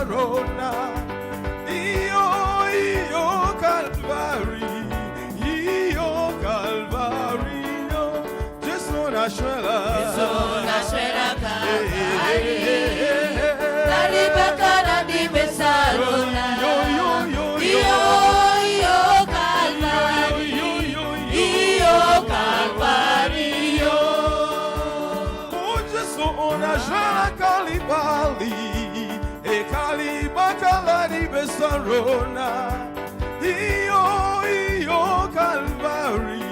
Besarona. Iyo, iyo Calvary, iyo Calvary, yo. Jesu nashwela. Jesu nashwela Calvary. Kalibakala di Besarona. Yo, yo, yo, yo. Iyo, iyo Calvary. Yo, yo, yo. Iyo Calvary, yo. Oh, Jesu unashwela Kalibali, e Kalibakala di Besarona. Iyo, iyo Calvary,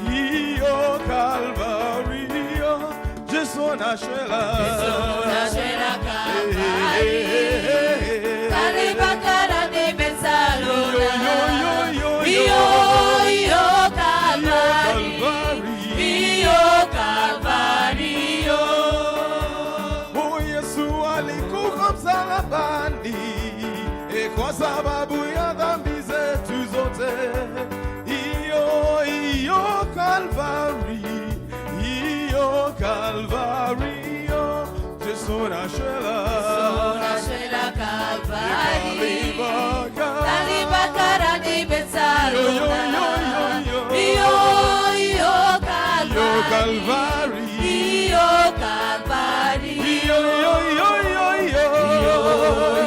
iyo Calvary, yo. Jesu nashwela. Jesu nashwela Calvary. Kalibakala di Besarona. Yo, yo, yo, yo. Iyo, iyo Calvary. Calvary. Iyo Calvary, yo. Oh, Yesu alikufa msalabani e kwa sababu ya dhambi zetu zote. Iyo, iyo Calvary, iyo Calvary, yo. Jesu nashwela. Nashwela Calvary. Kalibaka. Kalibakala di Besarona. Yo, yo, yo, yo. Iyo, iyo Iyo Calvary. Calvary. Iyo Calvary. Iyo, yo, yo, yo, yo. Iyo,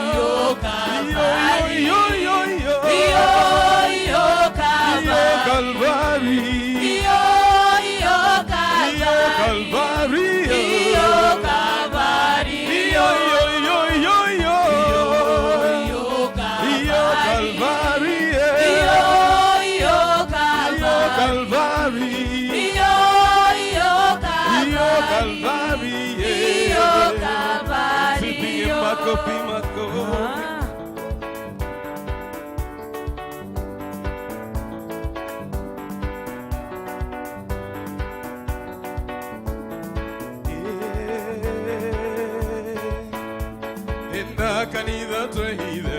iyo Calvary. Iyo, yo, yo, yo. Iyo, iyo Iyo Calvary. Calvary. Iyo, iyo Iyo Calvary. Calvary. Iyo Calvary. Iyo, yo, yo, yo, yo. Iyo Iyo Calvary. Calvary. Iyo, iyo Iyo Calvary. Calvary. Iyo, iyo Iyo Calvary. Calvary. Iyo Calvary. Tupige makofi, makofi. Enda kanitha twehithe.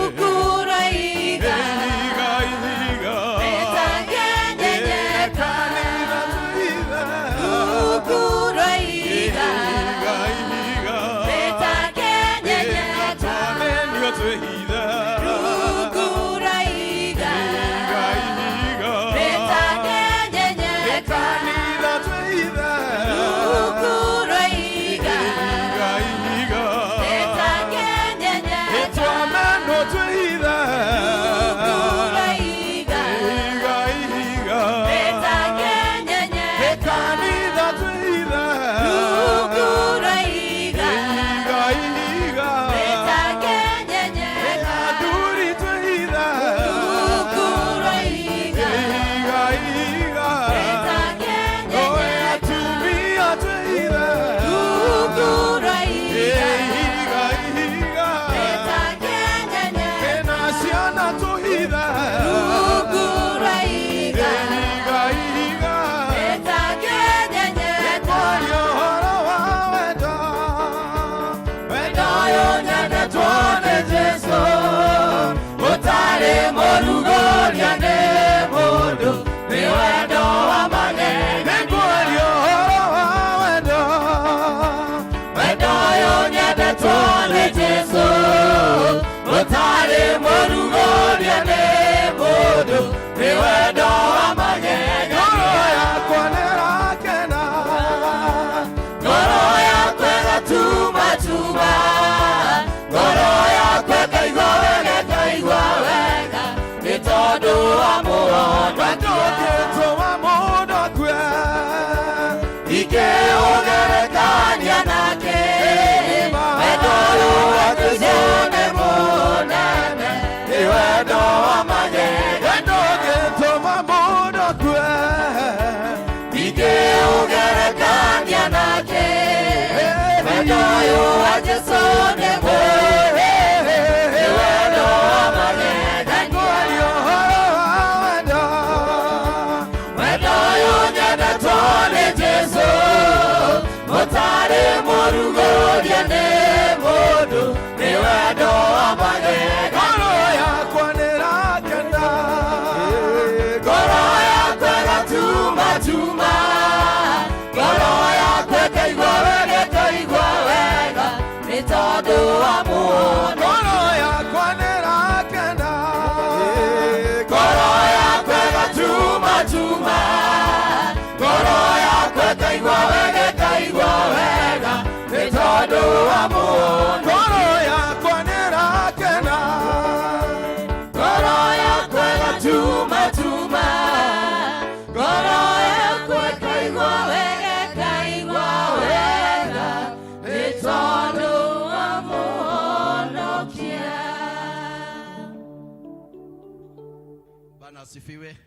Ukuraiga. Iga, iga. Etangenyenyeka. Kanitha twehithe. Ukuraiga. Iga, iga. Etangenyenyeka. Twamenyo twehithe. Ukuraiga. Iga, iga. Etangenyenyeka. Kanitha twehithe. Ukuraiga. Iga, iga. Etangenyenyeka. Twameno twehithe. Ukuraiga. Iga, iga. Etangenyenyeka. Kanitha twehithe. Ukuraiga. Iga, iga. Etangenyenyeka. Aduri twehithe. Ukuraiga. Iga, iga. Oe Etangenyenyeka. atumia twehithe. Ukuraiga. Iga, iga. Etangenyenyeka. Ena ciana tuhithe. Ukuraiga. Iga, iga. Etangenyenyeka. Kwaria ũhoro wa wendo. Wendo Ũyũ nyendetwo nĩ Jesũ, ũtarĩ mũrugũria nĩ mũndũ, nĩ wendo wa magegania. Nĩngwaria ũhoro wa wendo. Wendo ũyũ nyendetwo nĩ Jesũ, ũtarĩ mũrugũria nĩ mũndũ, nĩ wendo wa magegania. Ngoro yakwa nĩrakena. Ngoro yakwa ĩgatumatuma, ngoro yakwa ĩkaigua wega, ĩkaigua wega, nĩ tondũ wa Wendo mũhonokia. ũngĩtũma mũndũ akue. Ingĩũgerekania nake, wendo ũyũ wa Jesũ nĩ mũnene, nĩ wendo wa magegania. Wendo ũngĩtũma mũndũ akue. Ingĩũgerekania nake, wendo ũyũ wa Jesũ nĩ mũnene, nĩ wendo wa magegania. Nĩngwaria ũhoro wa wendo. Wendo ũyũ nyendetwo nĩ Jesũ, ũtarĩ mũrugũrie nĩ mũndũ, nĩ wendo wa magegania. Ngoro yakwa nĩrakena. Ngoro yakwa ĩgatumatuma, ngoro yakwa ĩkaigua wega, ĩkaigua wega, nĩ tondũ wa muoyo. Bwana asifiwe.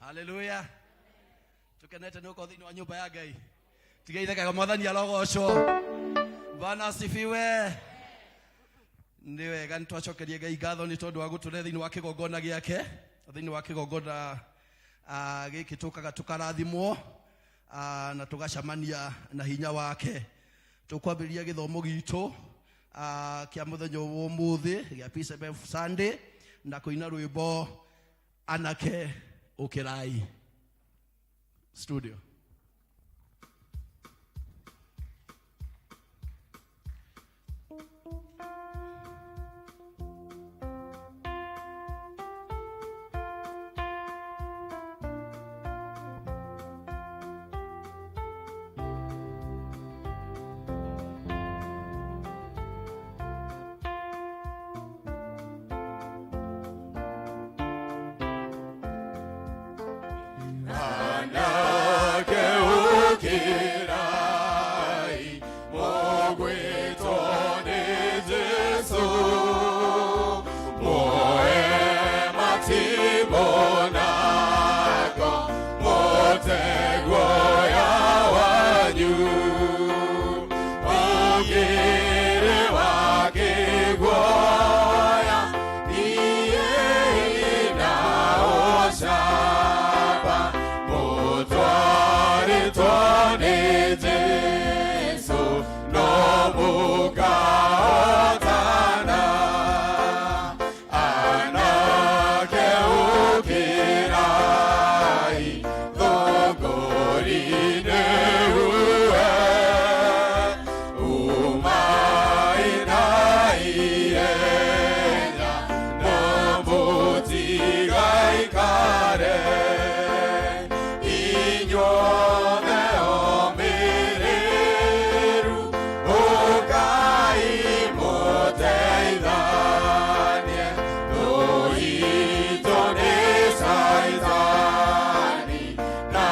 Haleluya. Tukenete nĩ gũkorwo thĩinĩ wa nyũmba ya Ngai. Tigeithekaga Mwathani arogocwo. Bwana asifiwe. Nĩ wega nĩ twacokerie Ngai ngatho nĩ tondũ wa gũtũrehe thĩinĩ wa kĩgongona gĩake, thĩinĩ wa kĩgongona gĩkĩ tũkaga tũkarathimwo na tũgacemania na hinya wake. Tũkwambĩrĩria gĩthomo gitũ kĩa mũthenya wa ũmũthĩ gĩa PCMF Sunday na kũina rwĩmbo anake ũkĩrai. Studio. Anake ũkĩrai, mũgwĩtwo nĩ Jesũ. Muoe matimũ nako, mũte guoya wanyu. Ũngĩrĩ wakĩguoya, niĩ na ũcamba, mũtwarĩtwo nĩ Jesũ, no mũkahotana. Anake ũkĩrai, thũngũri-inĩ huhe, umai na ihenya, no mũtigaikare. Inyuothe omĩrĩru, ũkai mũteithanie, thũ itũ nĩ Caitani, na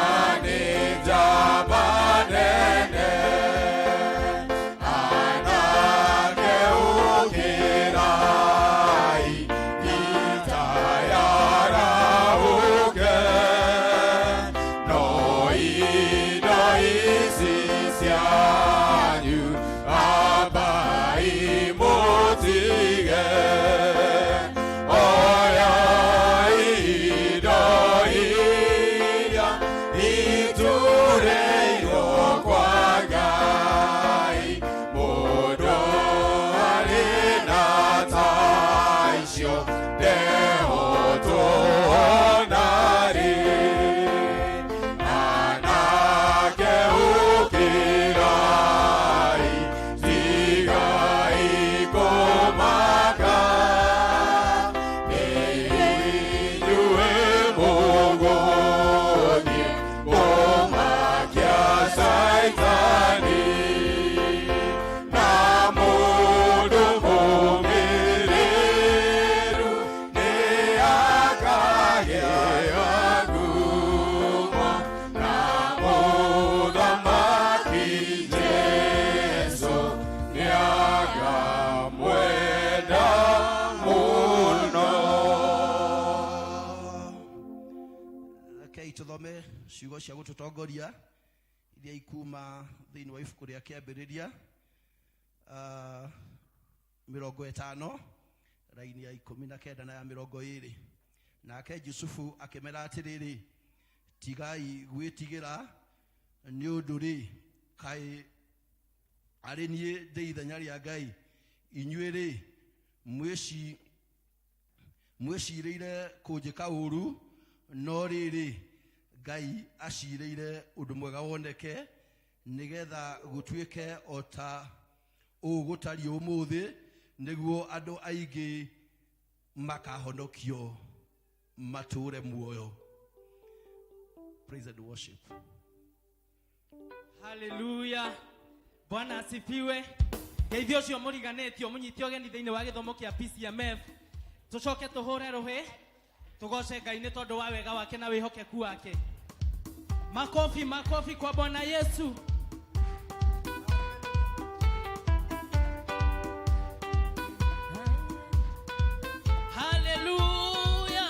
nĩ njamba nene. Anake ũkĩrai, ita yarahũke, no indo ici cianyu ambai mũtige. Oyai indo iria iturĩirwo kwa Ngai, mũndũ arĩ na ta icio ndehotwo ona rĩ. Anake ũkĩrai, tigai kũmaka, nĩ inyuĩ mũgũthiĩ kũmakia Caitani. Na mũndũ mũmĩrĩru nĩ akagĩa ngumo, na mũthamaki Jesũ nĩakamwenda mũno. Rekei tũthome ciugo cia gũtũtongoria iria ikuma thĩinĩ wa ibuku rĩa kĩambĩrĩria 50 raini ya 19 na ya 20. Nake Jusufu akĩmera atĩrĩrĩ, tigai gwĩtigĩra, nĩ ũndũ rĩ, kaĩ arĩ niĩ ndĩ ithenya rĩa Ngai? Inyuĩ rĩ, mwĩcirĩire kũnjĩka ũũru, no rĩrĩ, Ngai acirĩire ũndũ mwega woneke, nĩgetha gũtuĩke o ta ũũ gũtariĩ ũmũthĩ, nĩguo andũ aingĩ makahonokio matũũre muoyo. Praise and worship. Haleluya, Bwana asifiwe. Ngeithio ũcio mũriganĩtio mũnyite ũgeni thĩinĩ wa gĩthomo kĩa PCMF. Tũcoke tũhũre rũhĩ tũgoce Ngai nĩ tondũ wa wega wake na wĩhokeku wake. Makofi, makofi kwa Bwana Yesu. Haleluya.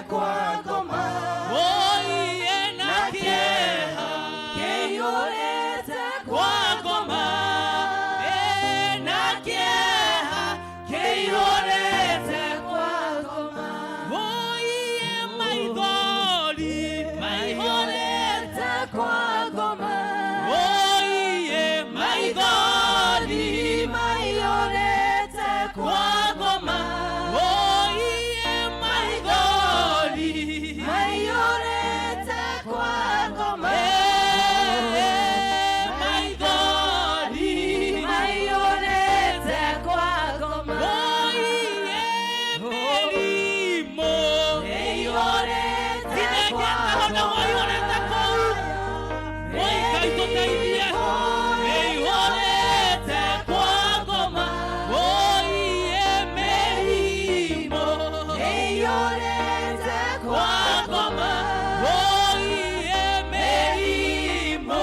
kwa ngoma. Oiye na kĩeha Kĩiyũrĩte kwa ngoma. Na kĩeha kĩiyũrĩte kwa ngoma. Oiye maithori maihũrĩte kwa ngoma. Oiye maithori Maiyũrĩte kwa ngoma. Oiye maithori Maiyũrĩte kwa ngoma. Maithori Maiyũrĩte kwa ngoma. Oiye mĩrimũ Ĩiyũrĩte kwa Tinengete hona waiyũrĩte kũu. Oi Ngai tũteithie. Ĩiyũrĩte kwa ngoma. Oiye mĩrimũ Ĩiyũrĩte kwa ngoma. Oiye mĩrimũ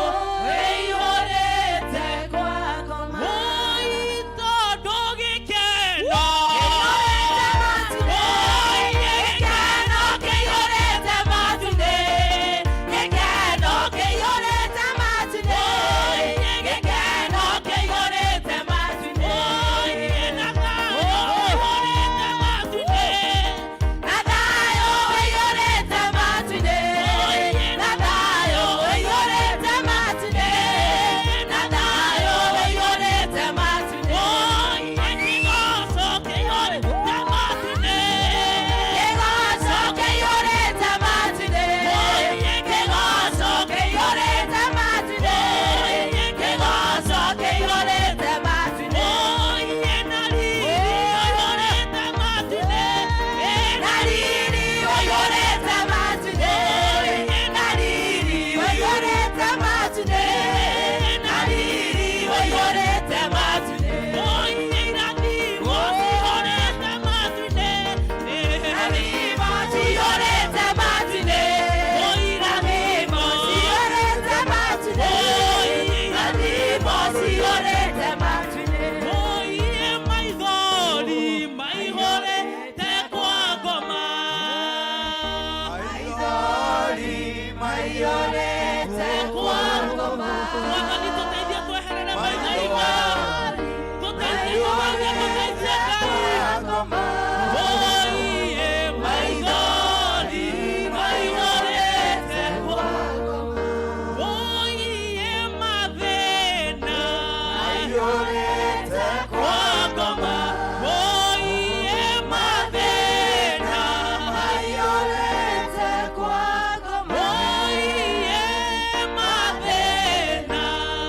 Ĩiyũrĩte kwa ngoma. Oi tondũ gĩkeno. Oi gĩkeno kĩiyũrĩte matu-inĩ. Gĩkeno kĩiyũrĩte matu-inĩ. Gĩkeno kĩiyũrĩte matu-inĩ. Oi na thayũ ũiyũrĩte matu-inĩ. Na thayũ ũiyũrĩte matu-inĩ. Na thayũ ũiyũrĩte matu-inĩ. Na thayũ ũiyũrĩte matu-inĩ. Oi kĩgoco kĩiyũrĩte matu-inĩ. Kĩgoco kĩiyũrĩte matu-inĩ. Kĩgoco kĩiyũrĩte matu-inĩ. Kĩgoco kĩiyũrĩte matu-inĩ. Oi na riri ũiyũrĩte matu-inĩ. Na riri ũiyũrĩte matu-inĩ. Na riri ũiyũrĩte matu-inĩ. Na riri ũiyũrĩte matu-inĩ. Oi irathimo cihũrĩte matu-inĩ. Irathimo cihũrĩte matu-inĩ. Irathimo Cihũrĩte matu-inĩ. Irathimo cihũrĩte matu-inĩ. Oiye maithori maihũrĩte kwa ngoma. Maithori Maiyũrĩte kwa ngoma. Mwathani tũteithie tweherere maithori Tũteithie tũteithie tũteithie Ngai. Ngoma. Oiye maithori maihũrĩte kwa Oiye mathĩna Maiyũrĩte kwa ngoma. Oiye mathĩna Maiyũrĩte kwa ngoma. Oiye mathĩna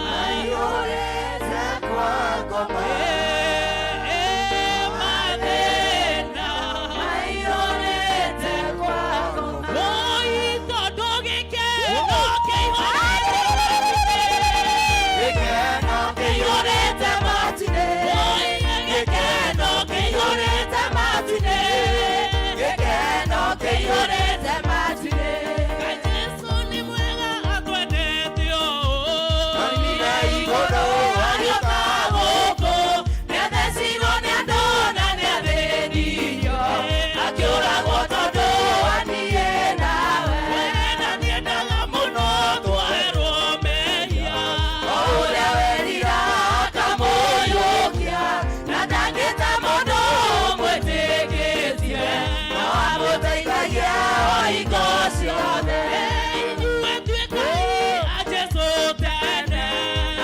Maiyũrĩte kwa ngoma. Mathĩna Maiyũrĩte kwa ngoma. Oi tondũ gĩkeno kĩihũrĩte Gĩkeno Kĩiyũrĩte matu-inĩ. Gĩkeno kĩiyũrĩte matu-inĩ. Gĩkeno kĩiyũrĩte matu-inĩ. Ngai Jesũ nĩ mwega atwendete ũũ. Oimire igũrũ Agĩũka gũkũ, nĩathecirwo nĩ andũ na nĩathĩnirio. Akĩũragwo tondũ wa niĩ nawe. Na nĩendaga mũno twoherwo mehia. O ũrĩa werira akamũiyũkia, na ndangĩta mũndũ ũmwĩtĩkĩtie. No amũteithagia o hingo ciothe. Inyuĩ tuĩkai a Jesũ tene.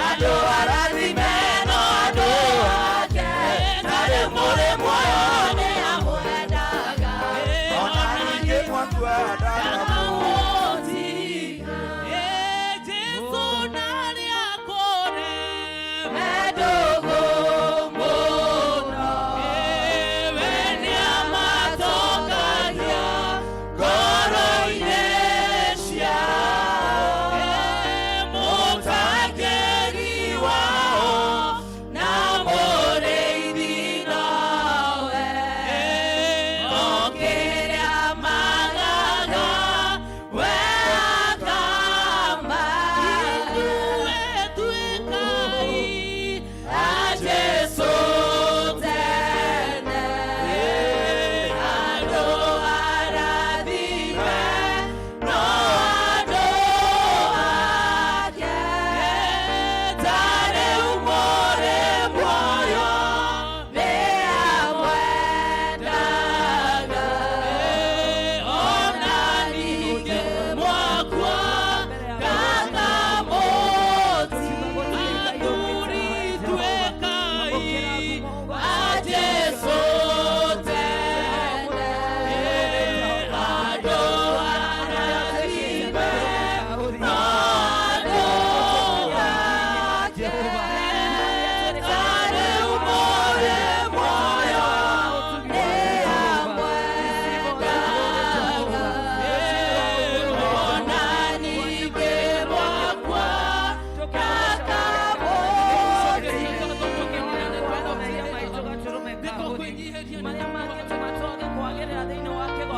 Andũ arathime no andũ ake, na rĩu mũrĩ muoyo nĩamwendaga. Ona ningĩ mwakua Ndakamuti. Jesũ narĩa kũre. Mendũgũ mũno. We nĩamatokagia ngoro-inĩ ciao. Mũtangĩri wao na mũrĩithi nowe. O kĩrĩa magaga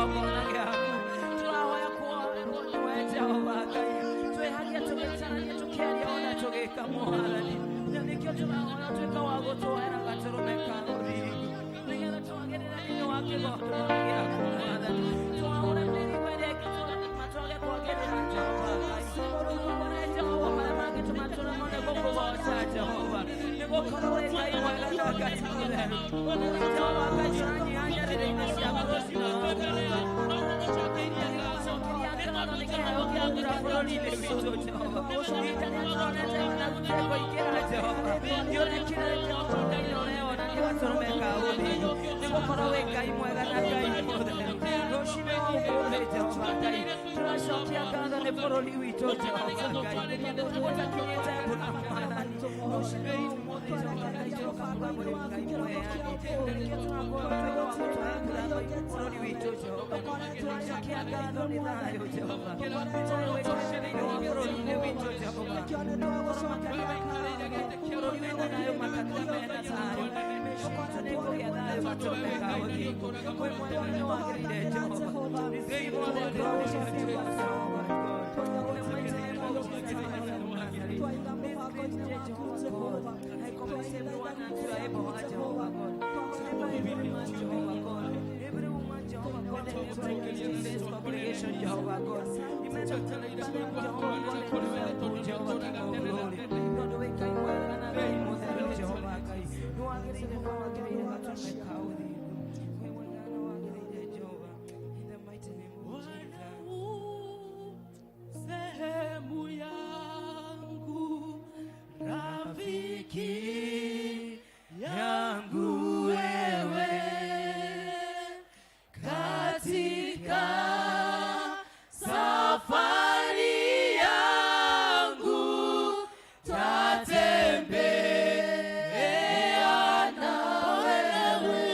kĩgongona gĩaku. Tũrahoya kuoherwo nĩwe Jehova Ngai. Twĩhagia tũgĩcarania tũkĩaria ona tũgĩka Mwathani. Na nĩkĩo tũrahoya ũtuĩke wa gũtwoera gatũrũme ka ũthingu nĩgetha twagĩrĩre thĩinĩ wa kĩgongona gĩaku Mwathani. Twaũre mĩrigo ĩrĩa ĩngĩtũma twage kwagĩrĩra Jehova Ngai. Tũthumbũre Jehova marĩa mangĩtũma tũremwo nĩ gũkũgoca Jehova. Nĩgũkorwo wĩ Ngai mwega na Ngai mũtheru. Jehova Ngai tũranyihanyanĩrĩire ciaku rũciinĩ rwa ũmũthĩ. Ngatho nĩ kĩheo kĩa mbura bũrũri-inĩ witũ Jehova. Rita rĩrĩa tũronete ona tũtekũingĩra Jehova. Nĩũrekire Jehova Ngai na ũreyonania gatũrũme ka ũthingu. Nĩgũkorwo wĩ Ngai mwega na Ngai mũtheru. Rũciinĩ rwa ũmũthĩ Jehova Ngai tũracokia ngatho nĩ bũrũri witũ Jehova Ngai. Gũtakinyĩte mbura Mwathani. Rũciinĩ rwa ũmũthĩ Jehova Ngai tũroka kuga mũrĩ Ngai mũheani. Na nĩkĩo tũrahoya ũtuĩke wa gũtũhe mbura bũrũri witũ Jehova. Tũracokia ngatho nĩ thayũ Jehova. Thayũ wĩkĩrĩte thĩinĩ wa bũrũri-inĩ witũ Jehova. Bũrũri wĩna thayũ, makanitha mena thayũ, mĩciĩ itũ nĩĩkũgĩa thayũ gatũrũme ka ũthingu. Wĩ mwega na nĩwagĩrĩire Jehova. Receive all the glory, receive all the God. In the mighty name of Jesus Christ of Nazareth. This great day, Jehovah God, I commit everyone unto your able heart, Jehovah God. Remember every man, Jehovah God. Every woman, Jehovah God, and every in this congregation, Jehovah God. Remember them, Jehovah God, and yourself, Jehovah King of glory. Lord, we can well and I mũtheru Jehovah Ngai. Nĩwagĩrĩire na wagĩrĩire gatũrũme ka ũthingu. Wĩ mwega na wagĩrĩire Jehovah. In the mighty name of Jesus. Sehemu yangu, rafiki yangu wewe, katika safari yangu tatembea na wewe.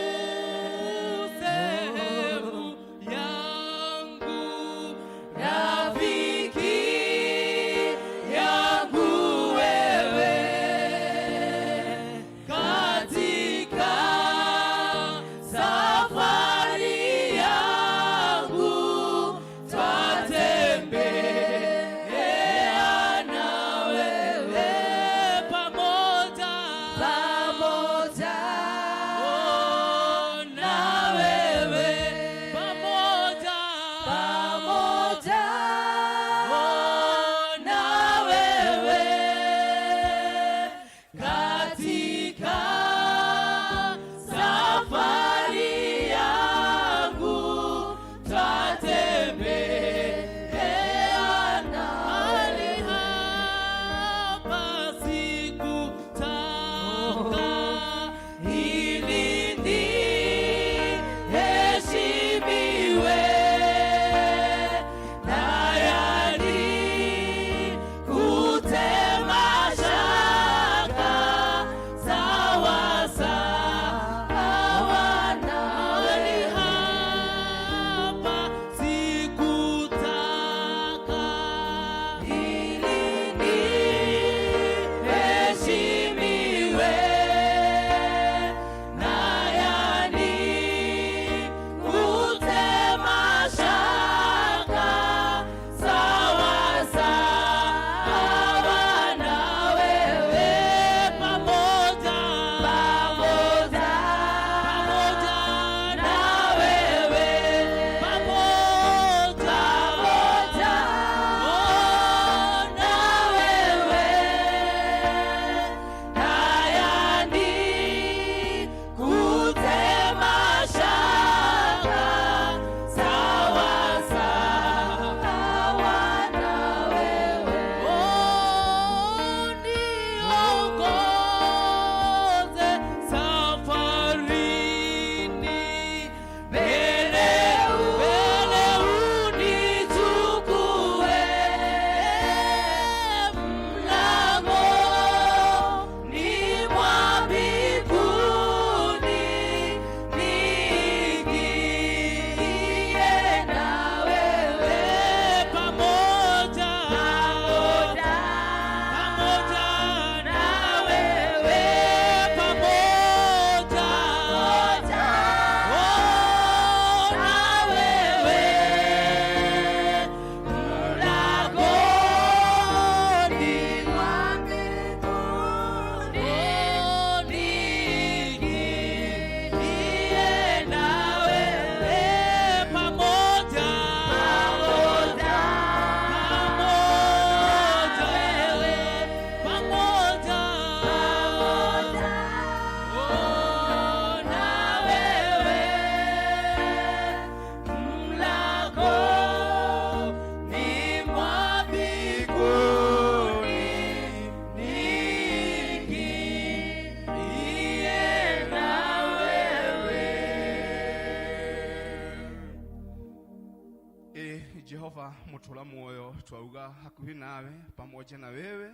Jehova mutura muoyo twauga hakuhi nawe pamoja na wewe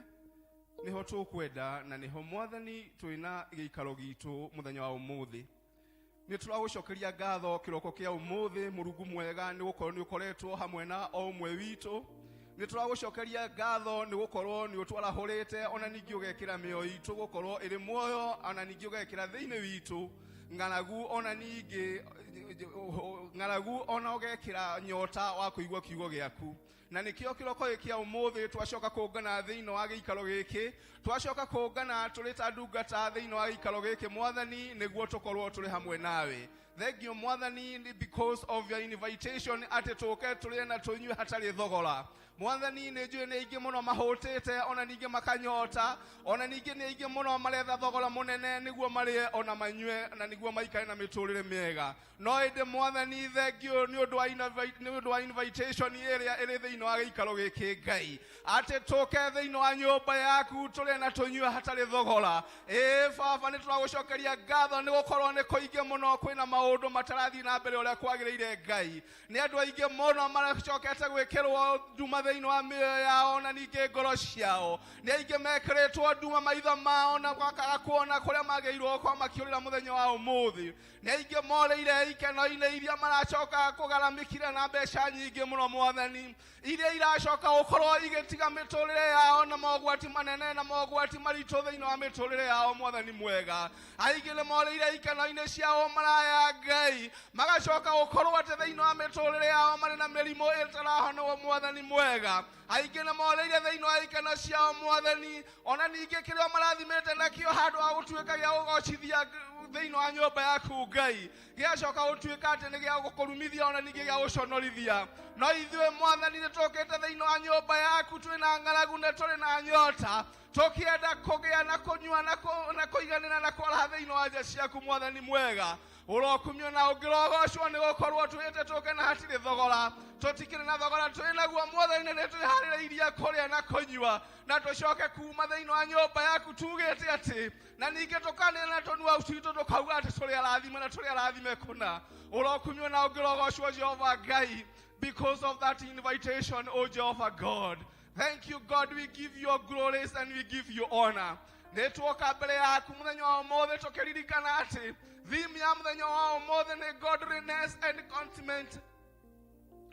niho tukwenda na niho mwathani twina giikaro gitu muthenya wa umuthi. Ni turagucokeria ngatho kiroko kia umuthi Murungu mwega ni gukorwo ni ukoretwo hamwe na o umwe witu. Ni turagucokeria ngatho ni gukorwo ni utwarahurite ona ningi ugekira mioyo itu gukorwo iri muoyo ona ningi ugekira thiini witu ng'aragu ona ningi ng'aragu ona ugekira nyota wa kuigua kiugo giaku. Na nikio kiroko giki umuthi twacoka kungana thiini wa giikaro giki, twacoka kungana turi ta ndungata thiini wa giikaro giki mwathani niguo tukorwo turi hamwe nawe. Thank you mwathani because of your invitation ati tuke turie na tunyue hatari thogora. Mwathani ni njui ni aingi muno mahutite ona ningi makanyota ona ningi ni aingi muno maretha thogora munene niguo marie ona manyue na niguo maikare na miturire miega. No indi mwathani thank you ni undu wa ni undu wa invitation iria iri thiini wa giikaro giki Ngai ati tuke thiini wa nyumba yaku turie na tunyue hatari thogora. Baba ni turagucokeria ngatho ni gukorwo ni kuingi muno kwina maundu matarathii na mbere uria kwagiriire Ngai. Ni andu aingi muno maracokete gwikirwo nduma thiini wa mioyo yao na ningi ngoro ciao. Ni aingi mekiritwo nduma maitho mao na makaga kuona kuria magĩrĩirwo gũkorwo makiũrĩra mũthenya wa ũmũthĩ. Ni aingi morĩire ikeno-inĩ iria maracoka kũgaramĩkire na mbeca nyingĩ mũno mwathani, iria iracoka gũkorwo igĩtiga mĩtũrĩre yao na mogwati manene na mogwati maritũ thĩinĩ wa mĩtũrĩre yao mwathani mwega. Aingĩ nĩ morĩire ikeno-inĩ ciao maraya Ngai, magacoka gũkorwo atĩ thĩinĩ wa mĩtũrĩre yao marĩ na mĩrimũ ĩtarahonwo mwathani mwega. Aingĩ nĩ morĩire thĩinĩ wa ikeno ciao mwathani, ona ningĩ kĩrĩa marathimĩte nakĩo handũ ha gũtuĩka gĩa gũgocithia thĩinĩ wa nyũmba yaku Ngai gĩacoka gũtuĩka atĩ nĩ gĩa gũkũrumithia ona ningĩ gĩa gũconorithia. No ithuĩ mwathani nĩ tũkĩte thĩinĩ wa nyũmba yaku twĩ na ng'aragu na tũrĩ na nyota, tũkĩenda kũgĩa na kũnyua na kũiganĩra na kwaraha thĩinĩ wa nja ciaku mwathani mwega. Ũrokumio na ũngĩrogocwo nĩ gũkorwo twĩte tũke na hatirĩ thogora, tũtikĩrĩ na thogora twĩ naguo mwathani, nĩ twĩharĩrĩirie kũrĩa na kũnyua na tũcoke kuma thĩinĩ wa nyũmba yaku tugĩte atĩ na ningĩ tũkanĩra na tũnua twitũ tũkauga atĩ tũrĩ arathime na tũrĩ arathime kũna. Ũrokumio na ũngĩrogocwo Jehova Ngai because of that invitation, O Jehovah God. Thank you God, we give you glories and we give you honor. Nĩ tuoka mbere yaku mũthenya wa ũmũthĩ tũkĩririkana atĩ theme ya mũthenya wa ũmũthĩ nĩ godliness and contentment.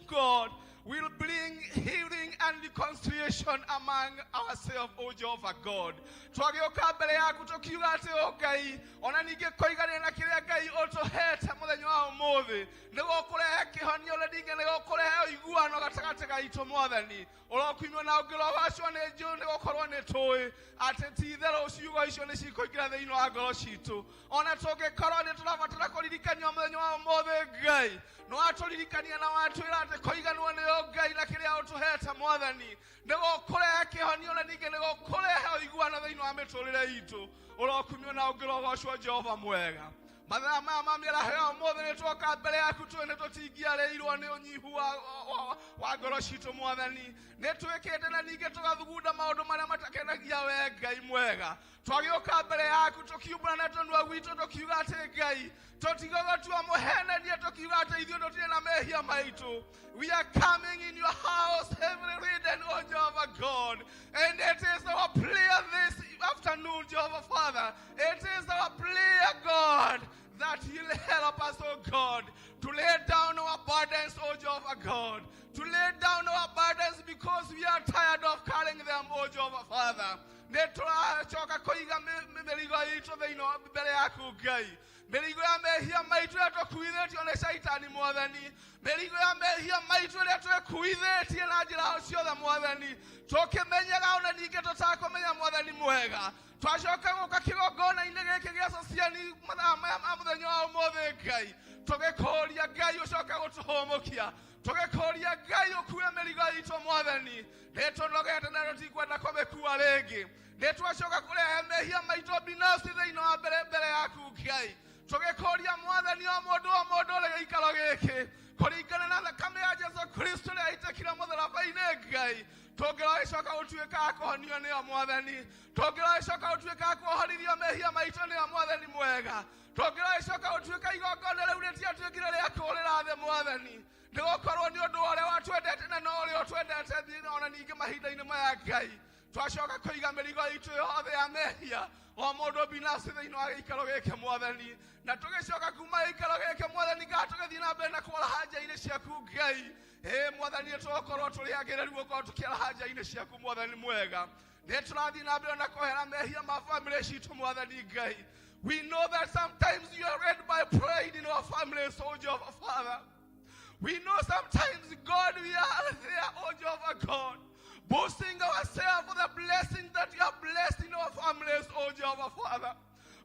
God will bring healing and reconciliation among ourselves, O Jehovah God. Twagĩũka mbere yaku tũkiuga atĩ o Ngai ona ningĩ kũiganĩra na kĩrĩa Ngai ũtũhete mũthenya wa ũmũthĩ nĩ gũkũrehe kĩhonio na ningĩ nĩ gũkũrehe ũiguano gatagatĩ gaitũ mwathani. Ũrokunywo na ũngĩrogocwo nĩ njũ nĩ gũkorwo nĩ tũĩ atĩ ti itherũ ciugo icio nĩ cikũingĩra thĩinĩ wa ngoro citũ. Ona tũngĩkorwo nĩ tũrabatara kũririkanio mũthenya wa ũmũthĩ Ngai no watũririkania na watwĩra atĩ kũiganwo nĩ Ngai na kĩrĩa ũtũhete mwathani nĩ gũkũrehe kĩhonio na ningĩ nĩ gũkũrehe ũiguano thĩinĩ wa mĩtũrĩre itũ. Ũrokumio na ũngĩrogocwo Jehova mwega. Mathaa maya ma mĩaraho ya ũmũthĩ nĩ tuoka mbere yaku tũĩ nĩ tũtingiarĩirwo nĩ ũnyihu wa ngoro citũ mwathani. Nĩ twĩkĩte na ningĩ tũgathugunda maũndũ marĩa matakenagia we Ngai mwega. Twagĩũka mbere yaku tũkiumbũra na tũnua gwitũ tũkiuga atĩ Ngai tũtigũgũtua mũhenania tũkiuga atĩ ithuĩ tũtirĩ na mehia maitũ. We are coming in your house heavily laden, O Jehovah God, and it is our prayer this afternoon, Jehovah Father. It is our prayer, God, that you'll help us, oh God, to lay down our burdens, oh Jehovah God, to lay down our burdens because we are tired of carrying them, oh Jehovah Father. Nĩ tũracoka kũiga mĩrigo itũ thĩinĩ mbere yaku Ngai, mĩrigo ya mehia maitũ ĩrĩa tũkuithĩtio nĩ Shaitani mwathani, mĩrigo ya mehia maitũ ĩrĩa twĩkuithĩtie na njĩra ciothe mwathani, tũkĩmenyaga ona ningĩ tũtakũmenya mwathani mwega. Twacoka gũka kĩgongona-inĩ gĩkĩ gĩa Sociani mathaa maya ma mũthenya wa ũmũthĩ Ngai, tũgĩkũria Ngai ũcoke gũtũhũmũkia, tũgĩkũria Ngai ũkue mĩrigo itũ mwathani. Nĩ tũnogete na tũtikwenda kũmĩkua rĩngĩ. Nĩ twacoka kũrehe mehia maitũ binafsi thĩinĩ wa mbere yaku Ngai, tũgĩkũria mwathani o mũndũ o mũndũ ũrĩ gĩikaro gĩkĩ kũringana na thakame ya Jesu Kristo ĩrĩa yaitĩkire mũtharaba-inĩ Ngai, tũngĩragĩcoka gũtuĩka a kũhonio nĩyo mwathani, tũngĩragĩcoka gũtuĩka a kuohorithio mehia maitũ nĩyo mwathani mwega, tũngĩragĩcoka gũtuĩka igongona rĩu rĩtiatuĩkire rĩa kũũrĩra thĩ mwathani, nĩ gũkorwo nĩ ũndũ wa ũrĩa ũtwendete ona ningĩ mahinda-inĩ maya Ngai twacoka kũiga mĩrigo itũ yothe ya mehia o mũndũ binafsi thĩinĩ wa gĩikaro gĩkĩ mwathani na tũgĩcoka kuma gĩikaro gĩkĩ mwathani ngaa tũgĩthiĩ na mbere na kwaraha nja-inĩ ciaku Ngai ĩ mwathani nĩ tũgũkorwo tũrĩ agĩrĩru gũkorwo tũkĩaraha nja-inĩ ciaku mwathani mwega nĩ tũrathiĩ na mbere na kũhera mehia ma bamĩrĩ citũ mwathani Ngai. We know that sometimes you are led by pride in our families, oh Jehovah Father. We know sometimes, God, we are there, oh Jehovah God, boasting ourselves for the blessing that you have blessed in our families, oh Jehovah Father.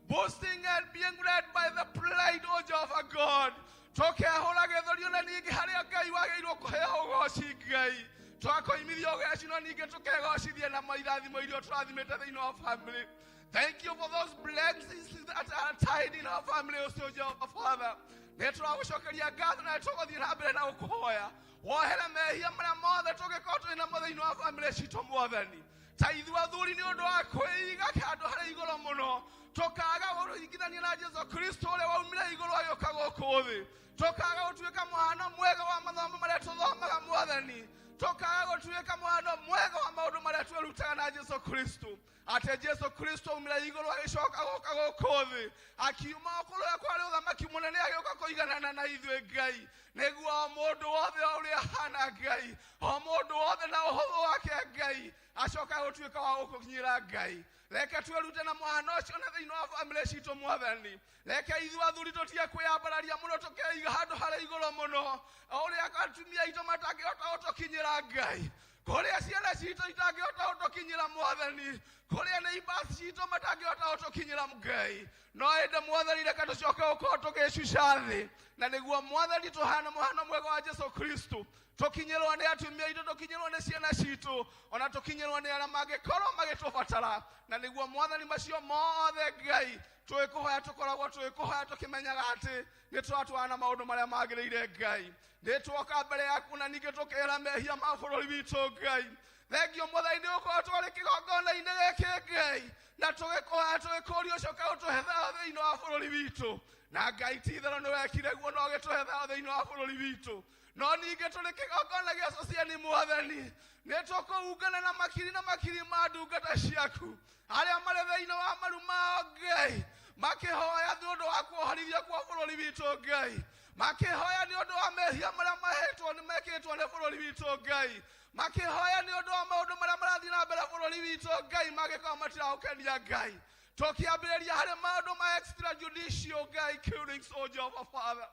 Boasting and being led by the pride, oh Jehovah God. Tũkehũra gĩthũri na ningĩ harĩa Ngai wagĩrĩirwo kũheo ũgoci Ngai. Twakoimithia ũgeci no ningĩ tũkegocithia na mairathimo iria tũrathimĩte thĩinĩ wa family. Thank you for those blessings that are tied in our family, oh Jehovah Father. Nĩ tũragũcokeria ngatho na tũgũthiĩ na mbere na gũkũhoya wohere mehia marĩa mothe tũngĩkorwo tũrĩ namo thĩinĩ wa bamĩrĩ citũ mwathani. Ta ithuĩ athuri nĩ ũndũ wa kwĩiga handũ harĩa igũrũ mũno tũkaga kũringithania na Jesu Kristo ũrĩa waumire igũrũ agĩũka gũkũ thĩ, tũkaga gũtuĩka mũhano mwega wa mathomo marĩa tũthomaga mwathani, tũkaga gũtuĩka mũhano mwega wa maũndũ marĩa twĩrutaga na Jesu Kristo. Atĩ Jesu Kristo aumire igũrũ agĩcoka gũka gũkũ thĩ akiuma kũrĩa kwarĩ ũthamaki mũnene agĩũka kũiganana na ithuĩ Ngai nĩguo o mũndũ wothe o ũrĩa ahana Ngai o mũndũ wothe na ũhũthũ wake Ngai acoka gũtuĩka wa gũkũkinyĩra Ngai. Reke twĩrute na mũhano ũcio na thĩinĩ wa bamĩrĩ citũ mwathani. Reke ithuĩ athuri tũtige kwĩyambararia mũno tũkeiga handũ harĩa igũrũ mũno o ũrĩa atumia aitũ matangĩhota gũtũkinyĩra Ngai, kũrĩa ciana citũ itangĩhota gũtũkinyĩra mwathani, kũrĩa neighbors citũ matangĩhota gũtũkinyĩra Ngai. No ĩndĩ mwathani reke tũcoke gũkorwo tũgĩcuca thĩ na nĩguo mwathani tũhana mũhano mwega wa Jesu Kristo, tũkinyĩrwo nĩ atumia aitũ, tũkinyĩrwo nĩ ciana citũ, ona tũkinyĩrwo nĩ arĩa mangĩkorwo magĩtũbatara, na nĩguo mwathani macio mothe Ngai tũgĩkũhoya tũkoragwo tũgĩkũhoya tũkĩmenyaga atĩ nĩ tũratwarana maũndũ marĩa magĩrĩire Ngai. Nĩ tuoka mbere yaku na ningĩ tũkera mehia ma bũrũri witũ Ngai. Thengio mwathani nĩ gũkorwo twarĩ kĩgongona-inĩ gĩkĩ Ngai na tũgĩkũhoya tũgĩkũria ũcoke ũtũhe thayũ thĩinĩ wa bũrũri witũ. Na Ngai ti itherũ nĩ wekire guo na ũgĩtũhe thayũ thĩinĩ wa bũrũri witũ. No ningĩ tũrĩ kĩgongona gĩa Sociani mwathani nĩ tũkũungana na makiri na makiri ma ndungata ciaku arĩa marĩ thĩinĩ wa maru mao Ngai makĩhoya nĩ ũndũ wa kuohorithio kwa bũrũri witũ Ngai, makĩhoya nĩ ũndũ wa mehia marĩa mahetwo nĩ mekĩtwo nĩ bũrũri witũ Ngai, makĩhoya nĩ ũndũ wa maũndũ marĩa marathiĩ na mbere bũrũri witũ Ngai mangĩkorwo matiragũkenia Ngai. Tũkĩambĩrĩria harĩ maũndũ ma extrajudicial Ngai killings, o Jehovah Father.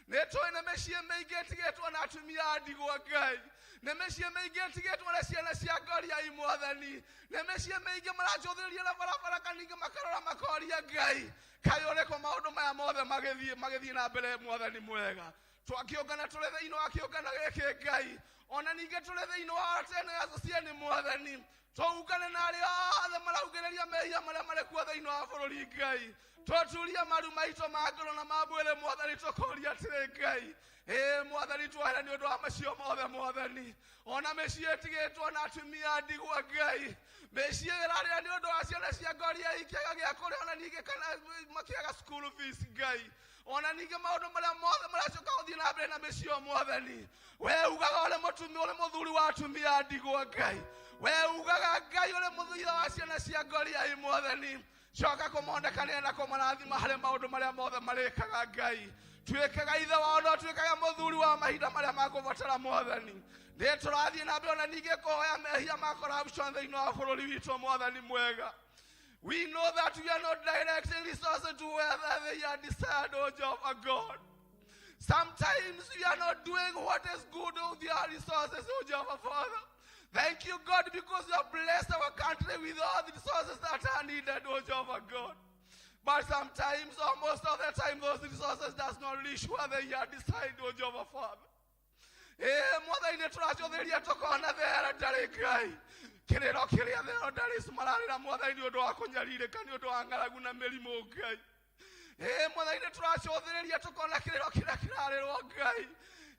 Nĩ tũĩ nĩ mĩciĩ mĩingĩ ĩtigĩtwo na atumia a ndigwa Ngai, nĩ mĩciĩ mĩingĩ ĩtigĩtwo na ciana cia ngoriai mwathani, nĩ mĩciĩ mĩingĩ maracũthĩrĩria na barabara kaningĩ makarora makoria Ngai kaĩ ũrĩkũ maũndũ maya mothe magĩthiĩ na mbere mwathani mwega. Twakĩũngana tũrĩ thĩinĩ wa kĩũngano gĩkĩ Ngai, ona ningĩ tũrĩ thĩinĩ wa tene ya Sociani mwathani, tũungane na arĩa othe maraugĩrĩria mehia marĩa marĩ kuo thĩinĩ wa bũrũri Ngai, tũturie maru maitũ ma ngoro na ma mwĩrĩ mwathani tũkoria atĩrĩ Ngai ĩ mwathani twohere nĩ ũndũ wa macio mothe mwathani. Ona mĩciĩ ĩtigĩtwo na atumia a ndigwa Ngai, mĩciĩ ĩrarĩra nĩ ũndũ wa ciana cia ngoria ikĩaga gĩa kũrĩa ona ningĩ kana makĩaga school fees Ngai, ona ningĩ maũndũ marĩa mothe maracoka gũthiĩ na mbere na mĩciĩ mwathani. We ugaga ũrĩ mũtumia ũrĩ mũthuri wa atumia a ndigwa Ngai, we ugaga Ngai ũrĩ mũthuri wa ciana cia ngoria mwathani, coka kũmonekania na kũmarathima harĩ maũndũ marĩa mothe marĩkaga Ngai. Tuĩkaga ithe wao no tuĩkaga mũthuri wa mahinda marĩa makũbatara mwathani. Nĩ tũrathiĩ na mbere ona ningĩ kũhoya mehia ma corruption thĩinĩ wa bũrũri witũ mwathani mwega. We know that we are not directing resources to where they are desired, O Jehovah God. Sometimes we are not doing what is good with our resources, O Jehovah Father. Thank you, God, because you have blessed our country with all the resources that are needed, O Jehovah God. But sometimes, or most of the time, those resources does not reach where they are designed, O Jehovah Father. Mwathani nĩ tũracũthĩrĩria tũkona thera ndarĩ Ngai kĩrĩro kĩrĩa thero ndarĩ mararĩra mwathani nĩ ũndũ wa kũnyarirĩka nĩ ũndũ wa ng'aragu na mĩrimũ Ngai. Mwathani nĩ tũracũthĩrĩria tũkona kĩrĩro kĩrĩa kĩrarĩrwo Ngai,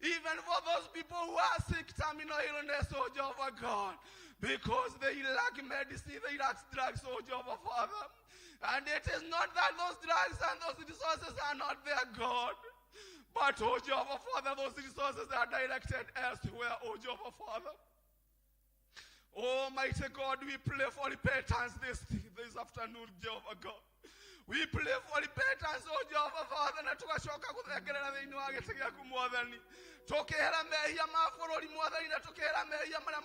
even for those people who are sick, terminal illness, O Jehovah God, because they lack medicine, they lack drugs, O Jehovah Father. And it is not that those drugs and those resources are not there, God, but, O Jehovah Father, those resources are directed elsewhere, O Jehovah Father. Almighty God, we pray for repentance this afternoon, Jehovah God. We pray for repentance, O Jehovah Father, na tugacoka guthengerera thĩinĩ wa gĩtĩ gĩaku Mwathani. Tũkĩhera mehia ma bũrũri Mwathani, na tũkĩhera mehia marĩa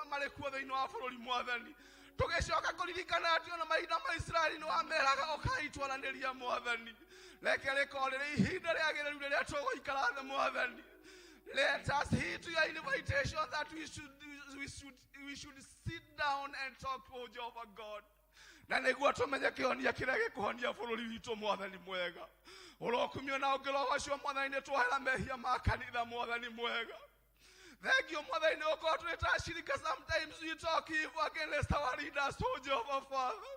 marĩ kuo thĩinĩ wa bũrũri Mwathani. Tũgĩcoka kũririkana atĩ ona mahinda ma Isiraeli nĩ wameraga ũkai twaranĩria Mwathani. Reke rĩkorwo rĩrĩ ihinda rĩagĩrĩru rĩrĩa tũgũikara thĩ Mwathani. Let us heed to your invitation that we should sit down and talk, O Jehovah God. Na nĩguo tũmenye kĩhonia kĩrĩa gĩkũhonia bũrũri witũ Mwathani mwega. Ũrokumio na ũngĩrogocwo Mwathani, nĩ twohera mehia ma kanitha Mwathani mwega. Thank you, Mwathani, nĩ gũkorwo twĩ ta ashirika. Sometimes we talk evil against our leaders, O Jehovah Father.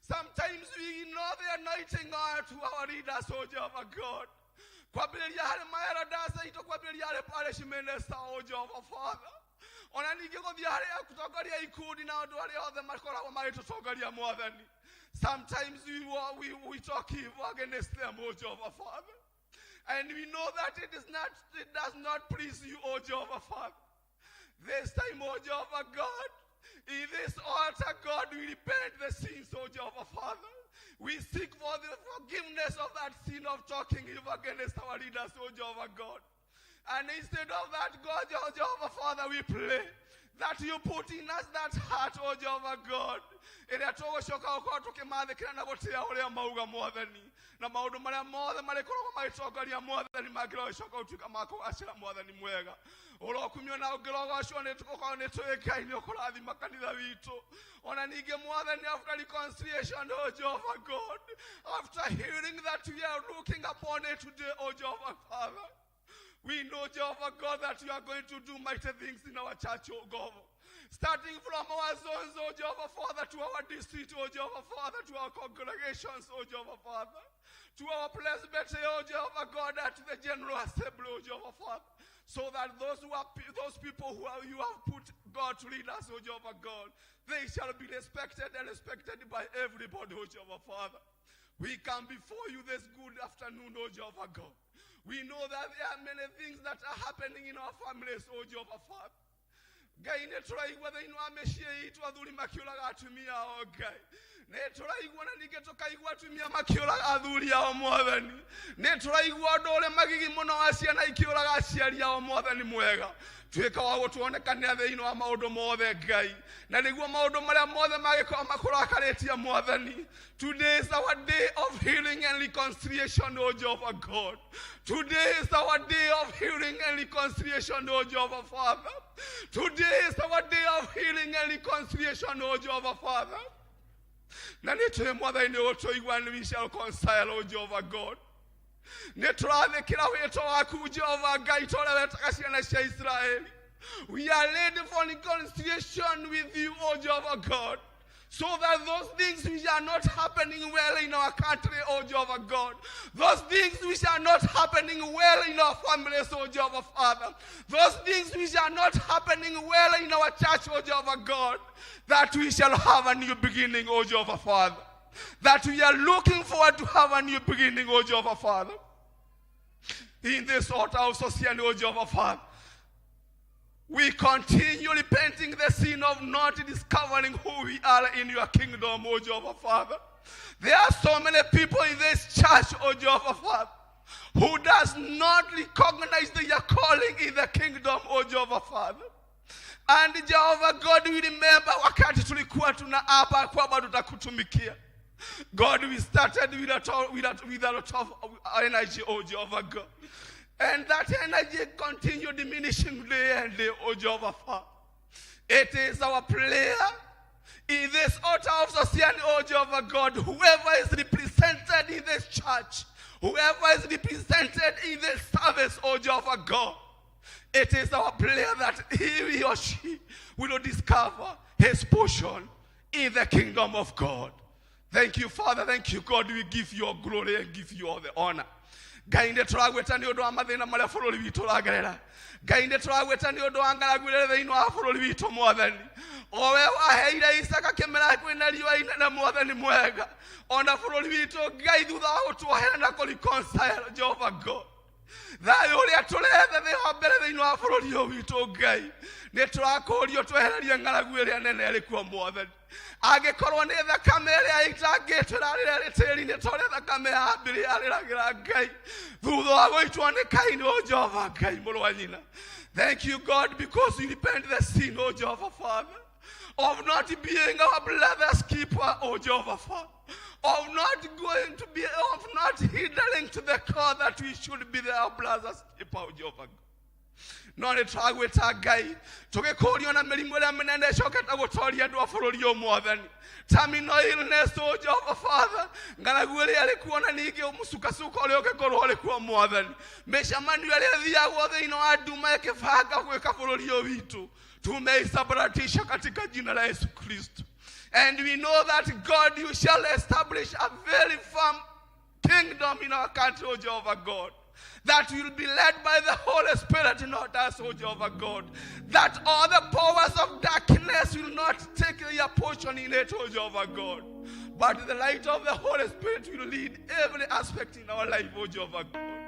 Sometimes we ignore the anointing on to our leaders, O Jehovah God. Kwambĩrĩria harĩ maelders aitũ, kwambĩrĩria harĩ parish minister, O Jehovah Father. Ona ningĩ gũthiĩ harĩ atongoria ikundi na andũ arĩa othe makoragwo magĩtũtongoria Mwathani. Sometimes we talk evil against them, O Jehovah Father. And we know that it does not please you, O Jehovah Father. This time, O Jehovah God, in this altar, God, we repent the sins, O Jehovah Father. We seek for the forgiveness of that sin of talking evil against our leaders, O Jehovah God. And instead of that, God, O Jehovah Father, we pray that you put in us that heart, O Jehovah God, ĩrĩa tũgũcoka gũkorwo tũkĩmathĩkĩra na gũtĩa ũrĩa mauga Mwathani, na maũndũ marĩa mothe marĩkoragwo magĩtongoria Mwathani mangĩrocoka gũtuĩka ma kũgacĩra Mwathani mwega. Ũrokumio na ũngĩrogocwo, nĩ tũgũkorwo nĩ tũĩ Ngai nĩ ũkũrathima kanitha witũ. Ona ningĩ Mwathani, after reconciliation, O Jehovah God, after hearing that we are looking upon it today, O Jehovah Father, we know, Jehovah God, that you are going to do mighty things in our church, O God. Starting from our zones, O Jehovah Father, to our district, O Jehovah Father, to our congregations, O Jehovah Father, to our presbytery, O Jehovah God, and to the General Assembly, O Jehovah Father, so that those people you have put God to lead us, O Jehovah God, they shall be respected and respected by everybody, O Jehovah Father. We come before you this good afternoon, O Jehovah God. We know that there are many things that are happening in our families, O Jehovah Father. Ngai, nĩ tũraigua thĩinĩ wa mĩciĩ itũ athuri makĩũraga atumia ao. Ngai, nĩ tũraigua na ningĩ tũkaigua atumia makĩũraga athuri ao. Mwathani, nĩ tũraigua ũndũ ũrĩ magigi mũno wa ciana ikĩũraga aciari ao. Mwathani mwega, tuĩka wa gũtuonekanĩra thĩinĩ wa maũndũ mothe, Ngai, na nĩguo maũndũ marĩa mothe mangĩkorwo makũrakarĩtie Mwathani. Today is our day of healing and reconciliation, O Jehovah God. Today is our day of healing and reconciliation, O Jehovah Father. Today is our day of healing and reconciliation, O Jehovah Father. Na nĩ tũĩ Mwathani nĩ ũgũtũigua and we shall reconcile, O Jehovah God. Nĩ tũrathĩkĩra wĩto waku, Jehova Ngai, ta ũrĩa wetaga ciana cia Israeli. We are ready for reconciliation with you, O Jehovah God, so that those things which are not happening well in our country, O Jehovah God, those things which are not happening well in our families, O Jehovah Father, those things which are not happening well in our church, O Jehovah God, that we shall have a new beginning, O Jehovah Father. That we are looking forward to have a new beginning, O Jehovah Father. In this altar of Sosiani, O Jehovah Father, we continue repenting the sin of not discovering who we are in your kingdom, O Jehovah Father. There are so many people in this church, O Jehovah Father, who does not recognize their calling in the kingdom, O Jehovah Father. And Jehovah God, we remember wakati tulikuwa tunaapa kwamba tutakutumikia. God, we started with a lot of energy, O Jehovah God. And that energy continued diminishing day and day, O Jehovah Father. It is our prayer in this altar of Sosiani, O Jehovah God, whoever is represented in this church, whoever is represented in this service, O Jehovah God, it is our prayer that he or she will discover his portion in the kingdom of God. Thank you, Father. Thank you, God. We give you all glory and give you all the honor. Ngai, nĩ tũragwĩta nĩ ũndũ wa mathĩna marĩa bũrũri witũ ũragerera. Ngai, nĩ tũragwĩta nĩ ũndũ wa ng'aragu ĩrĩa thĩinĩ wa bũrũri witũ. Mwathani, o we waheire Isaka kĩmera kwĩna riũa inene, Mwathani mwega, ona bũrũri witũ, Ngai, thutha wa gũtuohera na kũ reconcile, Jehovah God. Thayũ ũrĩa tũretha thĩ wa mbere thĩinĩ wa bũrũri ũyũ witũ Ngai, nĩ tũrakũrio twehererie ng'aragu ĩrĩa nene ĩrĩ kuo Mwathani. Angĩkorwo nĩ thakame ĩrĩa ĩitangĩtwo ĩrarĩra ĩrĩ tĩri-inĩ ta ũrĩa thakame ya Habili yarĩragĩra Ngai thutha wa gũitwo nĩ Kaini, o Jehova Ngai mũrũ wa nyina. Thank you, God, because you repent the sin, O Jehovah Father, of not being our brother's keeper, O Jehovah Father, of not going to be, of not hindering to the call that we should be our brother's keeper, O Jehovah. No nĩ twagwĩta Ngai tũgĩkũrio na mĩrimũ ĩrĩa mĩnene ĩcokete gũtoria andũ a bũrũri ũyũ Mwathani, terminal illness, O Jehovah Father, ng'aragu ĩrĩa ĩrĩ kuo na ningĩ mũcukasuka ũrĩa ũngĩkorwo ũrĩ kuo Mwathani, mĩcemanio ĩrĩa ĩthiagwo thĩinĩ wa nduma ĩkĩbanga gwĩka bũrũri ũyũ witũ, tumeisambaratisha katika jina la Yesu Kristo. And we know that, God, you shall establish a very firm kingdom in our country, O Jehovah God, that will be led by the Holy Spirit, not us, O Jehovah God. That all the powers of darkness will not take their portion in it, O Jehovah God. But the light of the Holy Spirit will lead every aspect in our life, O Jehovah God.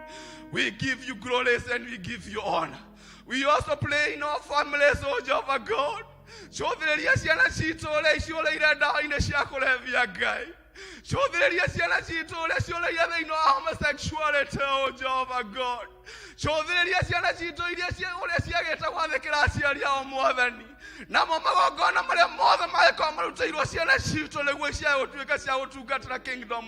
We give you glory and we give you honor. We also pray in our families, O Jehovah God. Cũthĩrĩria ciana citũ ũrĩa ciũrĩire ndawa-inĩ cia kũrebia Ngai. Cũthĩrĩria ciana citũ ũrĩa ciũrĩire thĩinĩ wa homosexuality, O Jehovah God. Cũthĩrĩria ciana citũ iria ũrĩa ciagĩte gwathĩkĩra aciari ao Mwathani. Namo magongona marĩa mothe mangĩkorwo marutĩirwo ciana citũ nĩguo ciage gũtuĩka cia gũtungatĩra kingdom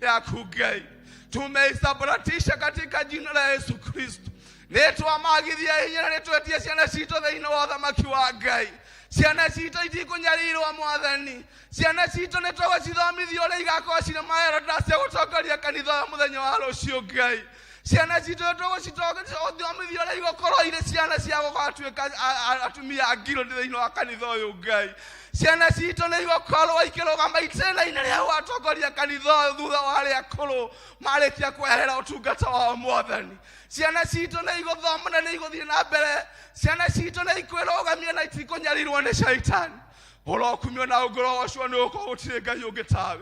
yaku Ngai. Tumeisambaratisha katika jina la Yesu Kristo. Nĩ twamagithia hinya na nĩ twetie ciana citũ thĩinĩ wa ũthamaki wa Ngai. Ciana citũ itikũnyarirwo Mwathani. Ciana citũ nĩ tũgũcithomithia ũrĩa igakorwo cirĩ maeranda cia gũtongoria kanitha ũyũ mũthenya wa rũciũ Ngai. Ciana citũ nĩ tũgũcithomithia ũrĩa igũkorwo irĩ ciana cia gũgatuĩka atumia a guild thĩinĩ wa kanitha ũyũ Ngai. Ciana citũ nĩ igũkorwo ikĩrũgama itĩna-inĩ rĩa gũgatongoria kanitha ũyũ thutha wa arĩa akũrũ marĩkia kweherera ũtungata wao Mwathani. Ciana citũ nĩ igũthoma na nĩ igũthiĩ na mbere. Ciana citũ nĩ ikwĩrũgamia na itikũnyarirwo nĩ shaitani. Ũrokumio na ũngĩrogocwo nĩ gũkorwo gũtirĩ Ngai ũngĩ tawe.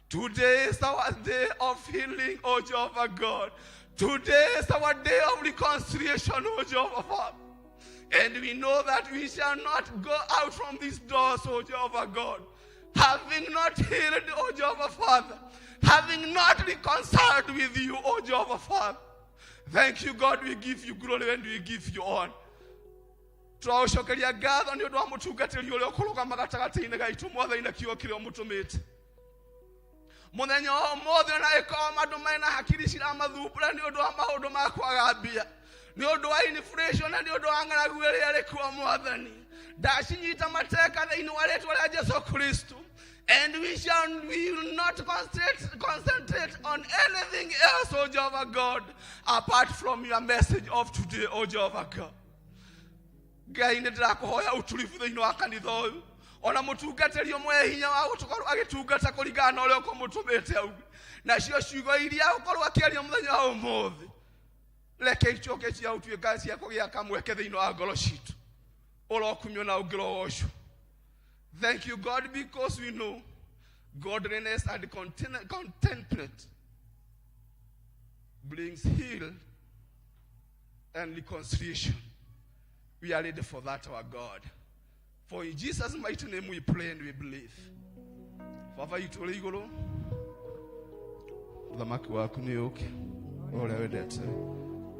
Today is our day of healing, O Jehovah God. Today is our day of reconciliation, O Jehovah Father. And we know that we shall not go out from these doors, O Jehovah God, having not healed, O Jehovah Father, having not reconciled with you, O Jehovah Father. Thank you, God. We give you glory and we give you honor. Tũraũcokeria ngatho nĩ ũndũ wa mũtungatĩri ũrĩa ũkũrũgama gatagatĩ-inĩ gaitũ Mwathani na kiugo kĩrĩa ũmũtũmĩte mũthenya wa ũmũthĩ, ona ĩkorwo andũ mena hakiri ciramathumbũra nĩ ũndũ wa maũndũ ma kwaga mbia, nĩ ũndũ wa inflation na nĩ ũndũ wa ng'aragu ĩrĩa ĩrĩ kuo Mwathani, ndacinyita mateka thĩinĩ wa rĩtwa rĩa Jesu Kristo. And we will not concentrate on anything else, O Jehovah God, apart from your message of today, O Jehovah God. Ngai, nĩ ndĩrakũhoya ũtulivu thĩinĩ wa kanitha ũyũ, ona mũtungatĩri ũmwe hinya wa gũkorwo agĩtungata kũringana na ũrĩa ũkũmũtũmĩte auge, nacio ciugo iria ũkorwo akĩaria mũthenya wa ũmũthĩ, reke icoke cia gũtuĩka cia kũgĩa kamweke thĩinĩ wa ngoro citũ. Ũrokumio na ũngĩrogocwo. Thank you, God, because we know godliness and contentment brings heal and reconciliation. We are ready for that, our God. For in Jesus' mighty name we pray and we believe. Baba itũ ũrĩ igũrũ, ũthamaki waku nĩ ũke, ũrĩa wendete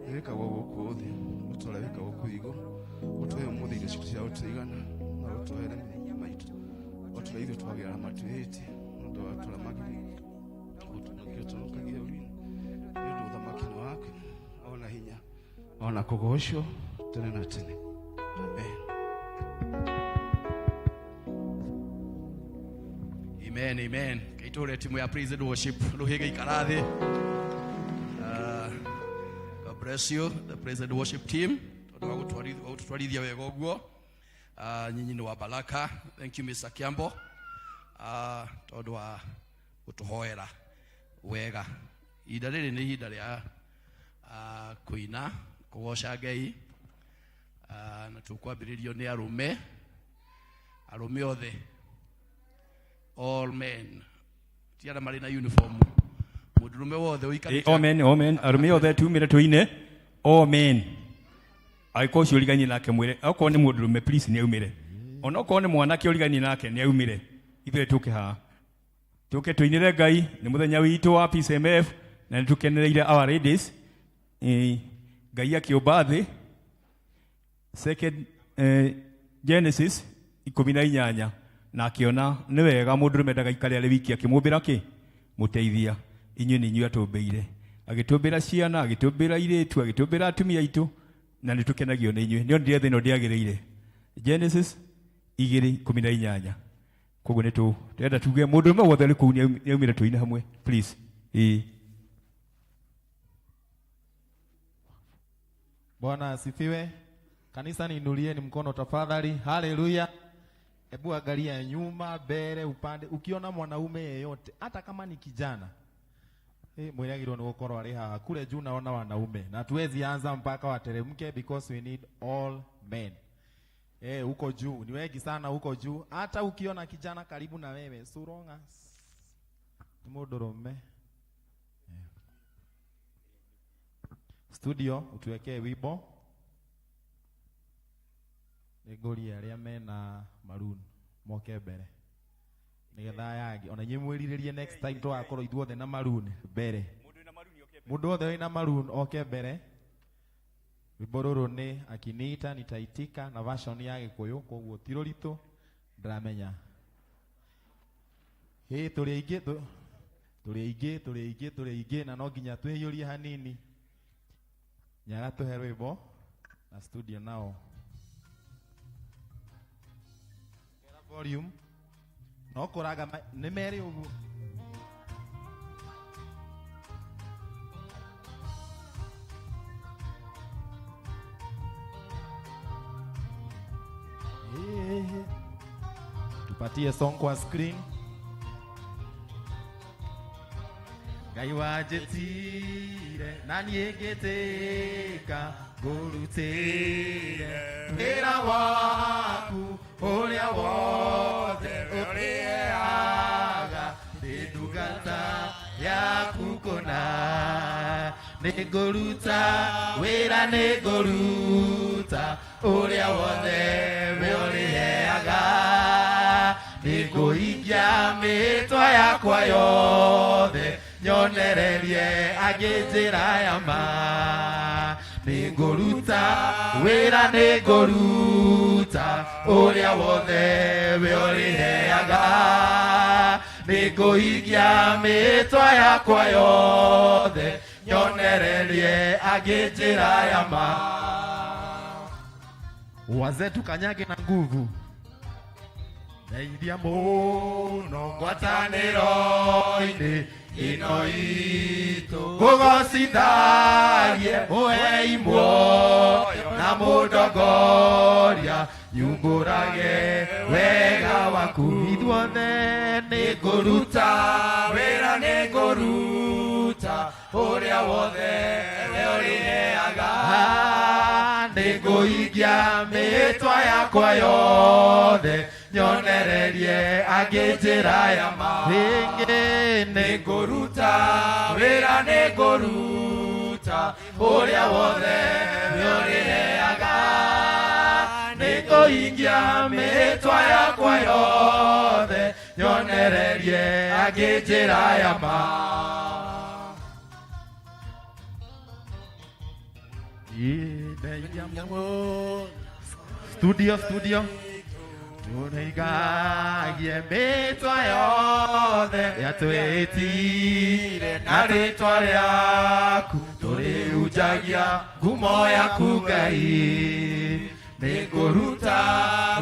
wĩkagwo gũkũ thĩ o ta ũrĩa wĩkagwo kũu igũrũ. Ũtũhe ũmũthĩ irio citũ cia gũtũigana, na ũtũhere mehia maitũ o ta ũrĩa ithuĩ twagĩra matwĩhĩtie, na ndũgatũramagĩrie gũtũnokagia ũrini, nĩ ũndũ ũthamaki nĩ waku, ona hinya, ona kũgocwo tene na tene. Amen. Amen, amen. Kaitũre timu ya praise and worship rũhĩge ikara thĩ. God bless you, the praise and worship team, tondũ wa gũtũtwarithia wega ũguo. Nyinyi nĩ wa baraka. Thank you, Mr. Kiambo, tondũ wa gũtũhoera wega. Ihinda rĩrĩ nĩ ihinda rĩa kũina kũgoca Ngai, na tũkwambĩrĩrio nĩ arũme, arũme othe, all men, ti arĩa marĩ na uniform, mũndũrũme wothe ũikarĩte. Amen, amen. Arũme othe tumire tuine. All men, angĩkorwo ũcio ũrigainie nake mwĩre, okorwo nĩ mũndũrũme, please, nĩ aumĩre. Ona okorwo nĩ mwanake ũrigainie nake, nĩ aumĩre. Ithuĩ tũke haha, tũke tũinĩre Ngai. Nĩ mũthenya witũ wa PCMF na nĩ tũkenereire our ladies. Ngai akĩũmba thĩ, second Genesis 18, na akĩona nĩ wega mũndũrũme ndagaikare arĩ wiki, akĩmũmbĩra kĩ mũteithia. Inyuĩ nĩ inyuĩ atũmbĩire, agĩtũmbĩra ciana, agĩtũmbĩra irĩtu, agĩtũmbĩra atumia aitũ, na nĩ tũkenagio nĩ inyuĩ. Nĩ onire thĩ ĩno ndĩagĩrĩire, Genesis 2:18. Koguo nĩ tũrenda tuge mũndũrũme wothe ũrĩ kũu nĩ aumĩre tũine hamwe, please, ĩĩ. Bwana asifiwe. Kanisa, niinulieni mkono tafadhali. Haleluya. Hebu angalia nyuma, mbele, upande. Ukiona mwanaume yeyote, hata kama ni kijana, mwĩragirwo nĩ gũkorwo arĩ haha. Kule juu naona wanaume, na tuwezi anza mpaka wateremke because we need all men. Huko juu ni wengi sana huko juu. Hata ukiona kijana karibu na wewe, so long as ni mũndũrũme. Studio, utuwekee wimbo. Nĩngũria arĩa mena maroon moke mbere nĩgetha aya angĩ ona inyuĩ mwĩrirĩrie next time tũgakorwo ithuothe na maroon mbere. Mũndũ wothe wĩna maroon oke mbere. Rwĩmbo rũrũ nĩ "Akiniita Nitaitika" na version ya Gĩkũyũ, koguo ti rũritũ, ndĩramenya. Hĩ, tũrĩ aingĩ, tũrĩ aingĩ, tũrĩ aingĩ, tũrĩ aingĩ, na no nginya twĩiyũrie hanini. Nyaga, tũhe rwĩmbo na studio nao. Ongera volume no kũraga nĩ merĩ ũguo. Eh, tupatie song kwa screen. Ngai wanjĩtire na niĩ ngĩtĩka ngũrutĩre wĩra waku ũrĩa wothe ũrĩheaga, ndĩ ndungata yaku kũna, nĩngũruta wĩra, nĩngũruta ũrĩa wothe we ũrĩheaga, nĩngũhingia mĩtwa yakwa yothe, nyonererie angĩ njĩra ya ma, nĩngũruta wĩra, nĩngũruta ũrĩa wothe we ũrĩheaga, nĩngũhingia mĩtwa yakwa yothe, nyonererie angĩ njĩra ya ma. Wazee, tukanyage na nguvu. Ndeithia mũno ngwatanĩro-inĩ ĩno itũ, ngũgocithagie ũhei muoyo na mũndongoria, nyumbũrage wega waku. Ithuothe, nĩngũruta wĩra, nĩngũruta ũrĩa wothe we ũrĩheaga, nĩngũhingia mĩtwa yakwa yothe, nyonererie angĩ njĩra ya ma. Rĩngĩ, nĩngũruta wĩra, nĩngũruta ũrĩa wothe we ũrĩheaga, nĩngũhingia mĩtwa yakwa yothe, nyonererie angĩ njĩra ya ma. Ndeithia. Studio, studio, tũnĩigagie mĩtwa yothe yatwĩtire na rĩtwa rĩaku, tũrĩhunjagia ngumo yaku Ngai. Nĩngũruta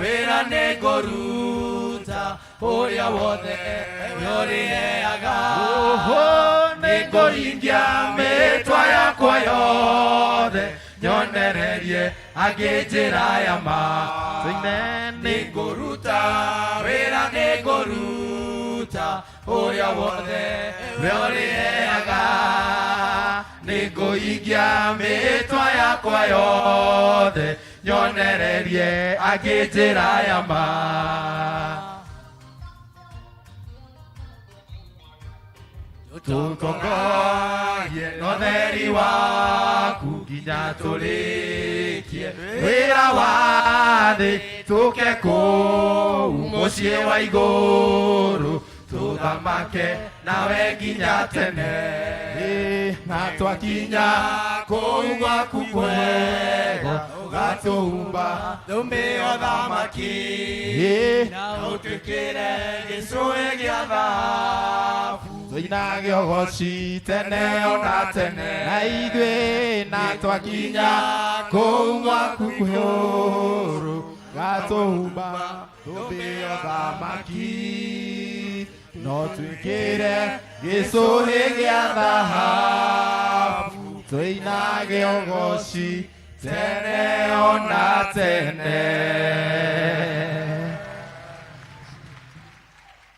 wĩra, nĩngũruta ũrĩa wothe we ũrĩheaga, Oho, nĩngũhingia mĩtwa yakwa yothe, nyonererie angĩ njĩra ya ma. Tũine. Nĩngũruta wĩra, nĩngũruta ũrĩa wothe we ũrĩheaga, nĩngũhingia mĩtwa yakwa yothe, nyonererie angĩ njĩra ya ma. Tũtongorie na ũtheri waku. Nginya tũrĩkie wĩra wa thĩ tũke kũu mũciĩ wa igũrũ tũthamake nawe nginya tene. Na twakinya kũu gwaku kwega ũgatũhumba thũmbĩ ya ũthamaki na ũtwĩkĩre gĩcũhĩ gĩa thahabu Tũinage ũgoci tene ona tene na ithuĩ na twakinya kũu gwaku kwĩhũrũ gatũhumba thũmbĩ ya ũthamaki no twĩkĩre gĩcũhĩ gĩa thahabu tũinage ũgoci tene ona tene.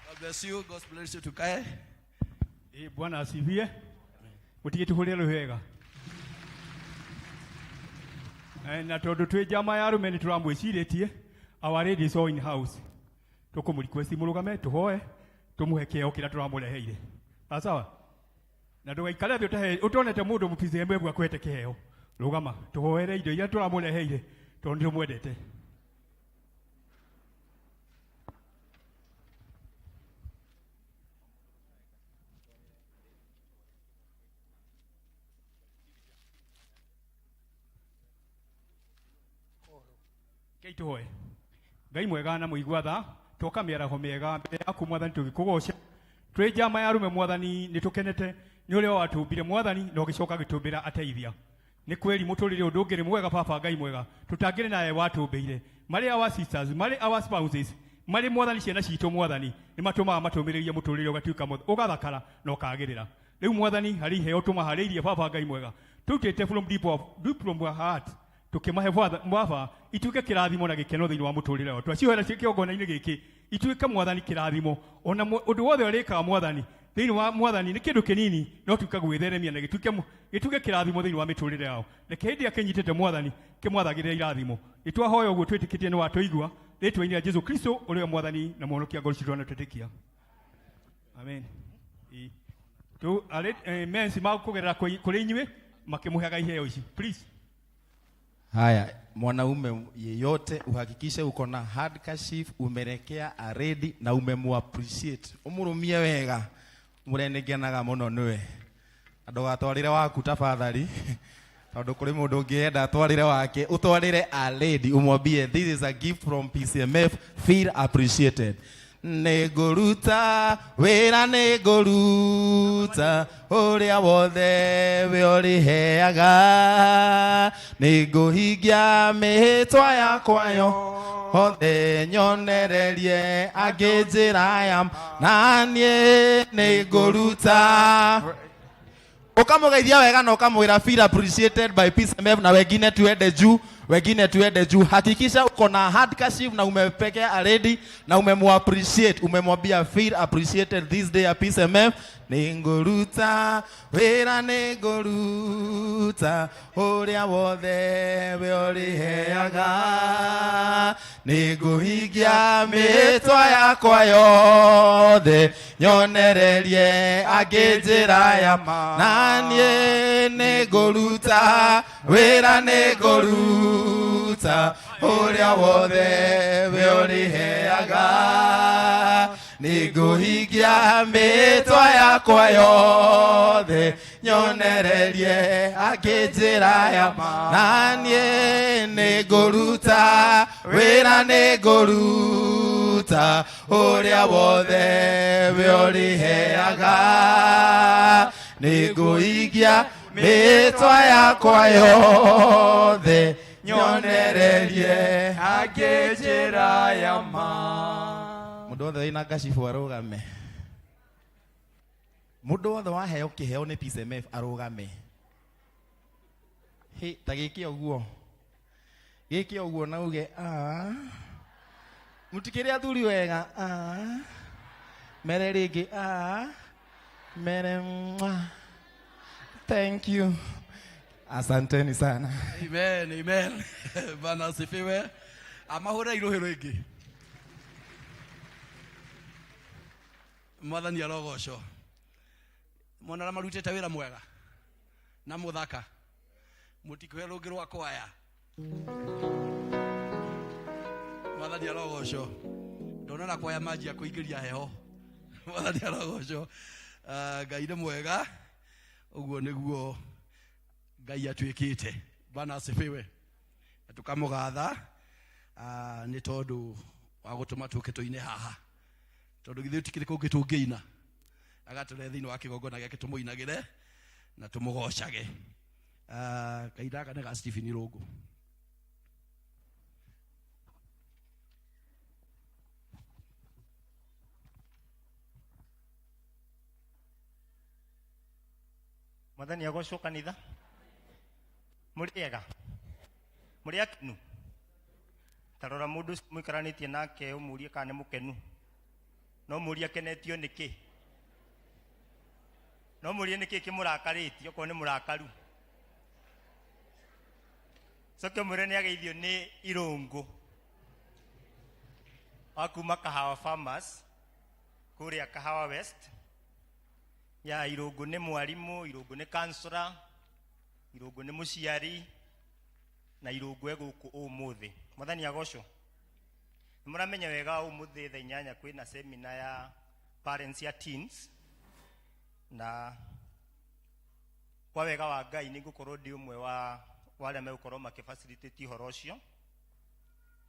God bless you. God bless you. Tukae. Bwana asifiwe. Mutige tuhurie rwega. Na tondu twi njama ya arume ni turamwiciritie our ladies all in house. Tukumũ request mũrũgame tuhoe tumuhe kĩheo kĩrĩa tũramũreheire. Sawa? Na ndũgaikare thĩ ũtahe ũtonete mũndũ mũPCMF akũhete kĩheo. Rũgama tũhoere indo iria tũramũreheire tondũ nĩ tũmwendete. Kei tuhoe. Ngai mwega na mũigua tha twoka mĩaraho mĩega mbere yaku mwathani tũgĩkũgoca twĩ njama ya arume mwathani nĩ tũkenete nĩ ũrĩa watũmbire mwathani na ũgĩcoka gĩtũmbĩra ateithia nĩ kweri mũtũrĩre ũndũ ũngĩrĩ mwega baba Ngai mwega tũtangĩrĩ nawe watũmbĩire marĩ our sisters marĩ our spouses marĩ mwathani ciana citũ mwathani nĩ matũmaga matũmĩrĩrie mũtũrĩre ũgatuĩka ũgathakara na ũkagĩrĩra rĩu mwathani harĩ iheo tũmaharĩirie baba Ngai mwega tũrutĩte from deep of deep from our heart tukimahe baba ituike kirathimo na gikeno thiini wa muturire wao twaciohera ci kiongona-inĩ gĩkĩ ituike mwathani kirathimo ona ũndũ wothe ũrĩkaga mwathani thiini wa mwathani nĩ kĩndũ kĩnini no tuike gwĩtheremia na gĩtuike kĩrathimo thiini wa mĩtũrĩre yao reke hĩndĩ ĩrĩa kĩnyitĩte mwathani kĩmwathagĩrĩre irathimo nĩtwahoya ũguo twĩtĩkĩtie nĩ watũigua rĩtwa-inĩ rĩa Jesu Kristo ũrĩa mwathani na mũhonokia ngoro citũ na twĩtĩkia amen. Tu arĩ mensi makũgerera kũrĩ inyuĩ makĩmũheaga iheo ici please. Haya, mwanaume yeyote uhakikishe uko na handkerchief umerekea aredi na umemuappreciate. Umurumie wega. Murengenaga muno niwe. Na ndugatwarire waku tafadhali. Tondu kuri mundu ungienda atwarire wake, utwarire a lady umwambie this is a gift from PCMF, feel appreciated. Nĩngũruta wĩra nĩngũruta ũrĩa wothe we ũrĩheaga nĩngũhingia mĩhĩtwa yakwa yothe nyonererie angĩ njĩra ya na niĩ nĩngũruta. Ukamũgeithia wega na ukamwĩra feel appreciated by PCMF na wengine tuende juu, wengine tuende juu. Hakikisha uko na handkerchief na umepekea already na umemuappreciate, umemwambia feel appreciated this day at PCMF. Nĩngũruta wĩra nĩngũruta ũrĩa wothe we ũrĩheaga nĩngũhingia mĩhĩtwa yakwa yothe nyonererie angĩ njĩra ya ma na niĩ nĩngũruta wĩra nĩngũruta ũrĩa wothe we ũrĩheaga nĩngũhingia mĩhĩtwa yakwa yothe nyonererie angĩ njĩra ya ma na niĩ nĩngũruta wĩra nĩngũruta ũrĩa wothe we ũrĩheaga nĩngũhingia mĩhĩtwa yakwa yothe nyonererie angĩ njĩra ya ma. Mũndũ wothe wĩna ngacibu arũgame. Mũndũ wothe waheo kĩheo nĩ PCMF arũgame. Hĩ, ta gĩke ũguo. Gĩke ũguo na uge, ah. Mũtikĩrĩ athuri wega, ah. Mere rĩngĩ, ah. Mere, mwah. Thank you. Asanteni sana. Amen, amen. Bwana asifiwe. Amahũre irũhĩ rĩngĩ. Mwathani arogocwo. Mwana arĩa marutĩte wĩra mwega na mũthaka. Mũtikũhe rũngĩ rwa kwaya. Mwathani arogocwo. Ndona na kwaya manjia kũingĩria heho. Mwathani arogocwo. Ngai nĩ mwega. Ũguo nĩguo Ngai atuĩkĩte. Bwana asifiwe. Na tũkamũgatha nĩ tondũ wa gũtũma tũke tũine haha. Tondũ githĩ tũtikĩrĩ kũngĩ tũngĩina. Agatũrehe thĩinĩ wa kĩgongona gĩake tũmũinagĩre na tũmũgocage. Kahinda gaka nĩ ga Stephen Irũngũ. Mwathani agocwo kanitha. Mũrĩ ega? Mũrĩ akenu? Ta rora mũndũ ũcio mũikaranĩtie nake ũmũrie kana nĩ mũkenu. No mũrie akenetio nĩkĩ? No mũrie nĩkĩ kĩmũrakarĩtie okorwo nĩ mũrakaru. Coke ũmwĩre nĩ ageithio nĩ Irũngũ wa kuma Kahawa Farmers kũrĩa Kahawa West. Ya Irũngũ nĩ mwarimũ, Irũngũ nĩ counselor, Irũngũ nĩ mũciari na Irũngũ e gũkũ ũmũthĩ. Mwathani agocwo. Nĩ mũramenya wega ũmũthĩ thaa inyanya kwĩna seminar ya parents ya teens, na kwa wega wa Ngai nĩ ngũkorwo ndĩ ũmwe wa arĩa megũkorwo makĩfacilitate ũhoro ũcio,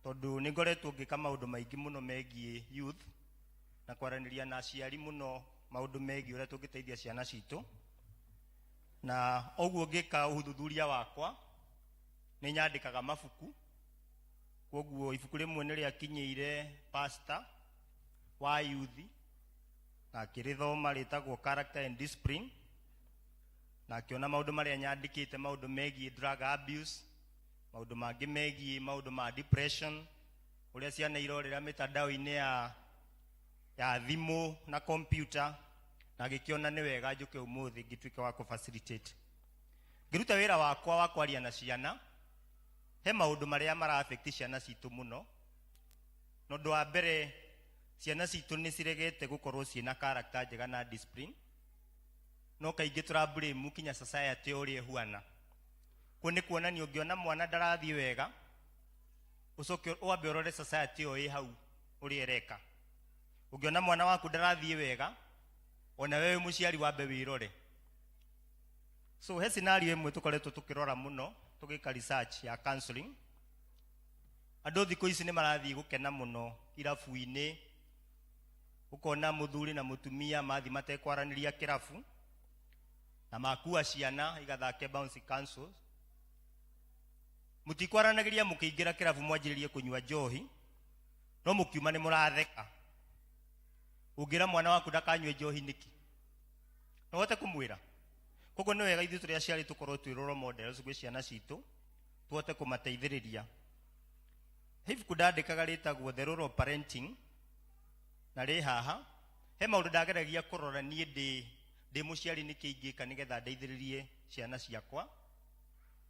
tondũ nĩ ngoretwo ngĩka maũndũ maingĩ mũno megiĩ youth na kwaranĩria na aciari mũno maũndũ megiĩ ũrĩa tũngĩteithia ciana citũ. Na ũguo ngĩka ũthuthuria wakwa nĩ nyandĩkaga mabuku, koguo ibuku rĩmwe nĩ rĩakinyĩire pastor wa youth na akĩrĩthoma, rĩtagwo Character and Discipline, na akĩona maũndũ marĩa nyandĩkĩte, maũndũ megiĩ drug abuse, maũndũ mangĩ megiĩ maũndũ ma depression, ũrĩa ciana irorĩra mĩtandao-inĩ ya thimũ na computer, na agĩkĩona nĩ wega njũke ũmũthĩ ngĩtuĩke wa kũ-facilitate. Ngĩruta wĩra wakwa wa kwaria na ciana, he maũndũ marĩa mara affect ciana citũ mũno. Na ũndũ wa mbere, ciana citũ nĩ ciregete gũkorwo ciĩna character njega na discipline, no kaingĩ tũra blame kinya society ũrĩa ĩhuana. Kũu nĩ kuonania ũngĩona mwana ndarathiĩ wega, ũcoke wambe ũrore society ĩyo ĩ hau ũrĩa ĩreka. Ũngĩona mwana waku ndarathiĩ wega, ona wewe mũciari wambe wĩrore. So he scenario ĩmwe tũkoretwo tũkĩrora mũno tũgĩka research ya counseling. Andũ thikũ ici nĩ marathiĩ gũkena mũno irabu-inĩ, ũkona mũthuri na mũtumia mathiĩ matekwaranĩria kĩrabu, na makua ciana igathake bouncy castles. Mũtikwaranagĩria mũkĩingĩra kĩrabu mwanjĩrĩrie kũnyua njohi, no mũkiuma nĩ mũratheka. Ũngĩra mwana waku ndakanyue njohi nĩkĩ? No ũhote kũmwĩra? Koguo nĩ wega ithuĩ tũrĩ aciari tũkorwo twĩ role models gwĩ ciana citũ, tũhote kũmateithĩrĩria. He ibuku ndandĩkaga rĩtagwo The Role of Parenting, na rĩ haha. He maũndũ ndageragia kũrora niĩ ndĩ mũciari nĩkĩ ingĩka nĩgetha ndeithĩrĩrie ciana ciakwa.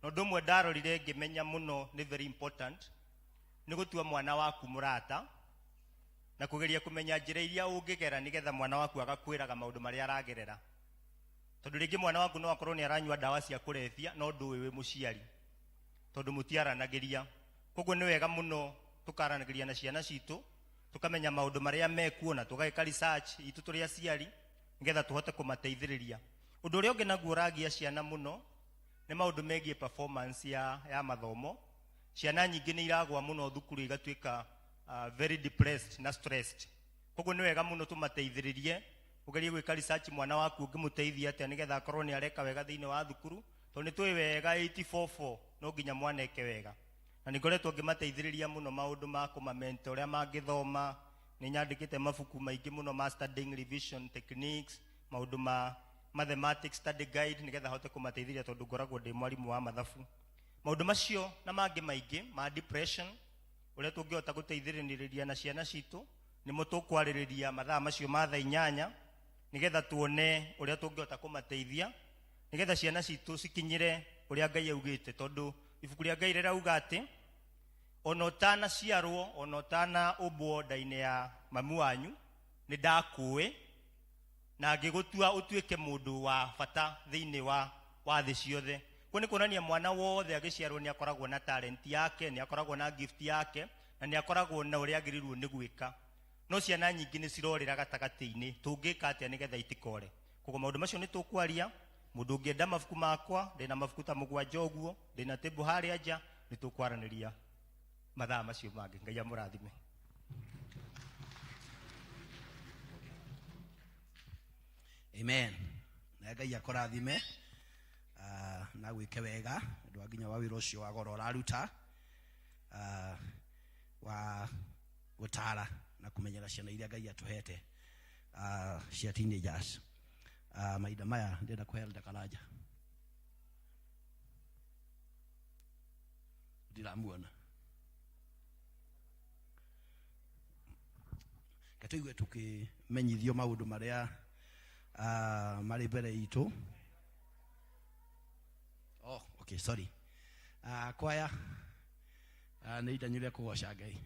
Na ũndũ ũmwe ndarorire ngĩmenya mũno nĩ very important, nĩ gũtua mwana waku mũrata, na kũgeria kũmenya njĩra iria ũngĩgera nĩgetha mwana waku agakwĩraga maũndũ marĩa aragerera. Tondũ rĩngĩ mwana waku no akorwo nĩ aranyua ndawa cia kũrebia, no ndũĩ wĩ mũciari, tondũ mũtiaranagĩria. Koguo nĩ wega mũno tũkaranagĩria na ciana citũ, tũkamenya maũndũ marĩa mekuo na tũgeka research itũ tũrĩ aciari nĩgetha tũhote kũmateithĩrĩria. Ũndũ ũrĩa ũngĩ naguo ũragia ciana mũno nĩ maũndũ megiĩ performance ya mathomo. Ciana nyingĩ nĩ iragwa mũno thukuru igatuĩka very depressed na stressed. Koguo nĩ wega mũno tũmateithĩrĩrie, ũgerie gwĩka research mwana waku ũngĩmũteithia atĩa nĩgetha akorwo nĩ areka wega thĩinĩ wa thukuru, tondũ nĩ tũĩ wega 844 no nginya mwana eke wega. Na nĩ ngoretwo ngĩmateithĩrĩria mũno maũndũ ma kũmamenta ũrĩa mangĩthoma. Nĩ nyandĩkĩte mabuku maingĩ mũno ma studying revision techniques, maũndũ ma mathematics study guide, nĩgetha hote kũmateithĩrĩria tondũ ngoragwo ndĩ mwarimũ wa mathabu. Maũndũ macio na mangĩ maingĩ ma depression, ũrĩa tũngĩhota gũteithĩrĩria na ciana citũ, nĩmo tũkwarĩrĩria mathaa macio ma thaa inyanya, nĩgetha tuone ũrĩa tũngĩhota kũmateithia, nĩgetha ciana citũ cikinyĩre ũrĩa Ngai augĩte, tondũ ibuku rĩa Ngai rĩrauga atĩ ona ũtanaciarwo, ona ũtanaũmbwo nda-inĩ ya mamu wanyu, nĩ ndakũĩ na ngĩgũtua ũtuĩke mũndũ wa bata thĩinĩ wa thĩ ciothe. Kũu nĩ kuonania mwana wothe agĩciarwo nĩ akoragwo na talent yake, nĩ akoragwo na gift yake, na nĩ akoragwo na ũrĩa agĩrĩirwo nĩ gwĩka. No ciana nyingĩ nĩ cirorĩra gatagatĩ-inĩ, tũngĩka atĩa nĩgetha itikore? Koguo maũndũ macio nĩ tũkwaria. Mũndũ ũngĩenda mabuku makwa, ndĩna mabuku ta 7 ũguo, ndĩna table harĩa nja, nĩ tũkwaranĩria mathaa macio mangĩ. Ngai amũrathime. Amen. Na Ngai akũrathime, na gwĩke wega ũndũ wa nginya wa wĩra ũcio wa goro ũraruta, wa gũtara na kũmenyera ciana iria Ngai atũhete, cia teenagers. Mahinda maya ndĩrenda kũhe Elder Karanja. Ndiramuona. Reke tũigue tũkĩmenyithio maũndũ marĩa, marĩ mbere itũ. Oh, okay, sorry. Kwaya, nĩ ihinda rĩa kũgoca Ngai.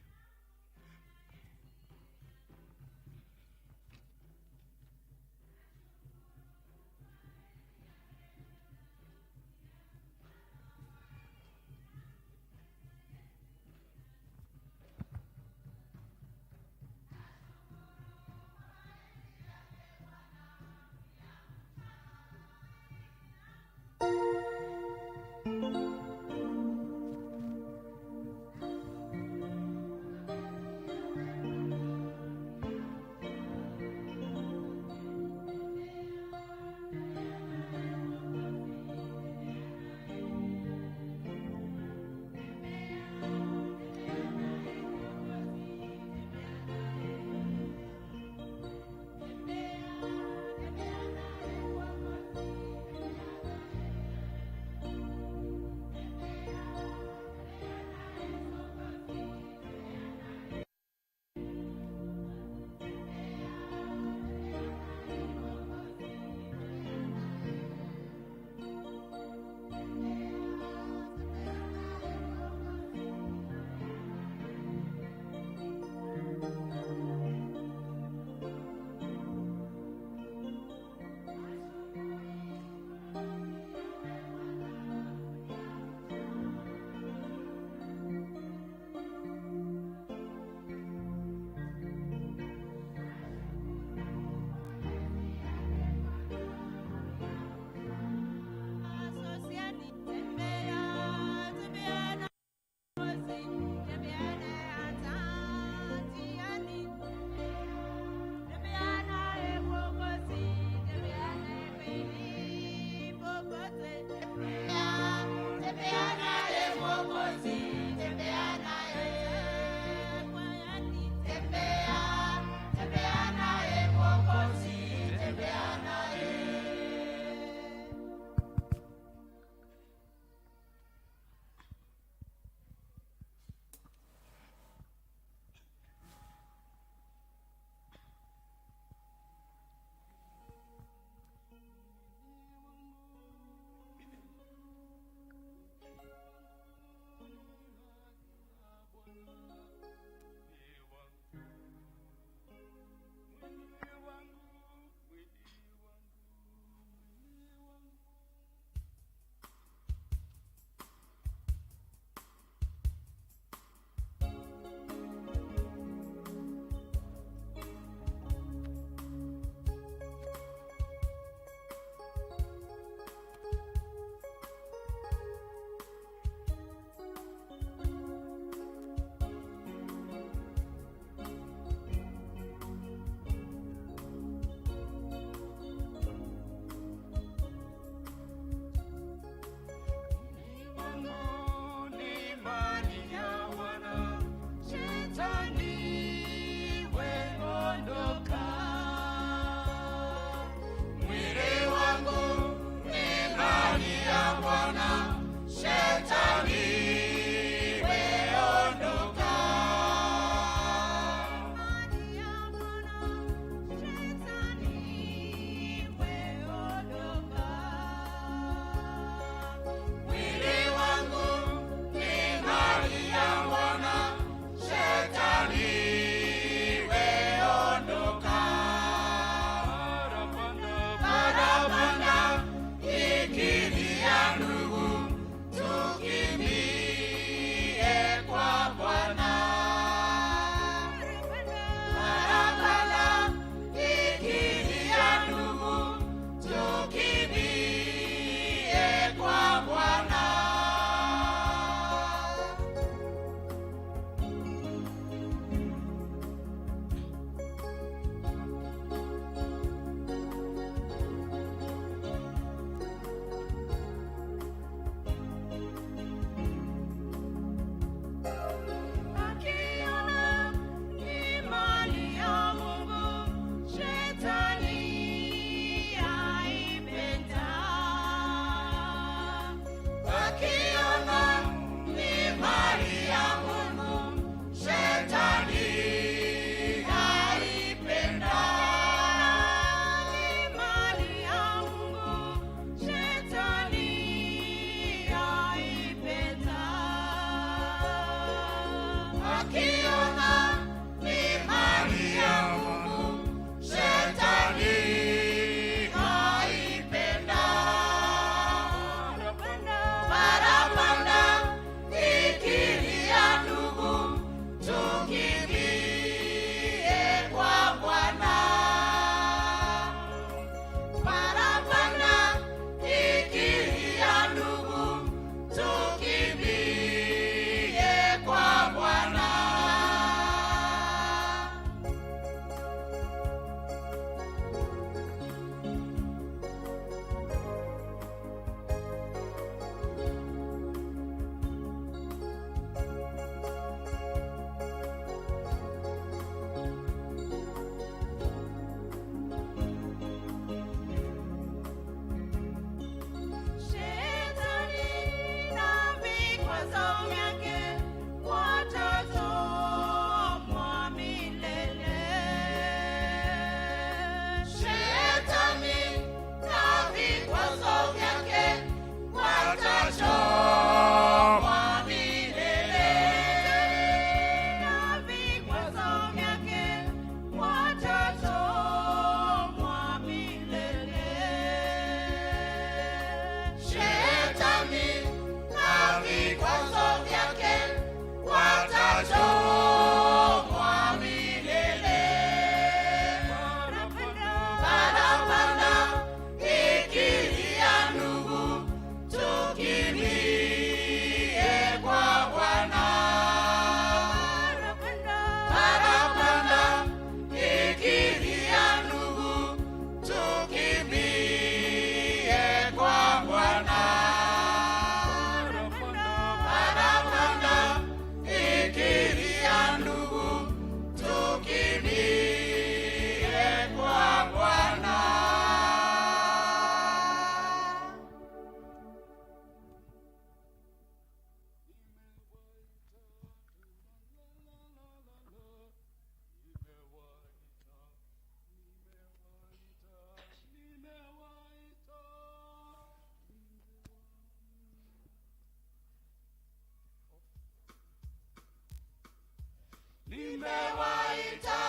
Nimewaita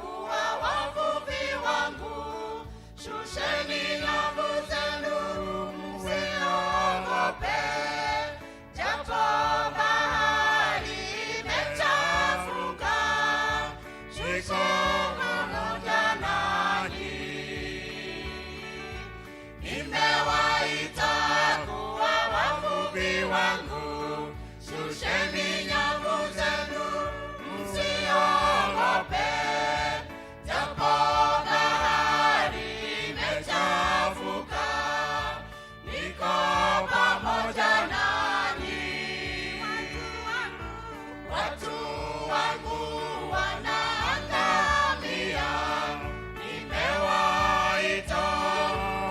kuwa wavuvi wangu, shusheni nyavu zenu, msiogope. Japo bahari imechafuka, niko pamoja nanyi. Nimewaita kuwa wavuvi wangu, shusheni nyavu zenu, msiogope. Japo bahari imechafuka, niko pamoja nanyi. Watu wangu wanaangamia, nimewaita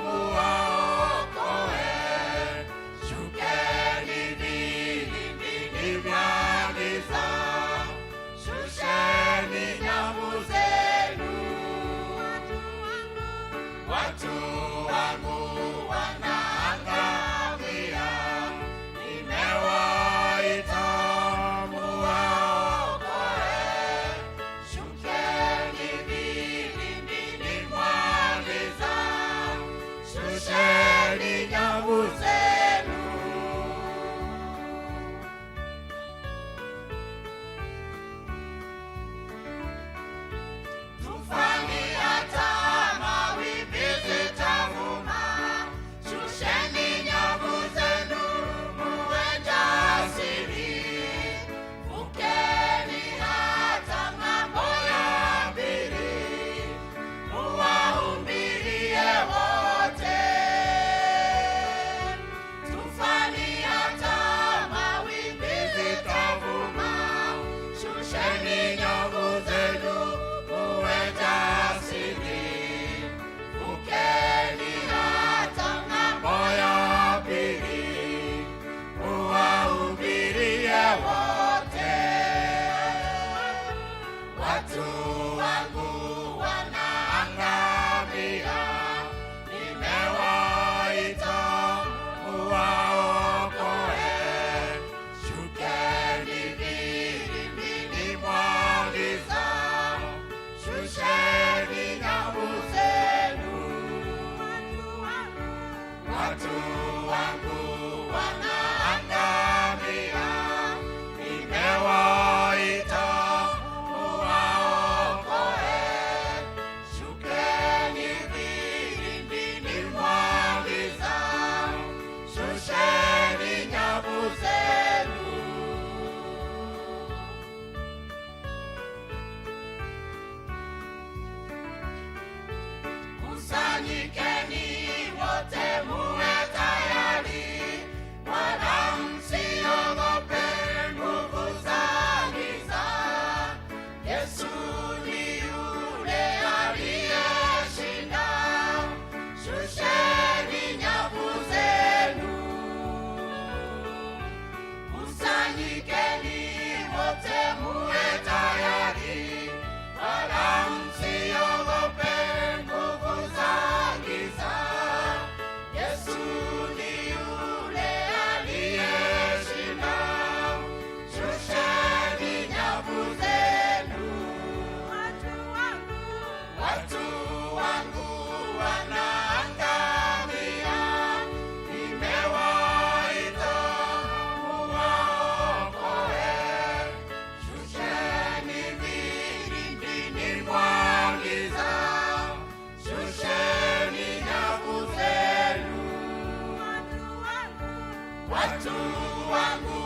muwaokoe. Shukeni vilindini vya giza, shusheni nyavu zenu. Watu wangu wanaangamia, nimewaita muwaokoe. Shukeni vilindini mwa giza, shusheni nyavu zenu. Tufani hata mawimbi zitavuma, shusheni nyavu zenu, muwe jasiri. Vukeni hata ng'ambo ya pili, muwahubirie wote. Tufani hata mawimbi zitavuma, shusheni nyavu zenu, muwe jasiri. Vukeni hata ng'ambo ya pili, muwahubirie wote. Watu wangu wanaangamia, nimewaita muwaokoe. Shukeni vilindini mwa giza, shusheni nyavu zenu. Watu wangu wanaangamia, nimewaita muwaokoe. Shukeni vilindini mwa giza, shusheni nyavu zenu. Kusanyikeni wote muwe tayari, wala msiogope nguvu za giza. Yesu ni yule aliyeshinda, shusheni nyavu zenu. Kusanyikeni wote muwe tayari, wala msiogope nguvu za giza. Yesu ni yule aliyeshinda, shusheni nyavu zenu. Watu wangu wanaangamia, nimewaita muwaokoe. Shusheni vilindini mwa giza, shusheni nyavu zenu. Watu wangu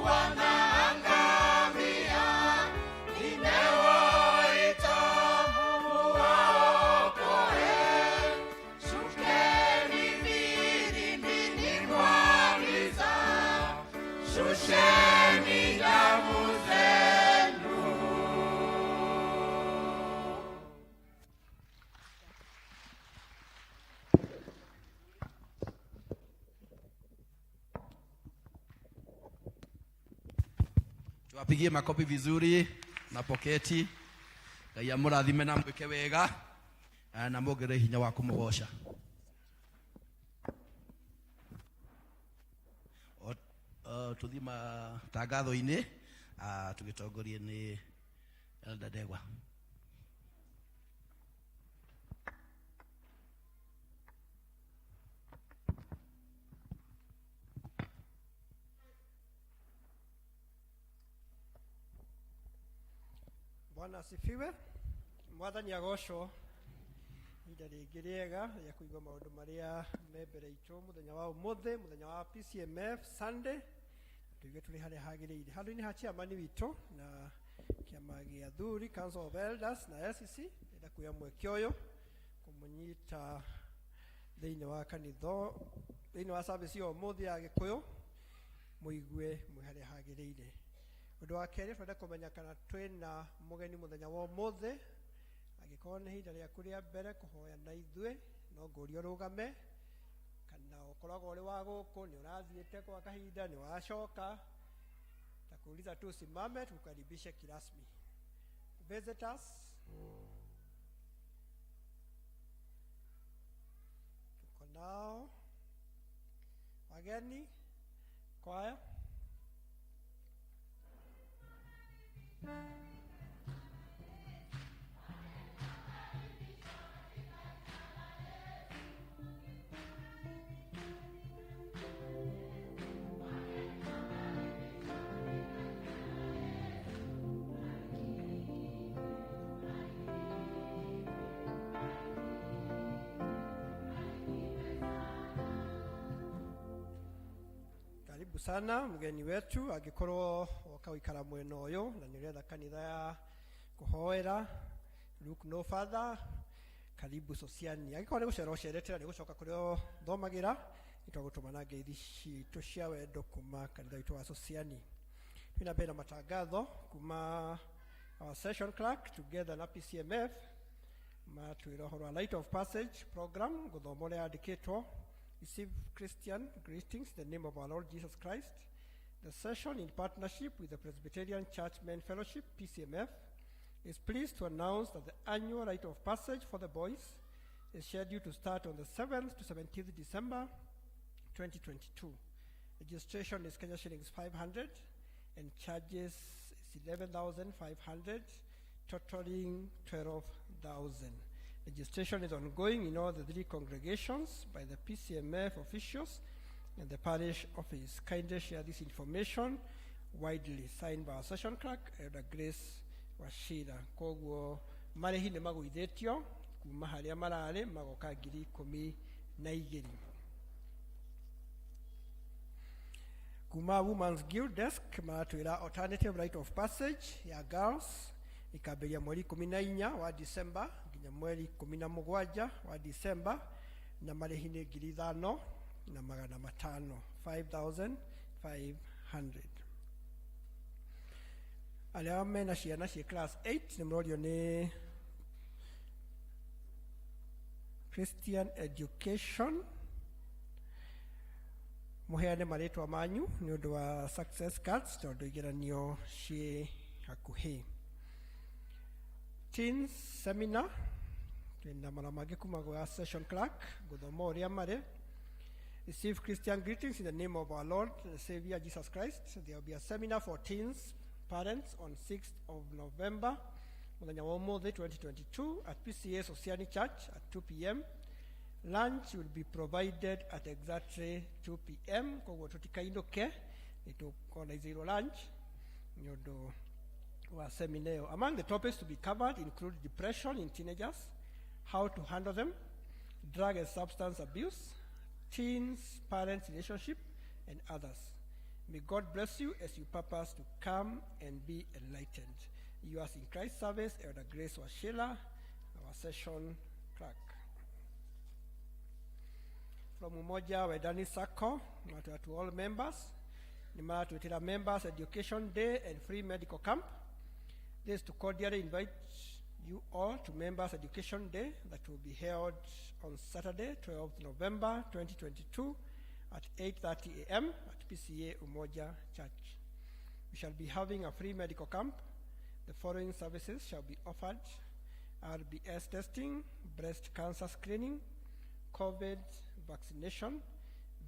wanaangamia, nimewaita muwaokoe. Shukeni vilindini mwa giza, shusheni nyavu zenu. Tuwapigie makofi vizuri na poketi. Ngai amũrathime na mwĩke wega na muongerere hinya wa kũmũgoca. Tũthiĩ matangatho-inĩ, tũgĩtongorie nĩ Elder Ndegwa. Bwana asifiwe. Mwathani agocwo. Ihinda rĩngĩ rĩega rĩa kũigua maũndũ marĩa me mbere itũ mũthenya wa ũmũthĩ, mũthenya wa PCMF Sunday. Tuigue tũrĩ harĩa hagĩrĩire. Handũ-inĩ ha chairman witũ na kĩama gĩa athuri, Council of Elders na LCC, ndĩrenda kuoya mweke ũyũ kũmũnyita thĩinĩ wa kanitha, thĩinĩ wa service ya ũmũthĩ ya Gĩkũyũ, mũigue mwĩ harĩa hagĩrĩire. Ũndũ wa kerĩ, twende kũmenya kana twĩna mũgeni mũthenya wa ũmũthĩ. Angĩkorwo nĩ ihinda rĩaku rĩa mbere kũhoya na ithuĩ, no ngũrie ũrũgame, kana ũkoragwo ũrĩ wa gũkũ, nĩ ũrathiĩte kwa kahinda, nĩ wacoka, takuuliza tu usimame tukukaribishe kirasmi. Visitors, tuko nao. Wageni, kwaya. Karibu sana mgeni wetu, angĩkorwo woka gũikara mwena ũyũ na nĩ ũretha kanitha ya kũhoera, look no further, karibu Sosiani. Angĩkorwo nĩ gũcera ũcerete na nĩ gũcoka kũrĩa ũthomagĩra, nĩ twagũtũma na ngeithi citũ cia wendo kuma kanitha witũ wa Sosiani. Twĩna mbere na matangatho kuma our session clerk together na PCMF matwĩra ũhoro wa Light of Passage program, gũthoma ũrĩa yandĩkĩtwo. Receive Christian greetings in the name of our Lord Jesus Christ. The session, in partnership with the Presbyterian Church Men Fellowship, PCMF, is pleased to announce that the annual Rite of Passage for the boys is scheduled to start on the 7th to 17th December 2022. Registration is Kenya shillings 500 and charges is 11,500, totaling 12,000. Registration is ongoing in all the three congregations by the PCMF officials and the parish office. Kindly share this information widely. Signed by our session clerk, Elder Grace Wachira. Koguo marĩhi nĩ magũithĩtio kuma harĩa mararĩ magoka 12,000. Kuma Women's Guild desk maratwĩra alternative rite of passage ya girls ikambĩrĩria mweri 14 wa December nginya mweri 17 wa December, na marĩhi nĩ 5,500, 5,500. Arĩa mena ciana ciĩ class 8 nĩ mũrorio nĩ Christian Education mũheane marĩtwa manyu nĩ ũndũ wa success cards, tondũ igeranio ciĩ hakuhĩ. Teens seminar, twĩna marũa mangĩ kuma gwa session clerk gũthoma ũrĩa marĩ. Receive Christian greetings in the name of our Lord and Savior Jesus Christ. There will be a seminar for teens parents on 6th of November, mũthenya wa ũmũthĩ 2022, at PCA Sosiani Church at 2 p.m. Lunch will be provided at exactly 2 p.m. Koguo tũtikainũke, nĩ tũkorganizeirwo lunch nĩ ũndũ wa seminar ĩyo. Among the topics to be covered include depression in teenagers, how to handle them, drug and substance abuse, teens parents relationship, and others. May God bless you as you purpose to come and be enlightened. Yours in Christ service, Elder Grace Wachira, our session clerk. From Umoja Wendani Sacco, to all members, nĩ Members Education Day and Free Medical Camp. This is to cordially invite you all to Members Education Day that will be held on Saturday, 12th November 2022 at 8:30 a.m. at PCA Umoja Church. We shall be having a free medical camp. The following services shall be offered: RBS testing, breast cancer screening, COVID vaccination,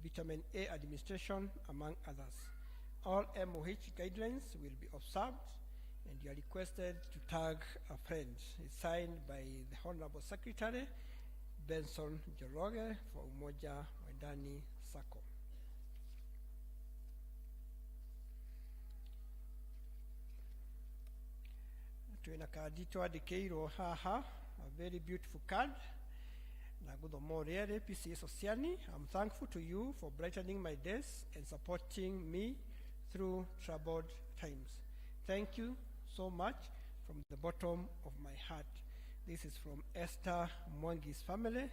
vitamin A administration, among others. All MOH guidelines will be observed And you are requested to tag a friend. It's signed by the Honorable Secretary, Benson Njoroge, for Umoja Mwendani Sacco. Twina kandi twandĩkĩirwo haha, a very beautiful card, na ngũthoma ũrĩa rĩ: PCEA Sosiani, I'm thankful to you for brightening my days and supporting me through troubled times. Thank you so much from the bottom of my heart. This is from Esther Mwangi's family,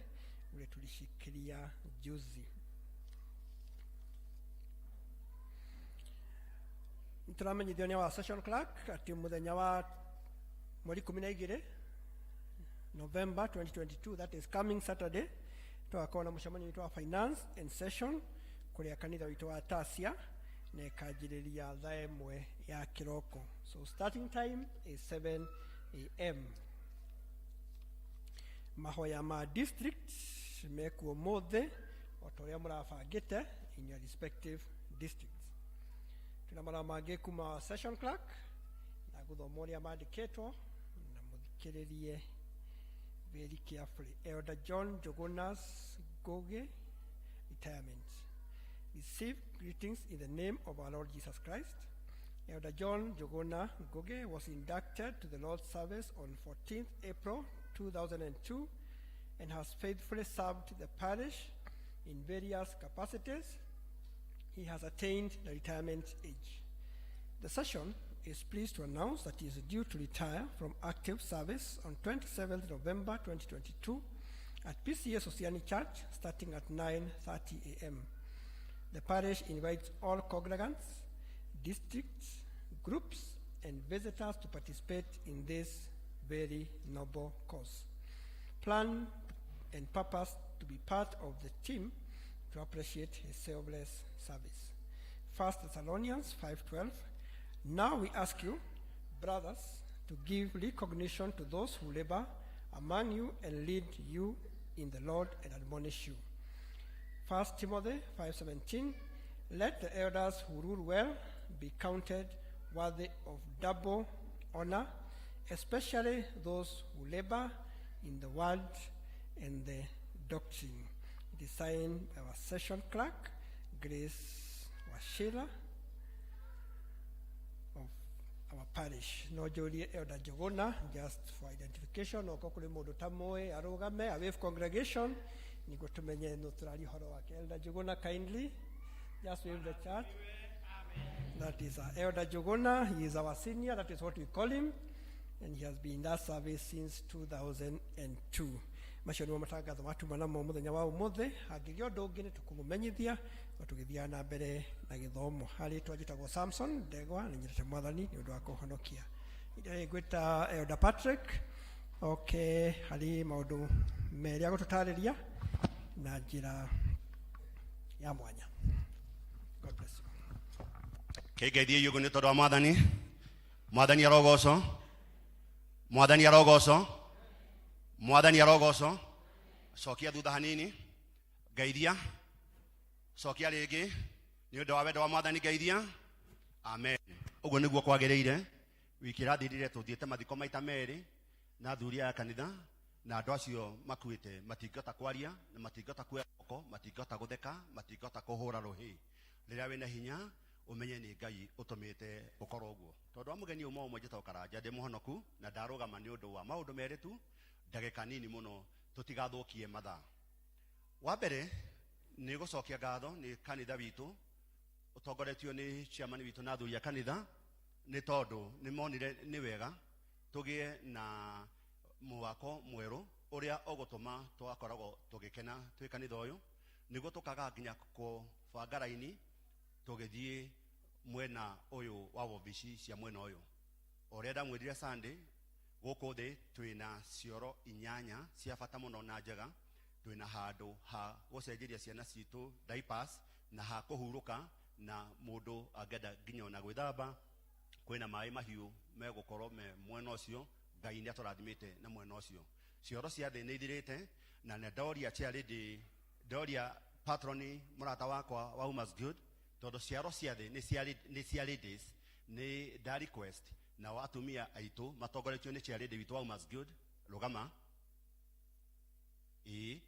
ule tulishikilia juzi. Nĩtũramenyithio nĩ wa session clerk atĩ mũthenya wa mweri 12 November 2022, that is coming Saturday, tũgakorwo na mũcemanio witũ wa finance and session kũrĩa kanitha witũ wa Tasia, na ĩkanjĩrĩria thaa 1 ya kĩroko. So starting time is 7 a.m. Mahoya ma district mekuo mũthĩ o ta ũrĩa mũrabangĩte in your respective districts. Twĩna marũa mangĩ kuma session clerk, na gũthoma ũrĩa mandĩkĩtwo na mũthikĩrĩrie very carefully. Elder John Jogonas Goge, retirement. Receive greetings in the name of our Lord Jesus Christ. Elder John Jogona Goge was inducted to the Lord's service on 14th April 2002 and has faithfully served the parish in various capacities. He has attained the retirement age. The session is pleased to announce that he is due to retire from active service on 27th November 2022 at PCEA Sosiani Church, starting at 9:30 a.m. The parish invites all congregants, districts, groups, and visitors to participate in this very noble cause. Plan and purpose to be part of the team to appreciate his selfless service. 1 Thessalonians 5:12. Now we ask you, brothers, to give recognition to those who labor among you and lead you in the Lord and admonish you. 1 Timothy 5:17. Let the elders who rule well be counted worthy of double honor, especially those who labor in the word and the doctrine. It is signed by our session clerk, Grace Washila of our parish. No njũrie Elder Njuguna, just for identification, okorwo kũrĩ mũndũ tamoĩ arũgame, a wave congregation, nĩguo tũmenye nũ tũraria ũhoro wake. Elder Njuguna, kindly just wave the church. That is Elder Njuguna. He is our senior, that is what we call him, and he has been in that service since 2002. Macio nĩmo matangatho matuma namo mũthenya wa ũmũthĩ. Hangĩgĩa ũndũ ũngĩ nĩ tũkũmũmenyithia o tũgĩthiaga na mbere na gĩthomo. Harĩ twanjĩtagwo Samson Ndegwa, nĩ nyendete Mwathani nĩ ũndũ wa kũhonokia. Ihinda rĩrĩ ngwĩta Elder Patrick oke harĩ maũndũ merĩ agũtũtarĩria na njĩra ya mwanya. God bless you. Kĩngeithie iũguo nĩ tondũ wa Mwathani. Mwathani arogocwo, Mwathani arogocwo, Mwathani arogocwo. Cokia thutha hanini, ngeithia. Cokia rĩngĩ nĩ ũndũ wa wendo wa Mwathani, ngeithia. Amen. Ũguo nĩguo kwagĩrĩire. Wiki ĩrathirire tũthiĩte mathiko maita merĩ na athuri aya kanitha, na andũ acio makuĩte matingĩhota kwaria na matingĩhota kuoya moko, matingĩhota gũtheka, matingĩhota kũhũra rũhĩ. Rĩrĩa wĩna hinya ũmenye nĩ Ngai ũtũmĩte ũkorwo ũguo. Tondũ wa mũgeni ũmwe ũmwe, njĩtagwo Karanja, ndĩ mũhonoku na ndarũgama nĩ ũndũ wa maũndũ merĩ tu, ndagĩka nini mũno, tũtigathũkie mathaa. Wa mbere nĩ gũcokia ngatho nĩ kanitha witũ ũtongoretio nĩ chairman witũ na athuri a kanitha, nĩ tondũ nĩ monire nĩ wega tũgĩe na mwako mwerũ ũrĩa ũgũtũma tũgakoragwo tũgĩkena twĩ kanitha ũyũ, nĩguo tũkaga nginya kũbanga raini tũgĩthiĩ mwena ũyũ wa wobici cia mwena ũyũ. Ũrĩa ndamwĩrire Sunday, gũkũ thĩ twĩna cioro inyanya cia bata mũno na njega. Twĩna handũ ha gũcenjeria ciana citũ diapers na ha kũhurũka, na mũndũ angĩenda nginya ona gwĩthamba, kwĩna maĩ mahiũ megũkorwo me mwena ũcio. Ngai nĩ atũrathimĩte na mwena ũcio. Cioro cia thĩ nĩ ithirĩte, na nĩ ndoria chairlady, ndoria patroni mũrata wakwa wa Umas Good, tondũ ciaro cia thĩ nĩ cia ladies, nĩ nda request. Nao atumia aitũ matongoretio nĩ chairlady witũ wa Women's Guild Rũgama. Ĩĩ,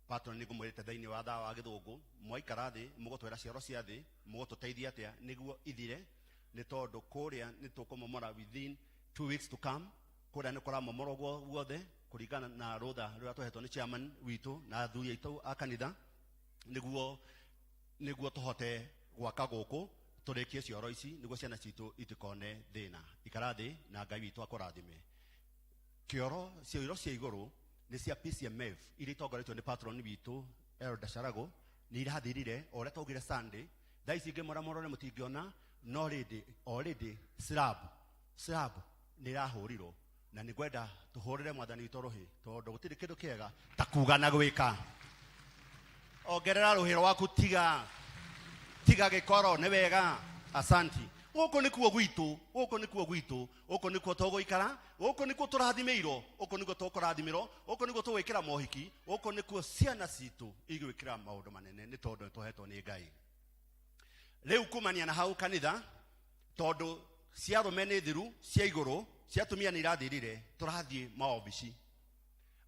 patron nĩ ngũmwĩrĩte thĩinĩ wa thaa wa gĩthũngũ, mwaikara thĩ mũgũtwĩra cioro cia thĩ mũgũtũteithia atĩa nĩguo ithire, nĩ tondũ kũrĩa nĩ tũkũmomora within 2 weeks to come. Kũrĩa nĩ kũramomorwo guothe kũringana na rũtha rũrĩa tũhetwo nĩ chairman witũ na athuri aitũ a kanitha, nĩguo tũhote gwaka gũkũ tũrĩkie cioro ici nĩguo ciana citũ itikone thĩna. Ikara thĩ na Ngai witũ akũrathime. Kĩoro cioro cia igũrũ nĩ cia PCMF iria itongoretio nĩ patron witũ Elder Sharago, nĩ irathirire o ũrĩa twaugire Sunday. Thaa ici ingĩmũra mũrore mũtingĩona, no already slab nĩ ĩrahũrirwo, na nĩ ngwenda tũhũrĩre mwathani witũ rũhĩ, tondũ gũtirĩ kĩndũ kĩega ta kuga na gwĩka. Ongerera rũhĩ rwaku, tiga gĩkoro, nĩ wega. Asanti. Gũkũ nĩkuo gwitũ, gũkũ nĩkuo gwitũ, gũkũ nĩkuo tũgũikara, gũkũ nĩkuo tũrathimĩirwo, gũkũ nĩkuo tũkũrathimĩrwo, gũkũ nĩkuo tũgwĩkĩra mohiki, gũkũ nĩkuo ciana citũ igwĩkĩra maũndũ manene, nĩ tondũ nĩ tũhetwo nĩ Ngai. Rĩu kumania na hau kanitha, tondũ cia arũme nĩ thiru, cia igũrũ, cia atumia nĩ irathirire, tũrathiĩ maobici.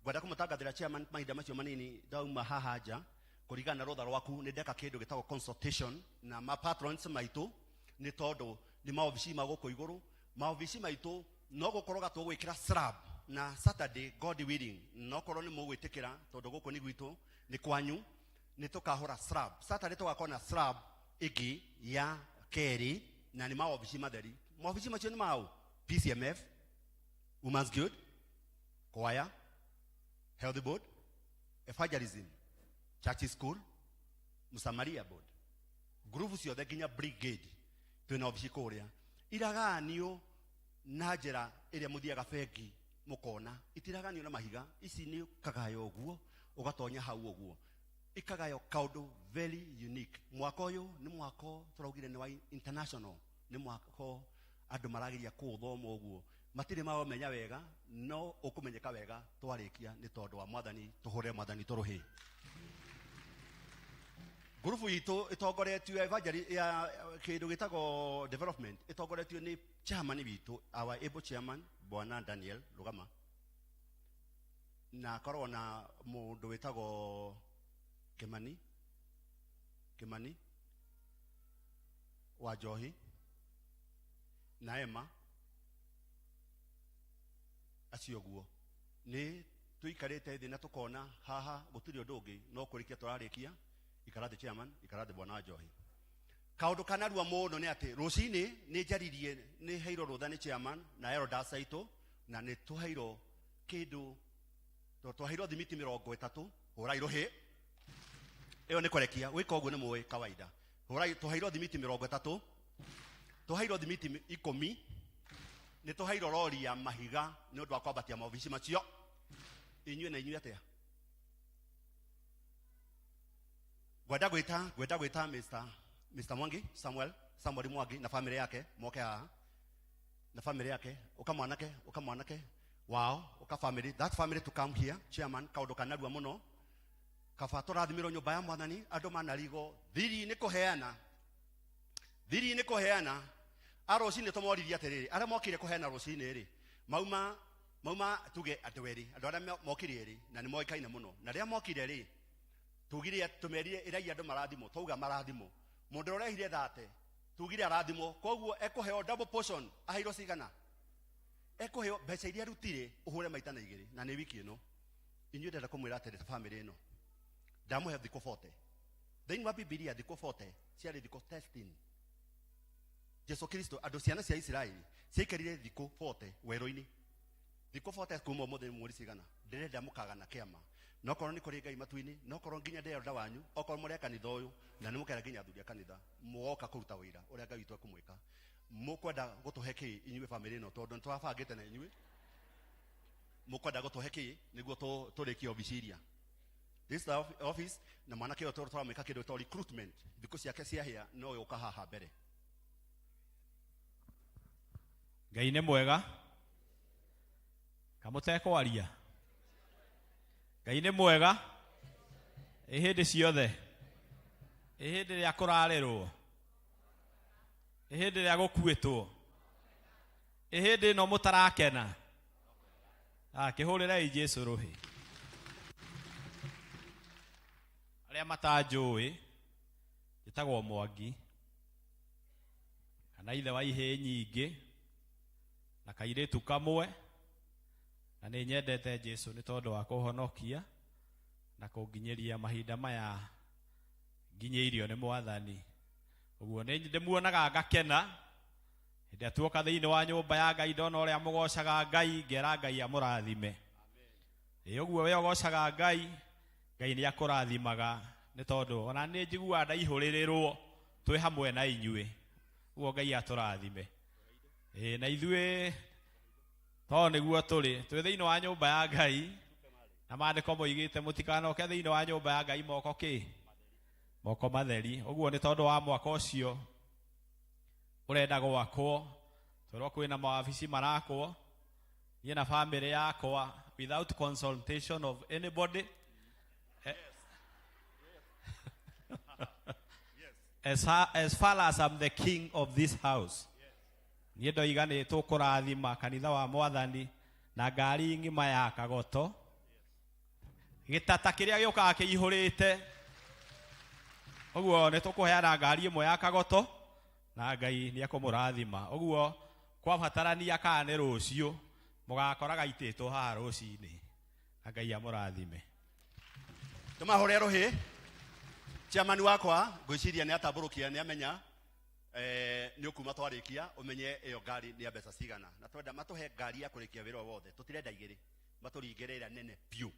Ngwenda kũmũtangathĩra chairman mahinda macio manini ndauma haha nja, kũringana na rũtha rwaku nĩ ndeka kĩndũ gĩtagwo consultation na ma patrons maitũ, nĩ tondũ nĩ maobici ma gũkũ igũrũ. Maobici maitũ no gũkorwo tũgwĩkĩra slab na Saturday, God willing, no korwo nĩ mũgwĩtĩkĩra, tondũ gũkũ nĩ gwitũ, nĩ kwanyu, nĩ tũkahũra slab Saturday. Tũgakorwo na slab ĩngĩ ya kerĩ, na nĩ maobici matheri. Maobici macio nĩ mau PCMF, Women's Guild, choir, health board, evangelism, church school, Msamaria board, ngurubu ciothe nginya brigade twĩna obici kũrĩa. Iragaanio na njĩra ĩrĩa mũthiaga bengi mũkona, itiraganio na mahiga. Ici nĩ kagayo ũguo, ũgatonya hau ũguo, ikagayo kaũndũ very unique. Mwaka ũyũ nĩ mwako tũraugire nĩ wa international, nĩ mwako andũ marageria kũũthoma ũguo, matirĩ maũmenya wega, no ũkũmenyeka wega twarĩkia, nĩ tondũ wa mwathani. Tũhũre mwathani tũrũhĩ. Ngurubu itũ ĩtongoretio ya ya kĩndũ gĩtagwo development, ĩtongoretio nĩ chairman witũ, our able chairman, Bwana Daniel Rugama, na akorwo na mũndũ wĩtagwo Kimani wa Njohi na Emma. Acio guo nĩ tũikarĩte thĩ na tũkona haha gũtirĩ ũndũ ũngĩ no kũrĩkia tũrarĩkia. Ikara thĩ chairman, ikara thĩ bwana Njohi. Kaũndũ kanarua mũno nĩ atĩ rũcinĩ nĩ njaririe, nĩ heirwo rũtha nĩ chairman na elders aitũ, na nĩ tũheirwo kĩndũ, twaheirwo thimiti 30. Hũrai rũhĩ, ĩyo nĩ kũrekia gwĩka ũguo nĩ mũĩ kawaida. Hũrai. Tũheirwo thimiti 30, tũheirwo thimiti 10, nĩ tũheirwo rori ya mahiga nĩ ũndũ wa kwambatia maobici macio. Inyuĩ na inyuĩ atĩa? Ngwenda gwĩta Mr. Mwangi Samuel, Samuel Mwangi na family yake moke haha, na family yake. Uka mwanake, uka mwanake wao, uka family, that family to come here. Chairman, kaũndũ kanarua mũno, kaba tũrathimirwo nyũmba ya mwathani. Andũ manarigo thiri nĩ kũheana, thiri nĩ kũheana. A rũcinĩ tũmoririe atĩrĩrĩ, arĩa mokire kũheana rũcinĩ rĩ, mauma tuge andũ erĩ, andũ arĩa mokire erĩ na nĩ moĩkaine mũno, na rĩrĩa mokire rĩ, tugire, tũmerire ĩrai andũ marathimwo. Twauga marathimwo, mũndũ ũrĩa ũrehire 30 tugire arathimwo, koguo ekũheo double portion. Aheirwo cigana? Ekũheo mbeca iria arutire ũhũre maita na igĩrĩ, na nĩ wiki ĩno. Inyuĩ ndĩrenda kũmwĩra atĩrĩ, ta family ĩno ndamũhe thikũ 40. Thĩinĩ wa Bibilia thikũ 40 ciarĩ thikũ testing. Jesu Kristo, andũ ciana cia Isiraeli ciaikarire thikũ 40 werũ-inĩ. Thikũ 40 kuma ũmũthĩ nĩ mweri cigana? Ndĩrenda mũkagana kĩama, no korwo nĩ kũrĩ Ngai matu-inĩ, no korwo nginya ndĩrenda wanyu, okorwo mũrĩ a kanitha ũyũ, na nĩ mũkera nginya athuri a kanitha mũgoka kũruta wĩra ũrĩa Ngai witũ ekũmwĩka. Mũkwenda gũtũhe kĩ inyuĩ family ĩno? Tondũ nĩ tũrabangĩte na inyuĩ, mũkwenda gũtũhe kĩ nĩguo tũrĩkie obici iria? This is the office, na mwanake ũyũ tũramwĩka kĩndũ gĩtagwo recruitment. Thikũ ciake ciahĩa no gũka haha mbere. Ngai nĩ mwega, kamũtekwaria. Ngai nĩ mwega ĩ hĩndĩ ciothe, ĩ hĩndĩ ĩrĩa kũrarĩrwo, ĩ hĩndĩ ĩrĩa gũkuĩtwo, ĩ. Ĩ hĩndĩ ĩno mũtarakena? Kĩhũrĩrei Jesũ rũhĩ. Arĩa matanjũĩ, njĩtagwo Mwangi, kana ithe wa ihĩĩ nyingĩ, na kairĩtu kamwe, na nĩ nyendete Jesũ nĩ tondũ wa kũhonokia na kũnginyĩria mahinda maya nginyĩirio nĩ Mwathani. Ũguo nĩ ndĩmuonaga ngakena hĩndĩ ĩrĩa tuoka thĩinĩ wa nyũmba ya Ngai, ndona ũrĩa mũgocaga Ngai, ngera Ngai amũrathime. Ĩ ũguo we ũgocaga Ngai, Ngai nĩ akũrathimaga, nĩ tondũ ona nĩ njiguaga ndaihũrĩrĩrwo twĩ hamwe na inyuĩ. Ũguo Ngai atũrathime. Ĩ na ithuĩ tondũ nĩguo tũrĩ, twĩ thĩinĩ wa nyũmba ya Ngai, na maandĩko moigĩte mũtikanoke thĩinĩ wa nyũmba ya Ngai moko kĩ? Moko matheri. Ũguo nĩ tondũ wa mwaka ũcio ũrenda gwakwo, twerwo kwĩna mawabici marakwo, niĩ na family yakwa without consultation of anybody. As far as I'm the king of this house, niĩ ndoiga nĩ tũkũrathima kanitha wa Mwathani na ngari ng'ima ya kagoto, gĩtata kĩrĩa gĩũkaga kĩihũrĩte. Ũguo nĩ tũkũheana ngari ĩmwe ya kagoto na Ngai nĩ ekũmũrathima. Ũguo kwabatarania kana nĩ rũciũ mũgakoraga itĩtwo haha rũcinĩ, na Ngai amũrathime. Tũmahũre rũhĩ. Chairman wakwa ngwĩciria nĩ atambũrũkia, nĩ amenya nĩ ũkuma twarĩkia ũmenye ĩyo ngari nĩ ya mbeca cigana, na twenda matũhe ngari ya kũrĩkia wĩra wothe, tũtirenda igĩrĩ, matũringĩre ĩrĩa nene biũ,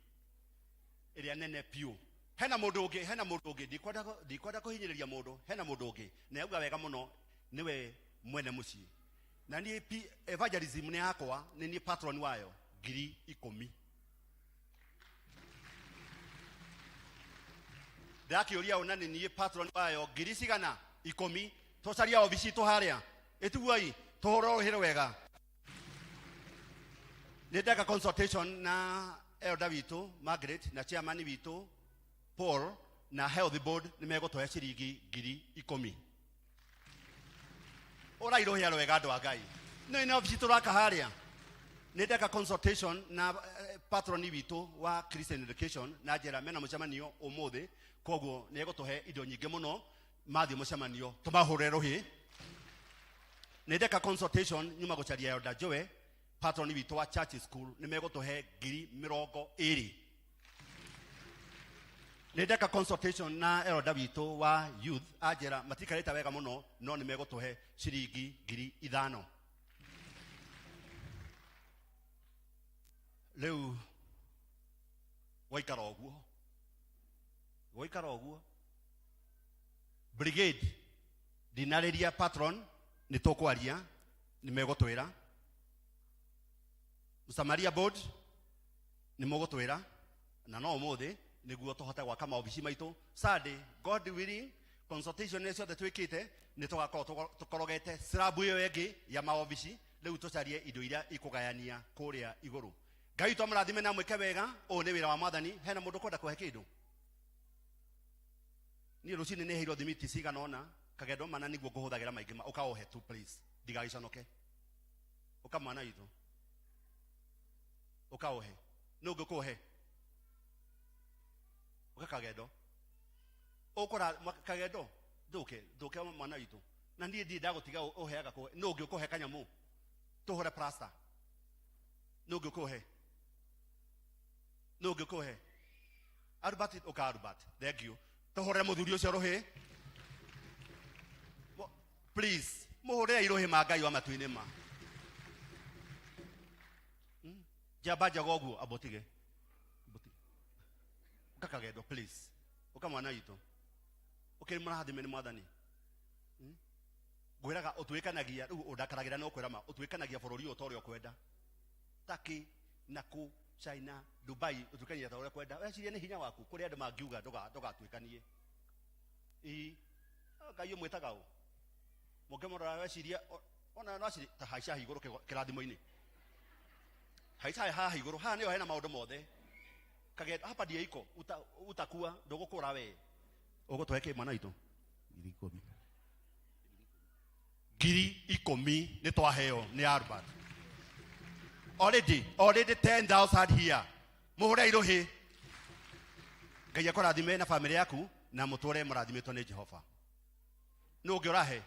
ĩrĩa nene biũ. Hena mũndũ ũngĩ, hena mũndũ ũngĩ, ndikwenda kũhinyĩrĩria mũndũ, hena mũndũ ũngĩ na auga wega mũno, nĩwe mwene mũciĩ. Na niĩ evangelism nĩ yakwa, nĩ niĩ patron wayo, 10,000. Ndakĩũria ũna nĩ niĩ patron wayo ngiri cigana? 10. Tũcaria obici itũ harĩa, ĩtuguoi tũhũre rũhĩ wega. Nĩ ndeka consultation na elder witũ Margaret na chairman witũ Paul na health board, nĩ megũtũhe ciringi 10,000. Ũrai rũhĩa rwega andũ a Ngai. Nĩ na obici tũraka harĩa. Nĩ ndeka consultation na patron witũ wa Christian Education na njĩra mena mũcemanio ũmũthĩ, koguo nĩ egũtũhe indo nyingĩ mũno mathiĩ mũcemanio, tũmahũre rũhĩ. Nĩ ndeka consultation nyuma gũcaria Elder Joe, patron witũ wa church school, nĩ megũtũhe 20,000. Nĩ ndeka consultation na elder witũ wa youth, anjĩra matikarĩte wega mũno, no nĩ megũtũhe ciringi 5,000. Rĩu gwaikara ũguo, gwaikara ũguo, brigade ndinarĩria patron, nĩ tũkwaria, nĩ megũtwĩra. Msamaria board nĩ mũgũtwĩra, na no ũmũthĩ nĩguo tũhote gwaka maobici maitũ. Sunday, God willing, consultation iria ciothe twĩkĩte nĩ tũgakorwo tũkorogete slab ĩyo ĩngĩ ya maobici, rĩu tũcarie indo iria ikũgayania kũrĩa igũrũ. Ngai witũ amũrathime na amwĩke wega. Ũyũ nĩ wĩra wa Mwathani. Hena mũndũ ũkwenda kũhe kĩndũ? Niĩ rũcinĩ nĩ heirwo thimiti cigana ũna, kagendo mana nĩguo ngũhũthagĩra maingĩ ma, ũkaohe tu please, ndigagĩconoke. Ũka mwana witũ, ũkaohe. Nũ ũngĩ ũkũhe? Ũka kagendo. Ũkũra kagendo, ndũke, ndũke mwana witũ. Na niĩ ndirĩ ndagũtiga ũheaga kũhe. Nũ ũngĩ ũkũhe kanyamũ? Tũhũre plaster. Nũ ũngĩ ũkũhe? Nũ ũngĩ ũkũhe? Albert, ũka Albert. Thank you. Tũhũre mũthuri ũcio rũhĩ. Please, mũhũrĩre rũhĩ ma Ngai wa matu-inĩ ma. Njamba njaga ũguo, ambotige. Ambotige. Ũka kagendo, please. Ũka mwana witũ. Ũkĩrĩ mũrathime nĩ Mwathani. Ngwĩraga ũtuĩkanagia, rĩu ũndakaragĩra no kwĩra ma, ũtuĩkanagia bũrũri ũyũ ta ũrĩa ũkwenda. Turkey, Naku, China, Dubai, ũtuĩkanagia ta ũrĩa ũkwenda. Weciria nĩ hinya waku, kũrĩ andũ mangiuga ndũgatuĩkanie. Ii, Ngai ũmwĩtaga ũ? Mũngĩmũrora weciria, ona no acirie, ta haica igũrũ kĩrathimo-inĩ. Haica haha igũrũ, haha nĩho hena maũndũ mothe. Kagendo, hapa ndiye iko, utakua, ndũgũkũra we. Ũgũtũhe kĩ mwana witũ? 10,000. 10,000 nĩ twaheo nĩ Albert. Already, already 10,000 here. Muhure iruhi. Ngai akũrathime na family yaku na mũtũre mũrathimĩtwo nĩ Jehova. Nũ ũngĩ ũrahe?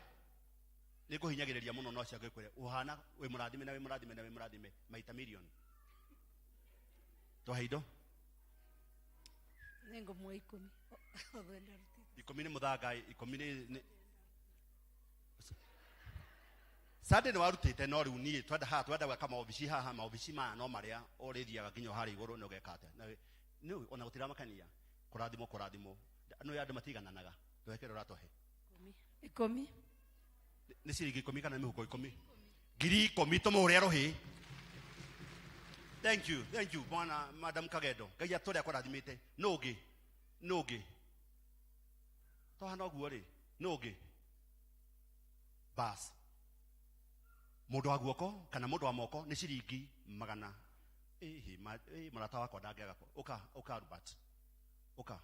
Nĩ ngũhinyagĩrĩria mũno no cio ngĩkwĩre ũhana wĩ mũrathime na wĩ mũrathime na wĩ mũrathime maita million. Twahe indo Nĩ ngũmwe 10. Othe ndarutĩte. 10 nĩ mũthanga 10 nĩ Sunday nĩ warutĩte no rĩu niĩ twenda haha twenda gwaka maobici haha maobici maya no marĩa ũrĩthiaga nginya harĩa igũrũ nĩ ũgeka atĩa na nĩ ona gũtiramakania kũrathimwo kũrathimwo nĩ andũ matigananaga tũhe kĩrĩa ũratũhe 10. Nĩ ciringi 10 kana mĩhuko 10 10,000 tũmũhũre rũhĩ. Thank you, thank you bwana Madam Kagendo. Ngai atũre akũrathimĩte. Nũ ũngĩ? Nũ ũngĩ? Tũhana ũguo rĩ, nũ ũngĩ? Bas. Mũndũ wa guoko kana mũndũ wa moko nĩ ciringi 100. Ĩhĩ, mũrata wakwa ndangĩaga. Ũka, ũka Albert. Ũka.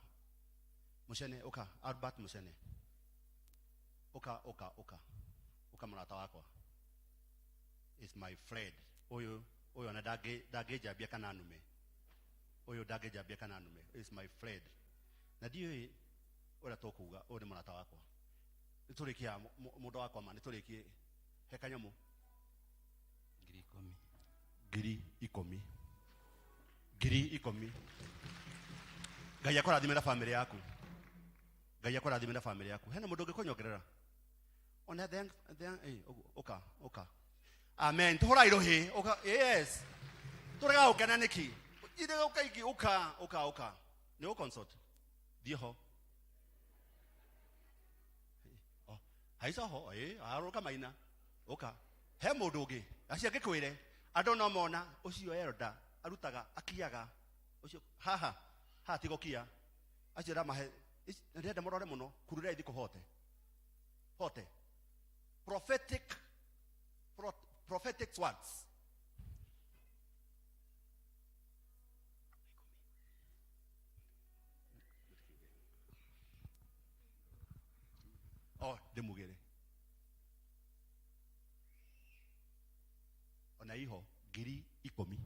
Mũcene, ũka Albert Mũcene. Ũka, ũka, ũka. Ũka mũrata wakwa. Is my friend. Ũyũ, ũyũ ona ndangĩnjambia kana nume. Ũyũ ndangĩnjambia kana nume. Is my friend. Na ndiũĩ ũrĩa tũkuga, ũyũ nĩ mũrata wakwa. Nĩtũrĩkie haha, mũndũ wakwa ma, nĩtũrĩkie. He kanyamũ. 10,000. 10,000. 10,000. Ngai akũrathime na family yaku. Ngai akũrathime na family yaku. Hena mũndũ ũngĩkũnyongerera? Ona then, then, ũguo, ũka, ũka. Amen. Tũhũrai rũhĩ. Ũka, yes. Tũrega gũkena nĩkĩ? Ithe ũka ingĩ, ũka, ũka, ũka. Nĩ ũconsort. Thiĩ ho. Oh, haica ho, arũka maina. Ũka. He mũndũ ũngĩ. Acio angĩkwĩre, andũ no mona, ũcio elder, arutaga, akiaga. Ũcio, haha, haha ti gũkia. Acio ndamahe, ndĩrenda mũrore mũno, kurũrai thikũ hote. Hote. Prophetic, prophetic words. Oh, ndĩmugĩre. Ona iho 10,000.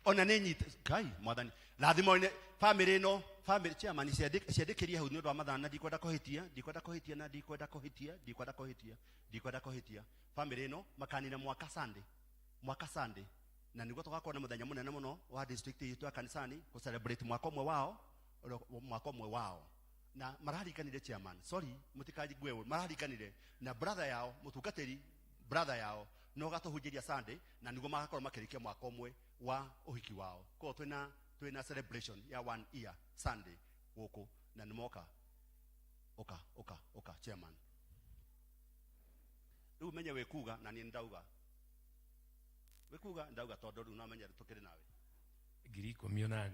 Ona nĩ nyite Ngai mwathani rathimo-inĩ family ĩno family chairman ciandĩkĩrie hau nĩ ũndũ wa mathaa na ndikwenda kũhĩtia ndikwenda kũhĩtia na ndikwenda kũhĩtia ndikwenda kũhĩtia ndikwenda kũhĩtia family ĩno makanina mwaka Sunday mwaka Sunday na nĩguo tũgakorwo na mũthenya mũnene mũno wa district itũ ya kanisani kũ celebrate mwaka ũmwe wao mwaka ũmwe wao na mararikanire chairman sorry mũtikanjigue ũru mararikanire na brother yao mũtungatĩri brother yao no gatũhunjĩria Sunday na nĩguo magakorwo makĩrĩkia mwaka ũmwe wa ũhiki wao koguo twĩna celebration ya 1 year Sunday gũkũ na nĩmoka ũka ũka ũka chairman rĩu menye wĩkuga na niĩ ndauga wĩkuga ndauga tondũ rĩu no menye tũkĩrĩ nawe 18,000.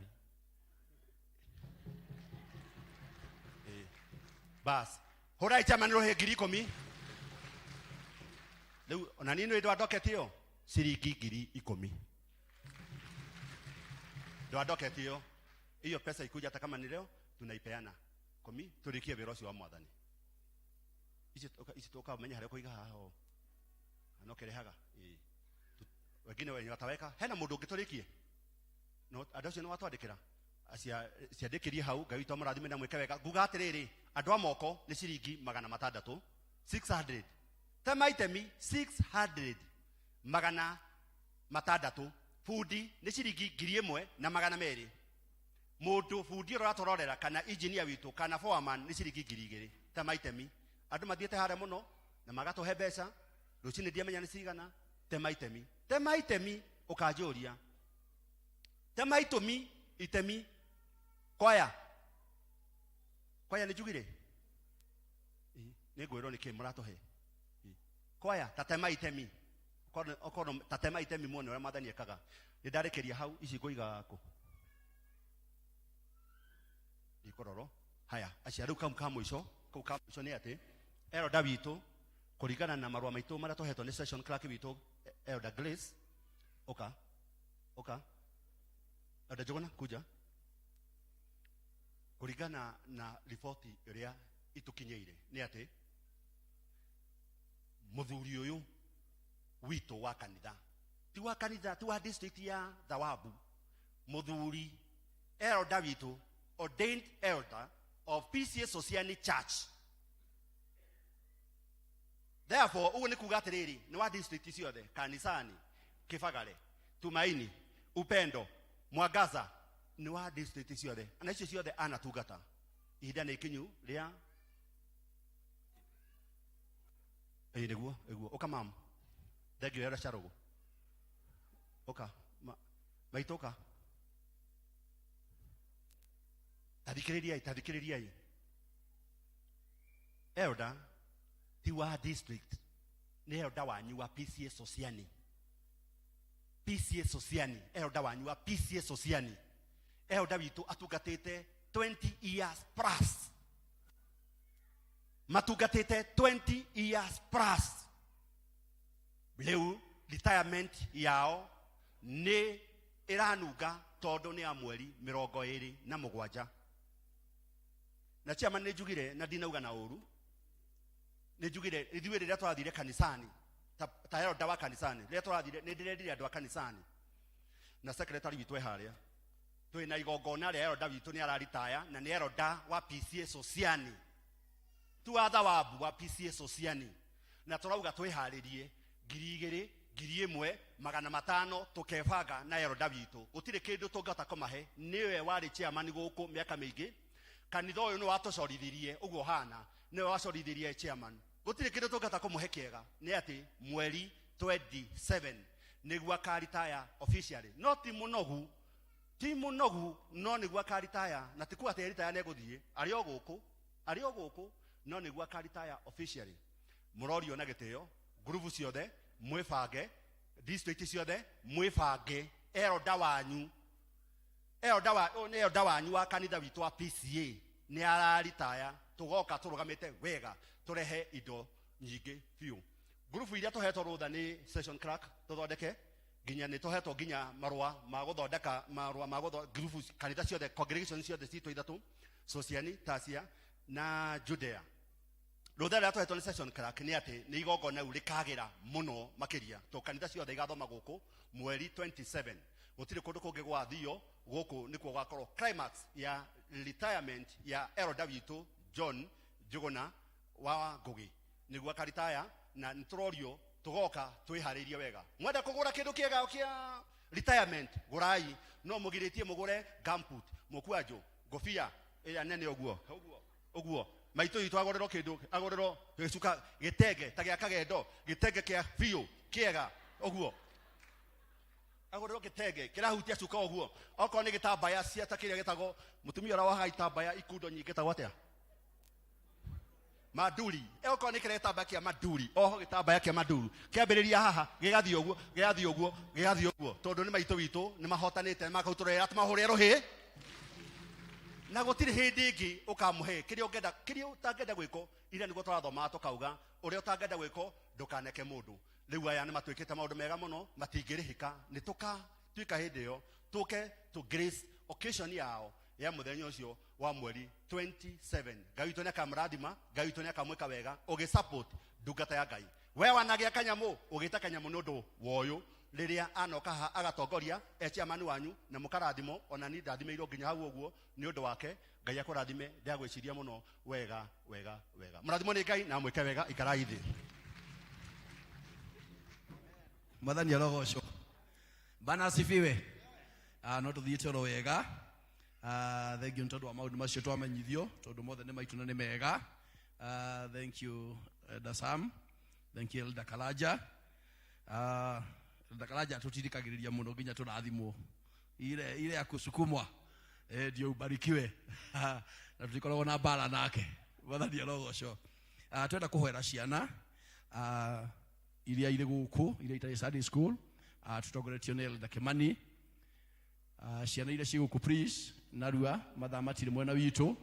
Bas hũrai chairman rũhĩ 10,000 rĩu ona niĩ nĩ ndwandokete ĩyo ciringi 10,000 ndwandokete ĩyo hiyo pesa ikuja hata kama ni leo tunaipeana 10 turikie wĩra ũcio wa mwathani ici tũkamenya harĩa kũiga haha o no kĩrehaga wengine wenye wataweka hena mũndũ ũngĩ tũrĩkie no andũ acio nĩ watwandĩkĩra ciandĩkĩrie hau Ngai witũ amũrathime na mwĩke wega nguga atĩrĩrĩ andũ a moko nĩ ciringi 600 600 tema itemi 600 600 bundi nĩ ciringi 1,200 mũndũ bundi ũrĩa ũratũrorera kana engineer witũ kana foreman nĩ ciringi 2,000 tema itemi andũ mathiĩte harĩa mũno na magatũhe mbeca rũcinĩ ndiamenya nĩ cigana tema itemi tema itemi ũkanjũria tema itũmi itemi kwaya kwaya nĩ njugire nĩ ngwĩrwo nĩkĩ mũratũhe kwaya tatema itemi okorwo tatema itemi muone ũrĩa mwathani ekaga nĩ ndarĩkĩria hau ici ngũiga kũ ndikororo haya acia rĩu kau ka mũico kau ka mũico nĩ atĩ elder witũ kũringana na marũa maitũ marĩa tũhetwo nĩ session clerk witũ Elder Grace ũka ũka Elder Njuguna kuja kũringana na riboti ĩrĩa itukinyĩire nĩ atĩ mũthuri ũyũ witũ wa kanitha, ti wa kanitha, ti wa district ya Thawabu, muthuri elder witũ, ordained elder of PCA Sosiani Church. Therefore ũguo nĩ kuga atĩrĩrĩ, nĩ wa district ciothe, kanisani, Kibagare, Tumaini, Upendo, Mwangaza, nĩ wa district ciothe, na icio ciothe anatungata. Ihinda nĩ ikinyu rĩa ĩĩ, nĩguo nĩguo. Ũka mam, thengio ya Carũgũ, ũka maitũ, ũka tathikĩrĩriai, tathikĩrĩriai. Elder ti wa district, nĩ elder wanyu wa PCA Sosiani, PCA Sosiani, elder wanyu wa PCA Sosiani. Elder witũ atungatĩte 20 years plus, matungatĩte 20 years plus. Rĩu retirement yao nĩ ĩranunga, tondũ nĩ ya mweri 27. Na chairman, nĩ njugire na ndinauga na ũru, nĩ njugire ithuĩ rĩrĩa twathire kanisani ta elder wa kanisani, rĩrĩa twathire nĩ ndĩrendire andũ a kanisani na secretary witũ e harĩa, twĩna igongona rĩa elder witũ nĩ araritaya, na nĩ elder wa PCA Sosiani, tu wa Thawabu, wa PCA Sosiani, na tũrauga twĩharĩrie 2000, 1500, tũkebanga na elder witũ. Gũtirĩ kĩndũ tũngĩhota kũmahe, nĩwe warĩ chairman gũkũ mĩaka mĩingĩ. Kanitha ũyũ nĩ watũcorithirie ũguo hana, nĩwe wacorithirie chairman. Gũtirĩ kĩndũ tũngĩhota kũmũhe kĩega, nĩ atĩ mweri 27 nĩguo akaritaya officially. No ti mũnogu, ti mũnogu, no nĩguo akaritaya, na ti kuga atĩ eritaya nĩ egũthiĩ, arĩ o gũkũ, arĩ o gũkũ, no nĩguo akaritaya officially. Mũrorio na gĩtĩo, ngurubu ciothe mwĩbange, district ciothe mwĩbange, elder wanyu, elder wa, ũyũ nĩ elder wanyu wa kanitha witũ wa PCA nĩ araritaya, tũgoka tũrũgamĩte wega, tũrehe indo nyingĩ biũ. Ngurubu iria tũhetwo rũtha nĩ session clerk tũthondeke, nginya nĩ tũhetwo nginya marũa ma gũthondeka, marũa ma gũtho ngurubu kanitha ciothe, congregation ciothe citũ ithatũ, Sosiani, Tasia na Judea. Rũtha rũrĩa tũhetwo nĩ session clerk nĩ atĩ nĩ igongona rĩu rĩkagĩra mũno makĩria, to kanitha ciothe igathoma gũkũ mweri 27. Gũtirĩ kũndũ kũngĩ gwathio, gũkũ nĩkuo gwakorwo climax ya retirement ya elder witũ John Njuguna wa Ngugi, nĩguo akaritaya, na nĩtũrorio tũgoka twĩharĩirie wega. Mwenda kũgũra kĩndũ kĩega kĩa retirement, gũrai, no mũgirĩtie mũgũre gumboot, mũkwanjũ, ngobia ĩrĩa nene ũguo ũguo ũguo. Maitũ witũ agũrĩrwo kĩndũ, agũrĩrwo gĩcuka gĩtenge ta gĩa kagendo, gĩtenge kĩa biũ kĩega ũguo, agũrĩrwo gĩtenge kĩrahutia cuka ũguo. Okorwo nĩ gĩtambaya cia ta kĩrĩa gĩtagwo, mũtumia ũrĩa wohaga itambaya ikundo nyingĩ gĩtagwo atĩa, manduri. Okorwo nĩ kĩrĩa gĩtambaya kĩa manduri, oho gĩtambaya kĩa manduru kĩambĩrĩria haha gĩgathiĩ ũguo, gĩgathiĩ ũguo, gĩgathiĩ ũguo, tondũ nĩ maitũ witũ nĩ mahotanĩte, makautũrera tũmahũre rũhĩ, na gũtirĩ hĩndĩ ĩngĩ ũkamũhe kĩrĩa ũngĩenda, kĩrĩa ũtangĩenda gwĩkwo. Ira nĩguo tũrathomaga tũkauga ũrĩa ũtangĩenda gwĩkwo ndũkaneke mũndũ. Rĩu aya nĩ matuĩkĩte maũndũ mega mũno, matingĩrĩhĩka, nĩ tũkatuĩka hĩndĩ ĩyo tũke to grace occasion yao ya mũthenya ũcio wa mweri 27. Ngai witũ nĩ akamũrathima, Ngai witũ nĩ akamwĩka wega ũgĩ support ndungata ya Ngai. We wanagĩa kanyamũ, ũgĩta kanyamũ nĩ ũndũ wa ũyũ, rĩrĩa anoka haha agatongoria e chairman wanyu na mũkarathimo, ona ni ndathimĩirwo nginya hau ũguo nĩ ũndũ wake. Ngai akũrathime, ndagwĩciria mũno wega wega wega. Mũrathimwo nĩ Ngai na mwĩke wega, ikarai thĩ. Mwathani arogocwo. Bwana asifiwe. No tuthiĩte oro wega. Thank you nĩ tondũ wa maũndũ macio twamenyithio, tondũ mothe nĩ maitũ na nĩ mega. Thank you Elder Sam, thank you Elder Kalaja. Elder Kalaja tũtirikagĩrĩria mũno nginya tũrathimwo, ile ile ya kusukumwa, ndio ubarikiwe. Na tũtikoragwo na mbara nake. Mwathani arogocwo. Twenda kũhoera ciana iria irĩ gũkũ, iria itarĩ Sunday school, tũtongoretio nĩ Elder Kimani. Ciana iria ciĩ gũkũ, please narua, mathaa matirĩ mwena witũ.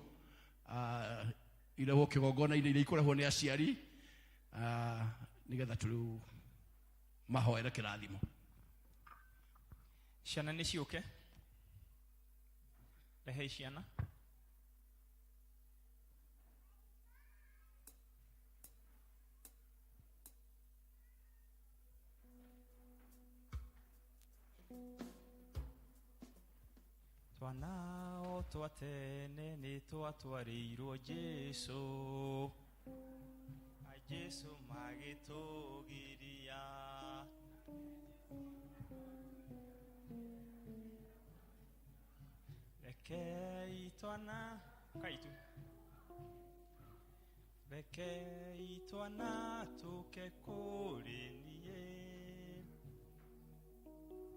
Irehwo kĩgongona-inĩ, iria ikũrehwo nĩ aciari, nĩgetha tũrĩu mahoere kĩrathimo. Ciana nĩ ciũke, rehei ciana. Twana o twa tene nĩ twatwarĩirwo Jesũ, a Jesũ magĩtũgiria. Rekei twana kaitu, rekei twana tũke kũrĩ niĩ.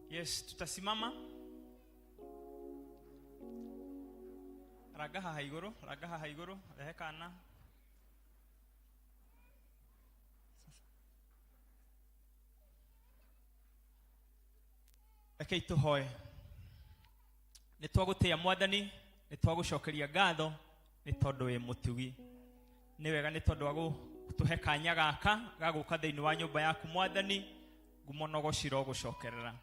Yes, tutasimama. Ranga haha igũrũ, ranga haha igũrũ, rehe kana. Rekei tũhoe. Nĩ twagũtĩĩa Mwathani, nĩ twagũcokeria ngatho nĩ tondũ wĩ mũtugi. Nĩ wega nĩ tondũ wa gũtũhe kanya gaka ga gũka thĩinĩ wa nyũmba yaku Mwathani, ngumo na ũgoci irogũcokerera.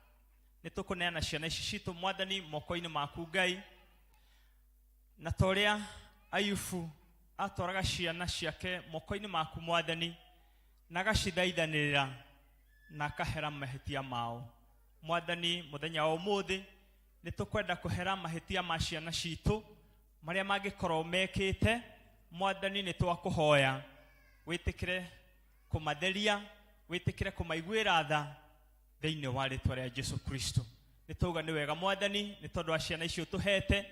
Nĩ tũkũneana ciana ici citũ Mwathani moko-inĩ maku Ngai, na ta ũrĩa Ayubu atwaraga ciana ciake moko-inĩ maku Mwathani, na agacithaithanĩrĩra na akahera mahĩtia mao. Mwathani, mũthenya wa ũmũthĩ nĩ tũkwenda kũhera mahĩtia ma ciana citũ marĩa mangĩkorwo mekĩte. Mwathani, nĩ twakũhoya wĩtĩkĩre kũmatheria, wĩtĩkĩre kũmaiguĩra tha thĩinĩ wa rĩtwa rĩa Jesu Kristo. Nĩ twauga nĩ wega Mwathani nĩ tondũ wa ciana icio ũtũhete,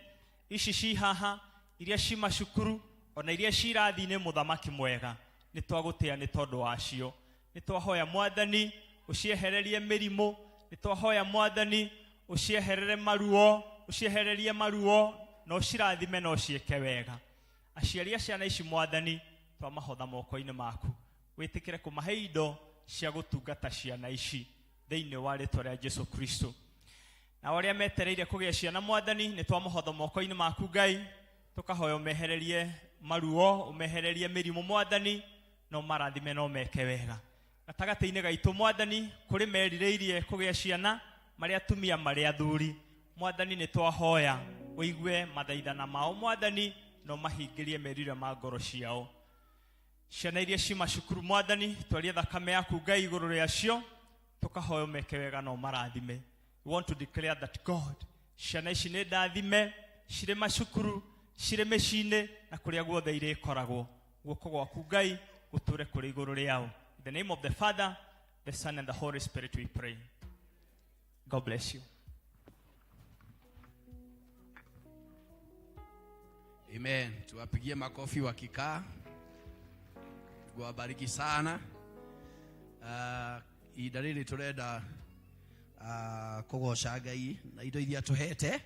ici ci haha, iria ci macukuru, ona iria ci irathi-inĩ. Mũthamaki mwega, nĩ twagũtĩĩa nĩ tondũ wacio. Nĩ twahoya Mwathani ũciehererie mĩrimũ, nĩ twahoya Mwathani ũcieherere maruo, ũciehererie maruo na ũcirathime na ũciĩke wega. Aciari a ciana ici Mwathani twamahotha moko-inĩ maku, wĩtĩkĩre kũmahe indo cia gũtungata ciana ici thĩinĩ wa rĩtwa rĩa Jesu Kristo. Na arĩa metereire kũgĩa ciana Mwathani nĩ twamahotha moko-inĩ maku Ngai, tũkahoya ũmehererie maruo, ũmehererie mĩrimũ Mwathani, na ũmarathime na ũmeke wega. Gatagatĩ-inĩ gaitũ Mwathani kũrĩ merirĩirie kũgĩa ciana, marĩ atumia marĩ athuri, Mwathani nĩ twahoya ũigue mathaithana mao Mwathani, na ũmahingĩrie merirĩria ma ngoro ciao. Ciana iria ci macukuru Mwathani, twarie thakame yaku Ngai igũrũ rĩacio, tũkahoya ũmeke wega na ũmarathime. We want to declare that God, ciana ici nĩ ndathime, cirĩ macukuru, cirĩ mĩciĩ-inĩ na kũrĩa guothe irĩkoragwo. Guoko gwaku Ngai gũtũre kũrĩ igũrũ rĩao. In the name of the Father, the Son and the Holy Spirit we pray. God bless you. Amen. Tuwapigie makofi wakikaa. Mungu awabariki sana. Ihinda rĩrĩ tũrenda kũgoca Ngai na indo iria tũhete,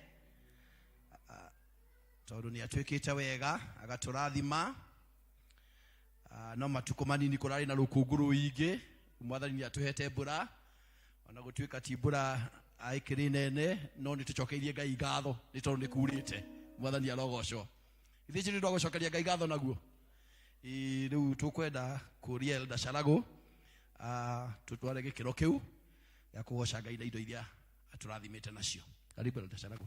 tondũ nĩ atwĩkĩte wega agatũrathima. No matukũ manini kũrarĩ na rũkũngũ rũingĩ, Mwathani nĩ atũhete mbura, ona gũtuĩka ti mbura ĩkĩrĩ nene, no nĩ tũcokeirie Ngai ngatho nĩ tondũ nĩ kurĩte. Mwathani arogocwo. Ithuĩ ithuĩ twagũcokeria Ngai ngatho naguo. Rĩu tũkwenda kũria Elder Carago tũtware gĩkĩro kĩu gĩa kũgoca Ngai na indo iria atũrathimĩte nacio. Karibu Elder Carago.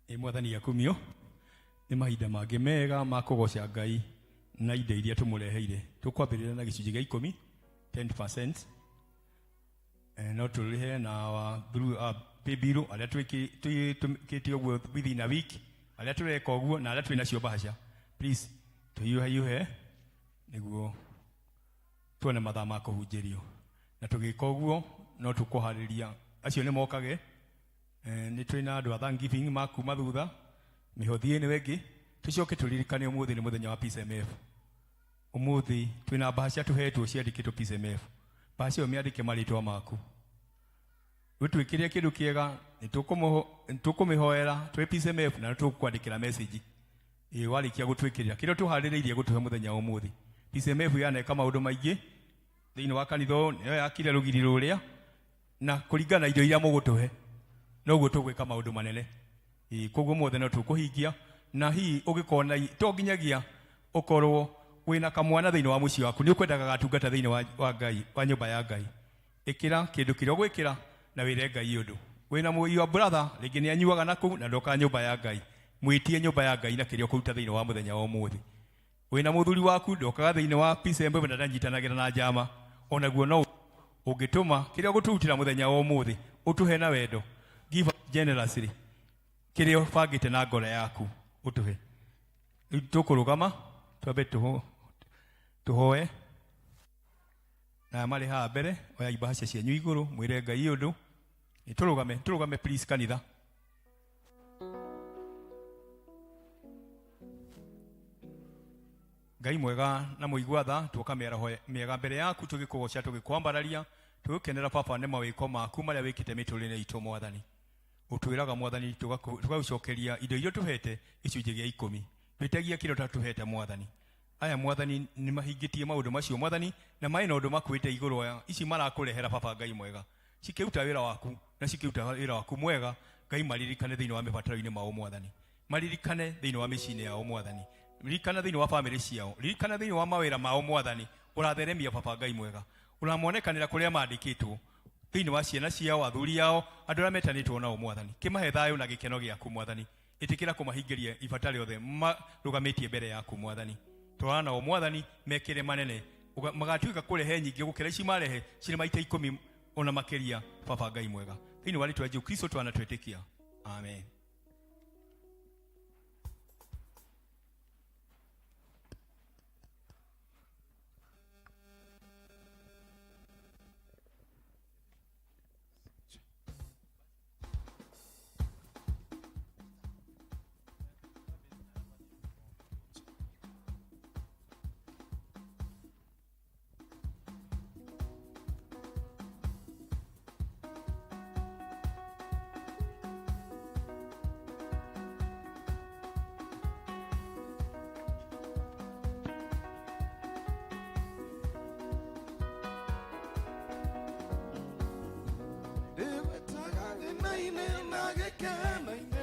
Ĩ Mwathani akumio. Nĩ mahinda mangĩ mega ma kũgoca Ngai na indo iria tũmũreheire. Tũkwambĩrĩria na gĩcunjĩ gĩa ikũmi, 10%. No tũrĩhe na our, through our pay bill arĩa twĩkĩte ũguo within a week, arĩa tũreka ũguo na arĩa twĩ nacio mbaca, please tũhiũhahiũhe nĩguo tuone mathaa ma kũhunjĩrio. Na tũgĩka ũguo no tũkũharĩria acio nĩ mokage. Nĩ twĩ na andũ a Thanksgiving ma kuma thutha mĩhothi ĩno ĩngĩ. Tũcoke tũririkane ũmũthĩ nĩ mũthenya wa PCMF. Ũmũthĩ twĩna mbaca tũhetwo ciandĩkĩtwo PCMF. Mbaca ĩyo mĩandĩke marĩtwa maku, ũtwĩkĩre kĩndũ kĩega, nĩ tũkũmĩhoera twĩ PCMF na nĩ tũgũkwandĩkĩra message ĩ warĩkia gũtwĩkĩrĩra kĩrĩa tũharĩrĩirie gũtũhe mũthenya wa ũmũthĩ. PCMF yaneka maũndũ maingĩ thĩinĩ wa kanitha ũyũ, nĩyo yakire rũgiri rũrĩa, na kũringana na indo iria mũgũtũhe noguo tũgwĩka maũndũ manene. Koguo mothe no tũkũhingia. Na hihi ũngĩkorwo na to nginyagia ũkorwo wĩna kamwana thĩinĩ wa mũciĩ waku, nĩ ũkwendaga gatungata thĩinĩ wa Ngai, wa nyũmba ya Ngai, ĩkĩra kĩndũ kĩrĩa ũgwĩkĩra na wĩre Ngai ũndũ. Wĩna your brother rĩngĩ nĩ anyuaga na kũu na ndokaga nyũmba ya Ngai, mwĩtie nyũmba ya Ngai na kĩrĩa ũkũruta thĩinĩ wa mũthenya wa ũmũthĩ. Wĩna mũthuri waku ndokaga thĩinĩ wa PCMB na ndanyitanagĩra na njama, onaguo no ũngĩtũma kĩrĩa ũgũtũrutĩra mũthenya wa ũmũthĩ ũtũhe na wendo, give us generously kĩrĩa ũbangĩte na ngoro yaku ũtũhe. Rĩu tũkũrũgama twambe tũhoe na marĩ haha mbere, oya ibahaca cianyu igũrũ mwĩre Ngai ũndũ. Nĩ tũrũgame, tũrũgame please kanitha. Ngai mwega na mũigua tha, tuoka mĩaraho mĩega mbere yaku tũgĩkũgoca tũgĩkwambararia tũgĩkenera baba nĩ mawĩko maku marĩa wĩkĩte mĩtũrĩre itũ mwathani. Ũtwĩraga mwathani tũgagũcokeria indo iria ũtũhete gĩcunjĩ gĩa 10, twĩtagia kĩrĩa ũtatũhete mwathani. Aya mwathani nĩ mahingĩtie maũndũ macio mwathani, na marĩ na ũndũ makuĩte igũrũ ya ici marakũrehera baba Ngai mwega, cikĩruta wĩra waku na cikĩruta wĩra waku mwega. Ngai maririkane thĩinĩ wa mĩbataro-inĩ mao mwathani, maririkane thĩinĩ wa mĩciĩ-inĩ yao mwathani, ririkana thĩinĩ wa bamĩrĩ ciao, ririkana thĩinĩ wa mawĩra mao mwathani. Ũratheremia baba Ngai mwega, ũramonekanĩra kũrĩa mandĩkĩtwo thĩinĩ wa ciana ciao, athuri ao, andũ arĩa metanĩtwo nao mwathani. Kĩmahe thayũ na gĩkeno gĩaku mwathani, ĩtĩkĩra kũmahingĩria ibata rĩothe marũgamĩtie mbere yaku mwathani. Twarana nao mwathani, mekĩre manene, magatuĩka kũrehe nyingĩ gũkĩra ici marehe cirĩ maita 10 ona makĩria baba Ngai mwega. Thĩinĩ wa rĩtwa rĩa Jesũ Kristo twana twĩtĩkia, amen.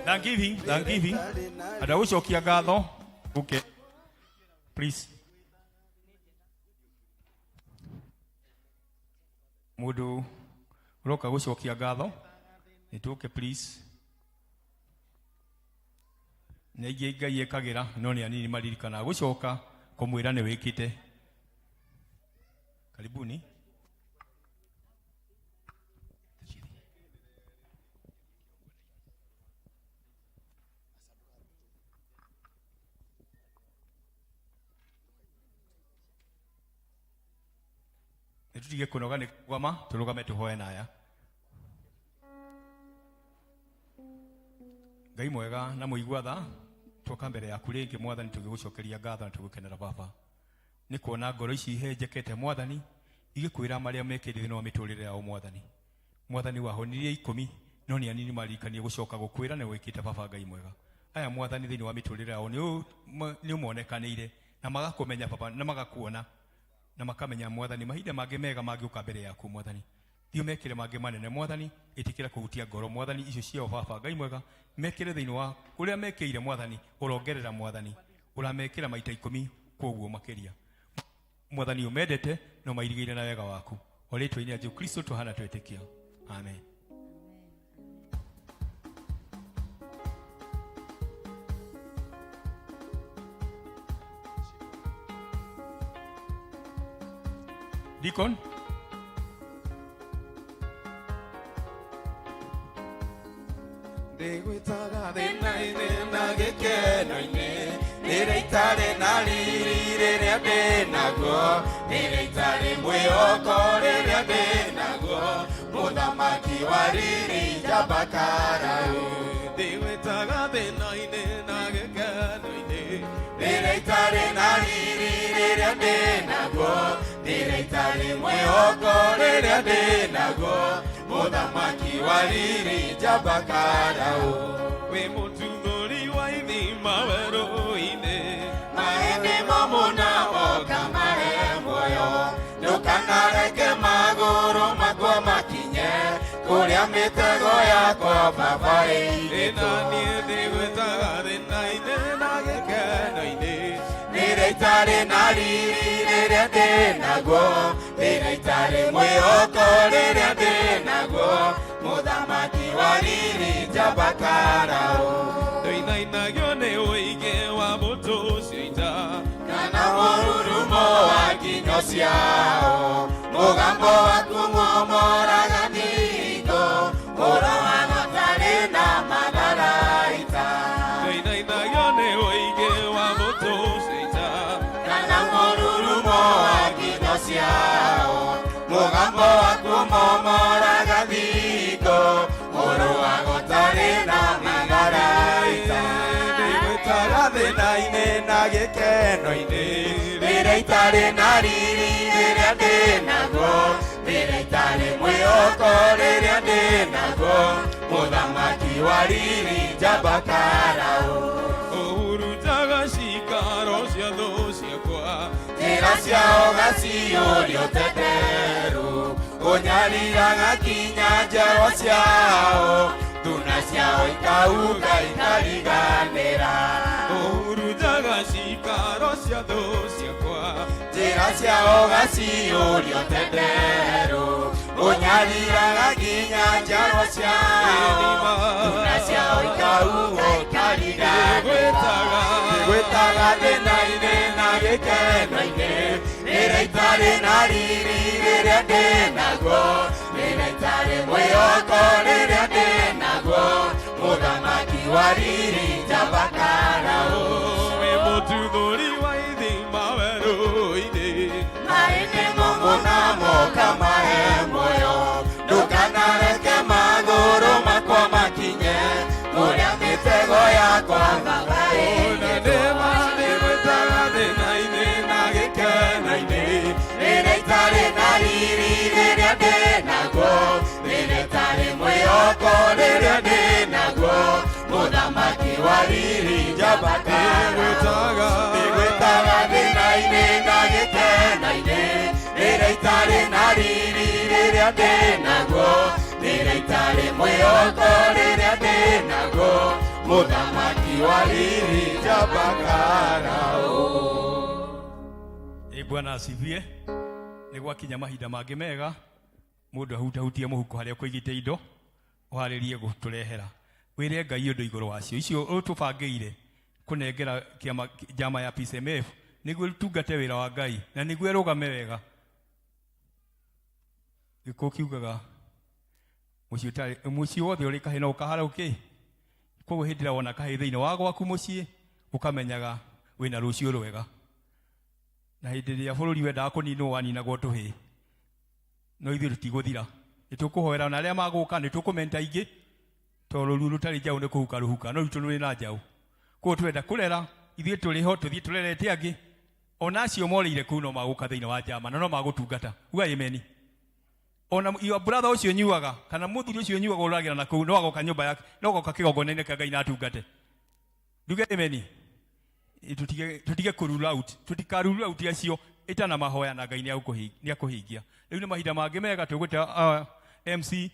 Thanksgiving, Thanksgiving. Andũ a gũcokia ngatho. Okay. Please. Mũndũ ũroka gũcokia ngatho, nĩ tũke please. Nĩ aingĩ Ngai ekagĩra, no nĩ anini maririkanaga gũcoka kũmwĩra nĩ wĩkĩte. Karibuni. Nĩ tũtige kũnoga nĩ kũrũgama, tũrũgame tũhoe na aya. Ngai mwega na mũigua tha, twoka mbere yaku rĩngĩ mwathani tũgĩgũcokeria ngatho na tũgĩkenera baba. Nĩ kuona ngoro ici ihenjekete mwathani, igĩkwĩra marĩa mekĩte thĩinĩ wa mĩtũrĩre yao mwathani. Mwathani wahonirie 10, no nĩ anini maririkanie gũcoka gũkwĩra nĩ wĩkĩte baba Ngai mwega. Aya mwathani thĩinĩ wa mĩtũrĩre yao nĩ ũmonekanĩire na magakũmenya baba na magakuona na makamenya mwathani mahinda mangĩ mega mangĩũka mbere yaku mwathani. Thiĩ ũmekĩre mangĩ manene mwathani, ĩtĩkĩra kũhutia ngoro mwathani icio ciao baba Ngai mwega, mekĩre thĩinĩ wa ũrĩa mekĩire mwathani, ũrongerera mwathani, ũramekĩra maita 10 kwoguo makĩria. Mwathani ũmendete no mairigĩire na wega waku. O rĩtwa-inĩ rĩa Jesũ Kristo twahana twĩtĩkia. Amen. Deacon. Ndĩgwĩtaga thĩna-inĩ na gĩkeno-inĩ, rĩrĩa itarĩ na riri rĩrĩa ndĩnaguo, rĩrĩa itarĩ mwĩhoko rĩrĩa ndĩnaguo, mũthamaki wa riri njamba karaũ. Ndĩgwĩtaga thĩna-inĩ na gĩkeno-inĩ, rĩrĩa itarĩ na riri rĩrĩa ndĩnaguo, rĩrĩa itarĩ mwĩhoko rĩrĩa ndĩnaguo, mũthamaki wa riri njamba karaũ. Wĩ mũtuthũri wa ithima werũ-inĩ, maĩ nĩmo mũnamoka mahe muoyo, ndũkanareke magũrũ makwa makinye kũrĩa mĩtego yakwa baba ĩigĩtwo. Na niĩ ndĩgwĩtaga thĩna-inĩ na gĩkeno-inĩ, rĩrĩa itarĩ na riri rĩrĩa ndĩnaguo, rĩrĩa itarĩ mwĩhoko rĩrĩa ndĩnaguo, mũthamaki wa riri njamba karaũ. Ndũinainagio nĩ ũingĩ wa mbũtũ cia ita, kana ciao mũgambo waku mũmoraga thingo ũroaga tarĩ na matharaita Ndainainagio nĩ ũingĩ wa mbũtũ cia ita kana mũrurumo wa ngingo ciao mũgambo waku mũmoraga thingo ũrũaga ũtarĩ na matharaita Ndĩgwĩtaga thĩna-inĩ na gĩkeno-inĩ rĩrĩa itarĩ na riri rĩrĩa ndĩ naguo rĩrĩa itarĩ mwĩhoko rĩrĩa ndĩ naguo mũthamaki wa riri njamba Karao Ũhurunjaga ciikaro cia thũ ciakwa njĩra ciao gaciyũria ũtenderũ ũnyariraga kinya njiarwa ciao thuna ciao ikauga ikariganĩra Ũhurunjaga ciikaro cia thũ ciakwa njĩra ciao gaciyũria ũtenderũ ũnyariraga nginya njiarwa ciao thuna ciao ikauga ikariganĩra ngwĩtaga thĩna-inĩ na gĩkeno-inĩ rĩrĩa itarĩ na riri rĩrĩa ndĩ naguo rĩrĩa itarĩ mwĩhoko rĩrĩa ndĩ naguo mũthamaki wa riri njamba Karao Wĩ mũtuthũri wa ithima werũ-inĩ maĩ nĩ momũ na moka mahe muoyo ndũkanareke magũrũ makwa makinye kũrĩa mĩtego yakwa baba Na ndĩma ndĩgwĩtaga thĩna-inĩ na gĩkeno-inĩ rĩrĩa itarĩ na riri rĩrĩa ndĩ naguo rĩrĩa itarĩ mwĩhoko rĩrĩa ndĩ naguo mũthamaki wa riri njamba Ndĩgwĩtaga ndĩgwĩtaga thĩna-inĩ na gĩkeno-inĩ rĩrĩa itarĩ na riri rĩrĩa ndĩ naguo rĩrĩa itarĩ mwĩhoko rĩrĩa ndĩ naguo mũthamaki wa riri njamba Karao Ĩ Bwana asifiwe. Nĩ gwakinya mahinda mangĩ mega mũndũ ahutahutie mũhuko harĩa ũkũigĩte indo ũharĩrie gũtũrehera wĩre Ngai ũndũ igũrũ wacio icio ũtũbangĩire kũnengera kĩama njama ya PCMF nĩguo ĩtungate wĩra wa Ngai na nĩguo ĩrũgame wega. Gĩkũyũ kiugaga mũciĩ ũtarĩ mũciĩ wothe ũrĩ kahĩĩ no ũkahara ũkĩ koguo hĩndĩ ĩrĩa wona kahĩĩ thĩinĩ wa gwaku mũciĩ ũkamenyaga wĩna rũciũ rwega na hĩndĩ ĩrĩa bũrũri wendaga kũninwo waninagwo tũhĩĩ no ithuĩ tũtigũthira nĩ tũkũhoera na arĩa magũka nĩ tũkũmenta aingĩ tondũ rũru rũtarĩ njaũ nĩ kũhuka rũhuka no rwitũ rũrĩ na njaũ koguo twenda kũrera ithuĩ tũrĩ ho tũthiĩ tũrerete angĩ ona acio morĩire kũu no magũka thĩinĩ wa njama na no magũtungata uga ameni ona your brother ũcio nyuaga kana mũthuri ũcio nyuaga ũragĩra na kũu no agoka nyũmba yake no agoka kĩgongona-inĩ kĩa Ngai na atungate nduge ameni tutige kũ rule out tutika rule out acio ĩtana mahoya na Ngai nĩ akũhingia rĩu nĩ mahinda mangĩ mega tũgwĩta MC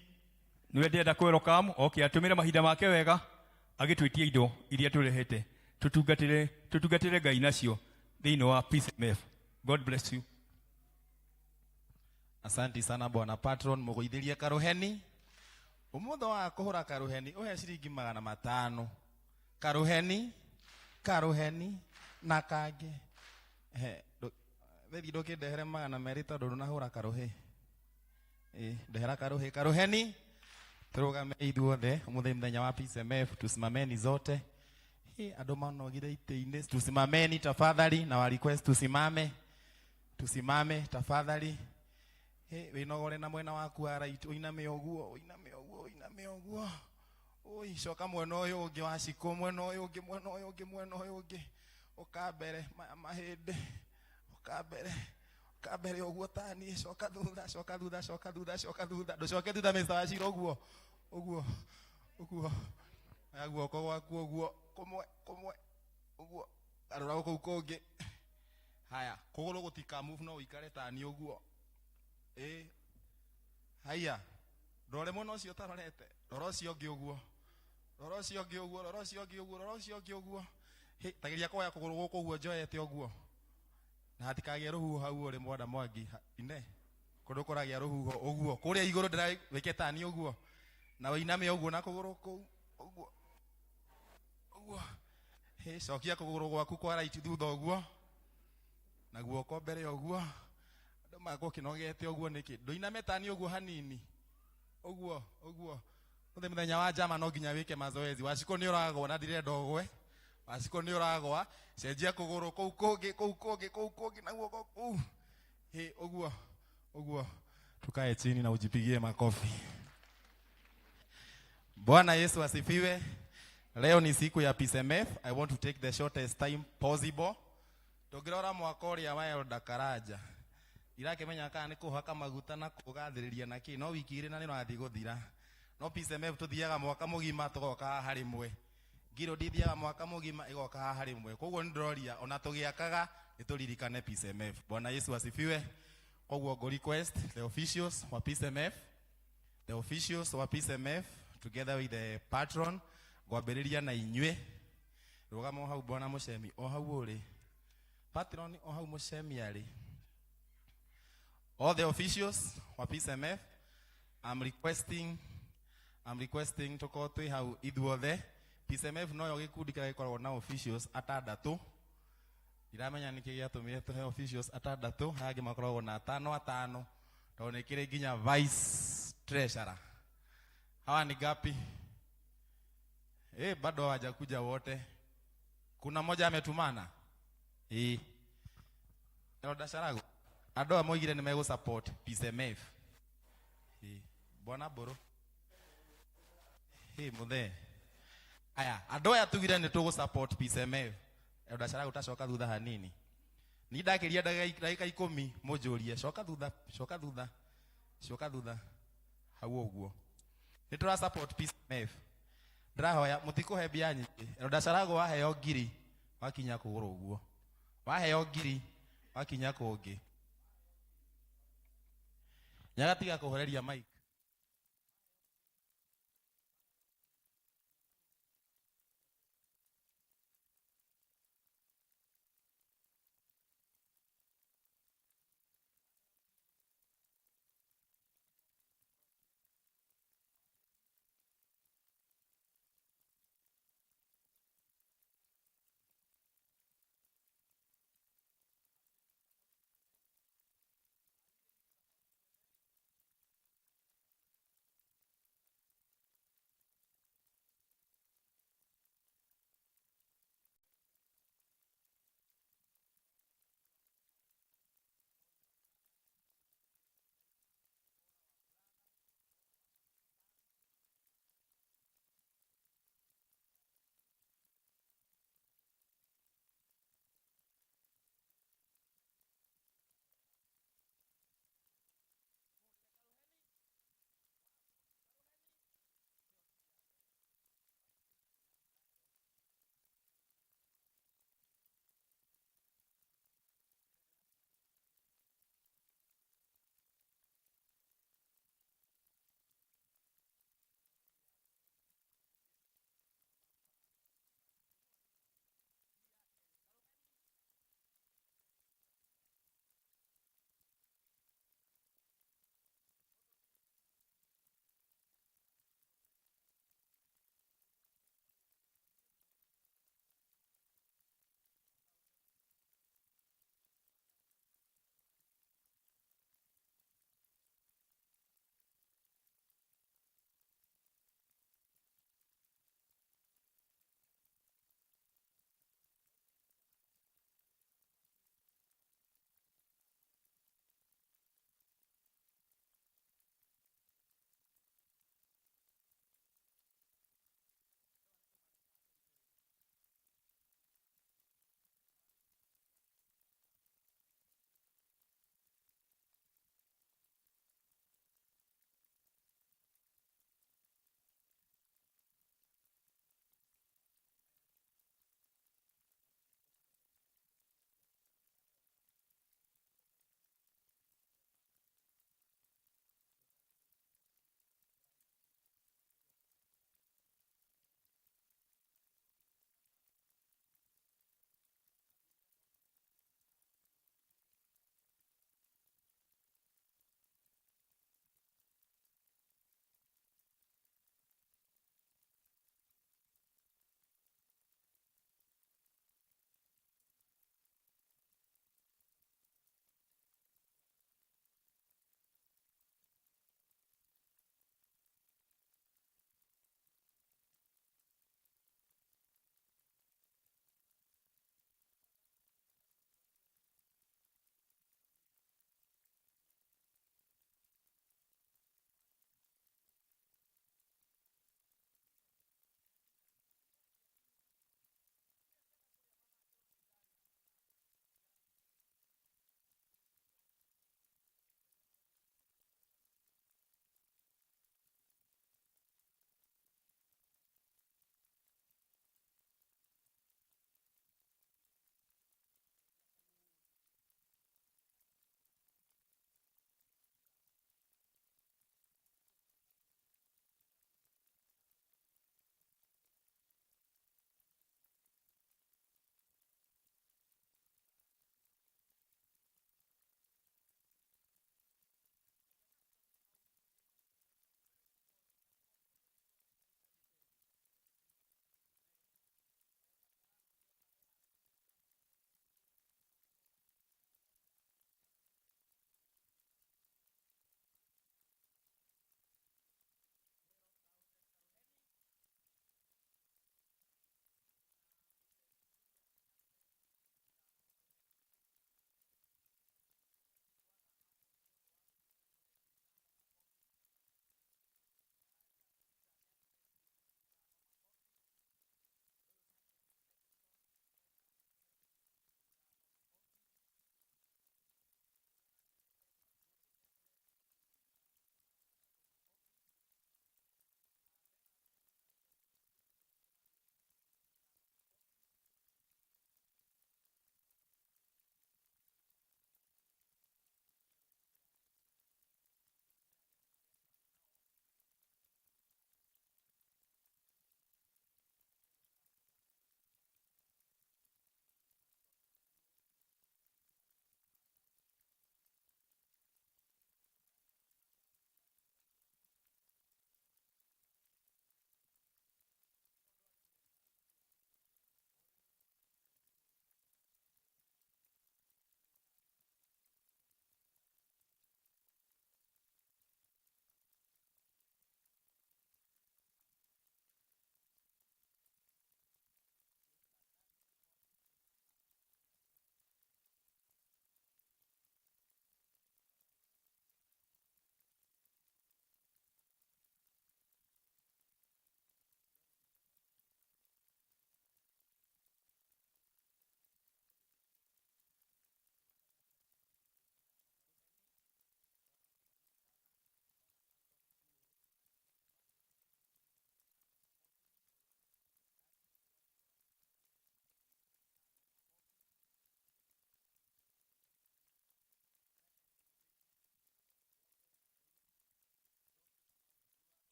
nĩwe ndĩrenda kwĩrwo oke atũmĩre mahinda make wega agĩtwĩtie indo iria tũrehete tũtungatĩre Ngai nacio thĩinĩ wa PCMF. God bless you. Asante sana bwana patron mũgũithĩrie karuheni ũmũthĩ wa kũhũra karuheni ũhe ciringi 500 karuheni karuheni na kangĩ he bethi ndũkĩndehere 200 tondũ ndũnahũra karuhĩ ndehera karuhĩ karuheni tũrũgame ithuothe ũmũthĩ mũthenya wa PCMF tusimameni zote andũ manogire itĩ-inĩ tusimameni tafadhali na wa request tusimame tusimame tafadhali wĩnogore na mwena waku wa right ũiname ũguo ũiname ũguo ũiname ũguo oi coka mwena ũyũ ũngĩ wa cikũ mwena ũyũ ũngĩ mwena ũyũ ũngĩ mwena ũyũ ũngĩ ũka mbere maya mahĩndĩ ũka mbere ũguo tani coka thutha coka thutha coka thutha coka thutha ndũcoke thutha Mr. Wachira ũguo ũguo ũguo oya guoko gwaku ũguo kũmwe kũmwe ũguo garũra kũu kũngĩ haya kũgũrũ gũtika move no ũikare tani ũguo haya ndore mwena ũcio ũtarorete rora ũcio ũngĩ ũguo rora ũcio ũngĩ ũguo rora ũcio ũngĩ ũguo rora ũcio ũngĩ ũguo tageria kuoya kũgũrũ gũkũ ũguo njoete ũguo na hatikagĩe rũhuho hau ũrĩ mwanda mwangi ine kũndũ kũragĩa rũhuho ũguo kũrĩa igũrũ ndĩrawĩke tani ũguo na ũiname ũguo na kũgũrũ kũu ũguo ũguo cokia kũgũrũ gwaku kwa right thutha ũguo na guoko mbere ũguo Andũ makorwo kĩnogete ũguo nĩkĩ? Ndũiname tani ũguo hanini. Ũguo, ũguo. Ũthĩ mũthenya wa njama no nginya wĩke mazoezi. Wacikũ nĩ ũragwa na ndirenda ũgwe. Wacikũ nĩ ũragwa. Cenjia kũgũrũ kũu kũngĩ, kũu kũngĩ, kũu kũngĩ na guoko kũu. Hĩ, ũguo, ũguo. Tukae chini na ujipigie makofi. Bwana Yesu asifiwe. Leo ni siku ya PCMF. I want to take the shortest time possible. Tũngĩrora mwaka ũrĩa wa Elder Karanja irakĩmenya kana nĩ kũhaka maguta na kũgathĩrĩria na kĩ no wiki igĩrĩ na nĩ ũrathiĩ gũthira. No PCMF tũthiaga mwaka mũgima tũgoka haha rĩmwe. Ngiro ndithiaga mwaka mũgima ĩgoka haha rĩmwe. Koguo nĩ ndĩroria ona tũgĩakaga nĩ tũririkane PCMF. Bwana Yesu asifiwe. Koguo ngũ request the officials wa PCMF, the officials wa PCMF together with the patron ngwambĩrĩria na inyuĩ. Rũgama o hau bwana mũcemi, o hau ũrĩ. Patron o hau mũcemi arĩ. All the officials wa PCMF, I'm requesting tũkorwo twĩ hau ithuothe. PCMF noyo gĩkundi kĩrĩa gĩkoragwo na officials atandatũ. Ndiramenya nĩkĩ gĩatũmire tũhe officials atandatũ, aya angĩ makoragwo na atano atano, tondũ nĩ kĩrĩ nginya vice treasurer. Hawa ni ngapi? Bado hawajakuja wote. Kuna mmoja ametumana? Elder Sharagu. Andũ aya moigire nĩ megũ support PCMF. Bwana Mbũrũ. Mũthee. Aya, andũ aya tugire nĩ tũgũ support PCMF. Elder Sharagu tacoka thutha hanini. Ni ndakĩria ndagĩka 10 mũnjũrie, coka thutha, coka thutha, coka thutha. Hau ũguo. Nĩ tũra support PCMF. Ndĩrahoya mũtikũhe mbia nyingĩ. Elder Sharagu waheo ngiri wakinya kũgũrũ ũguo. Waheo ngiri wakinya kũngĩ. Nyagatiga kũhoreria mic.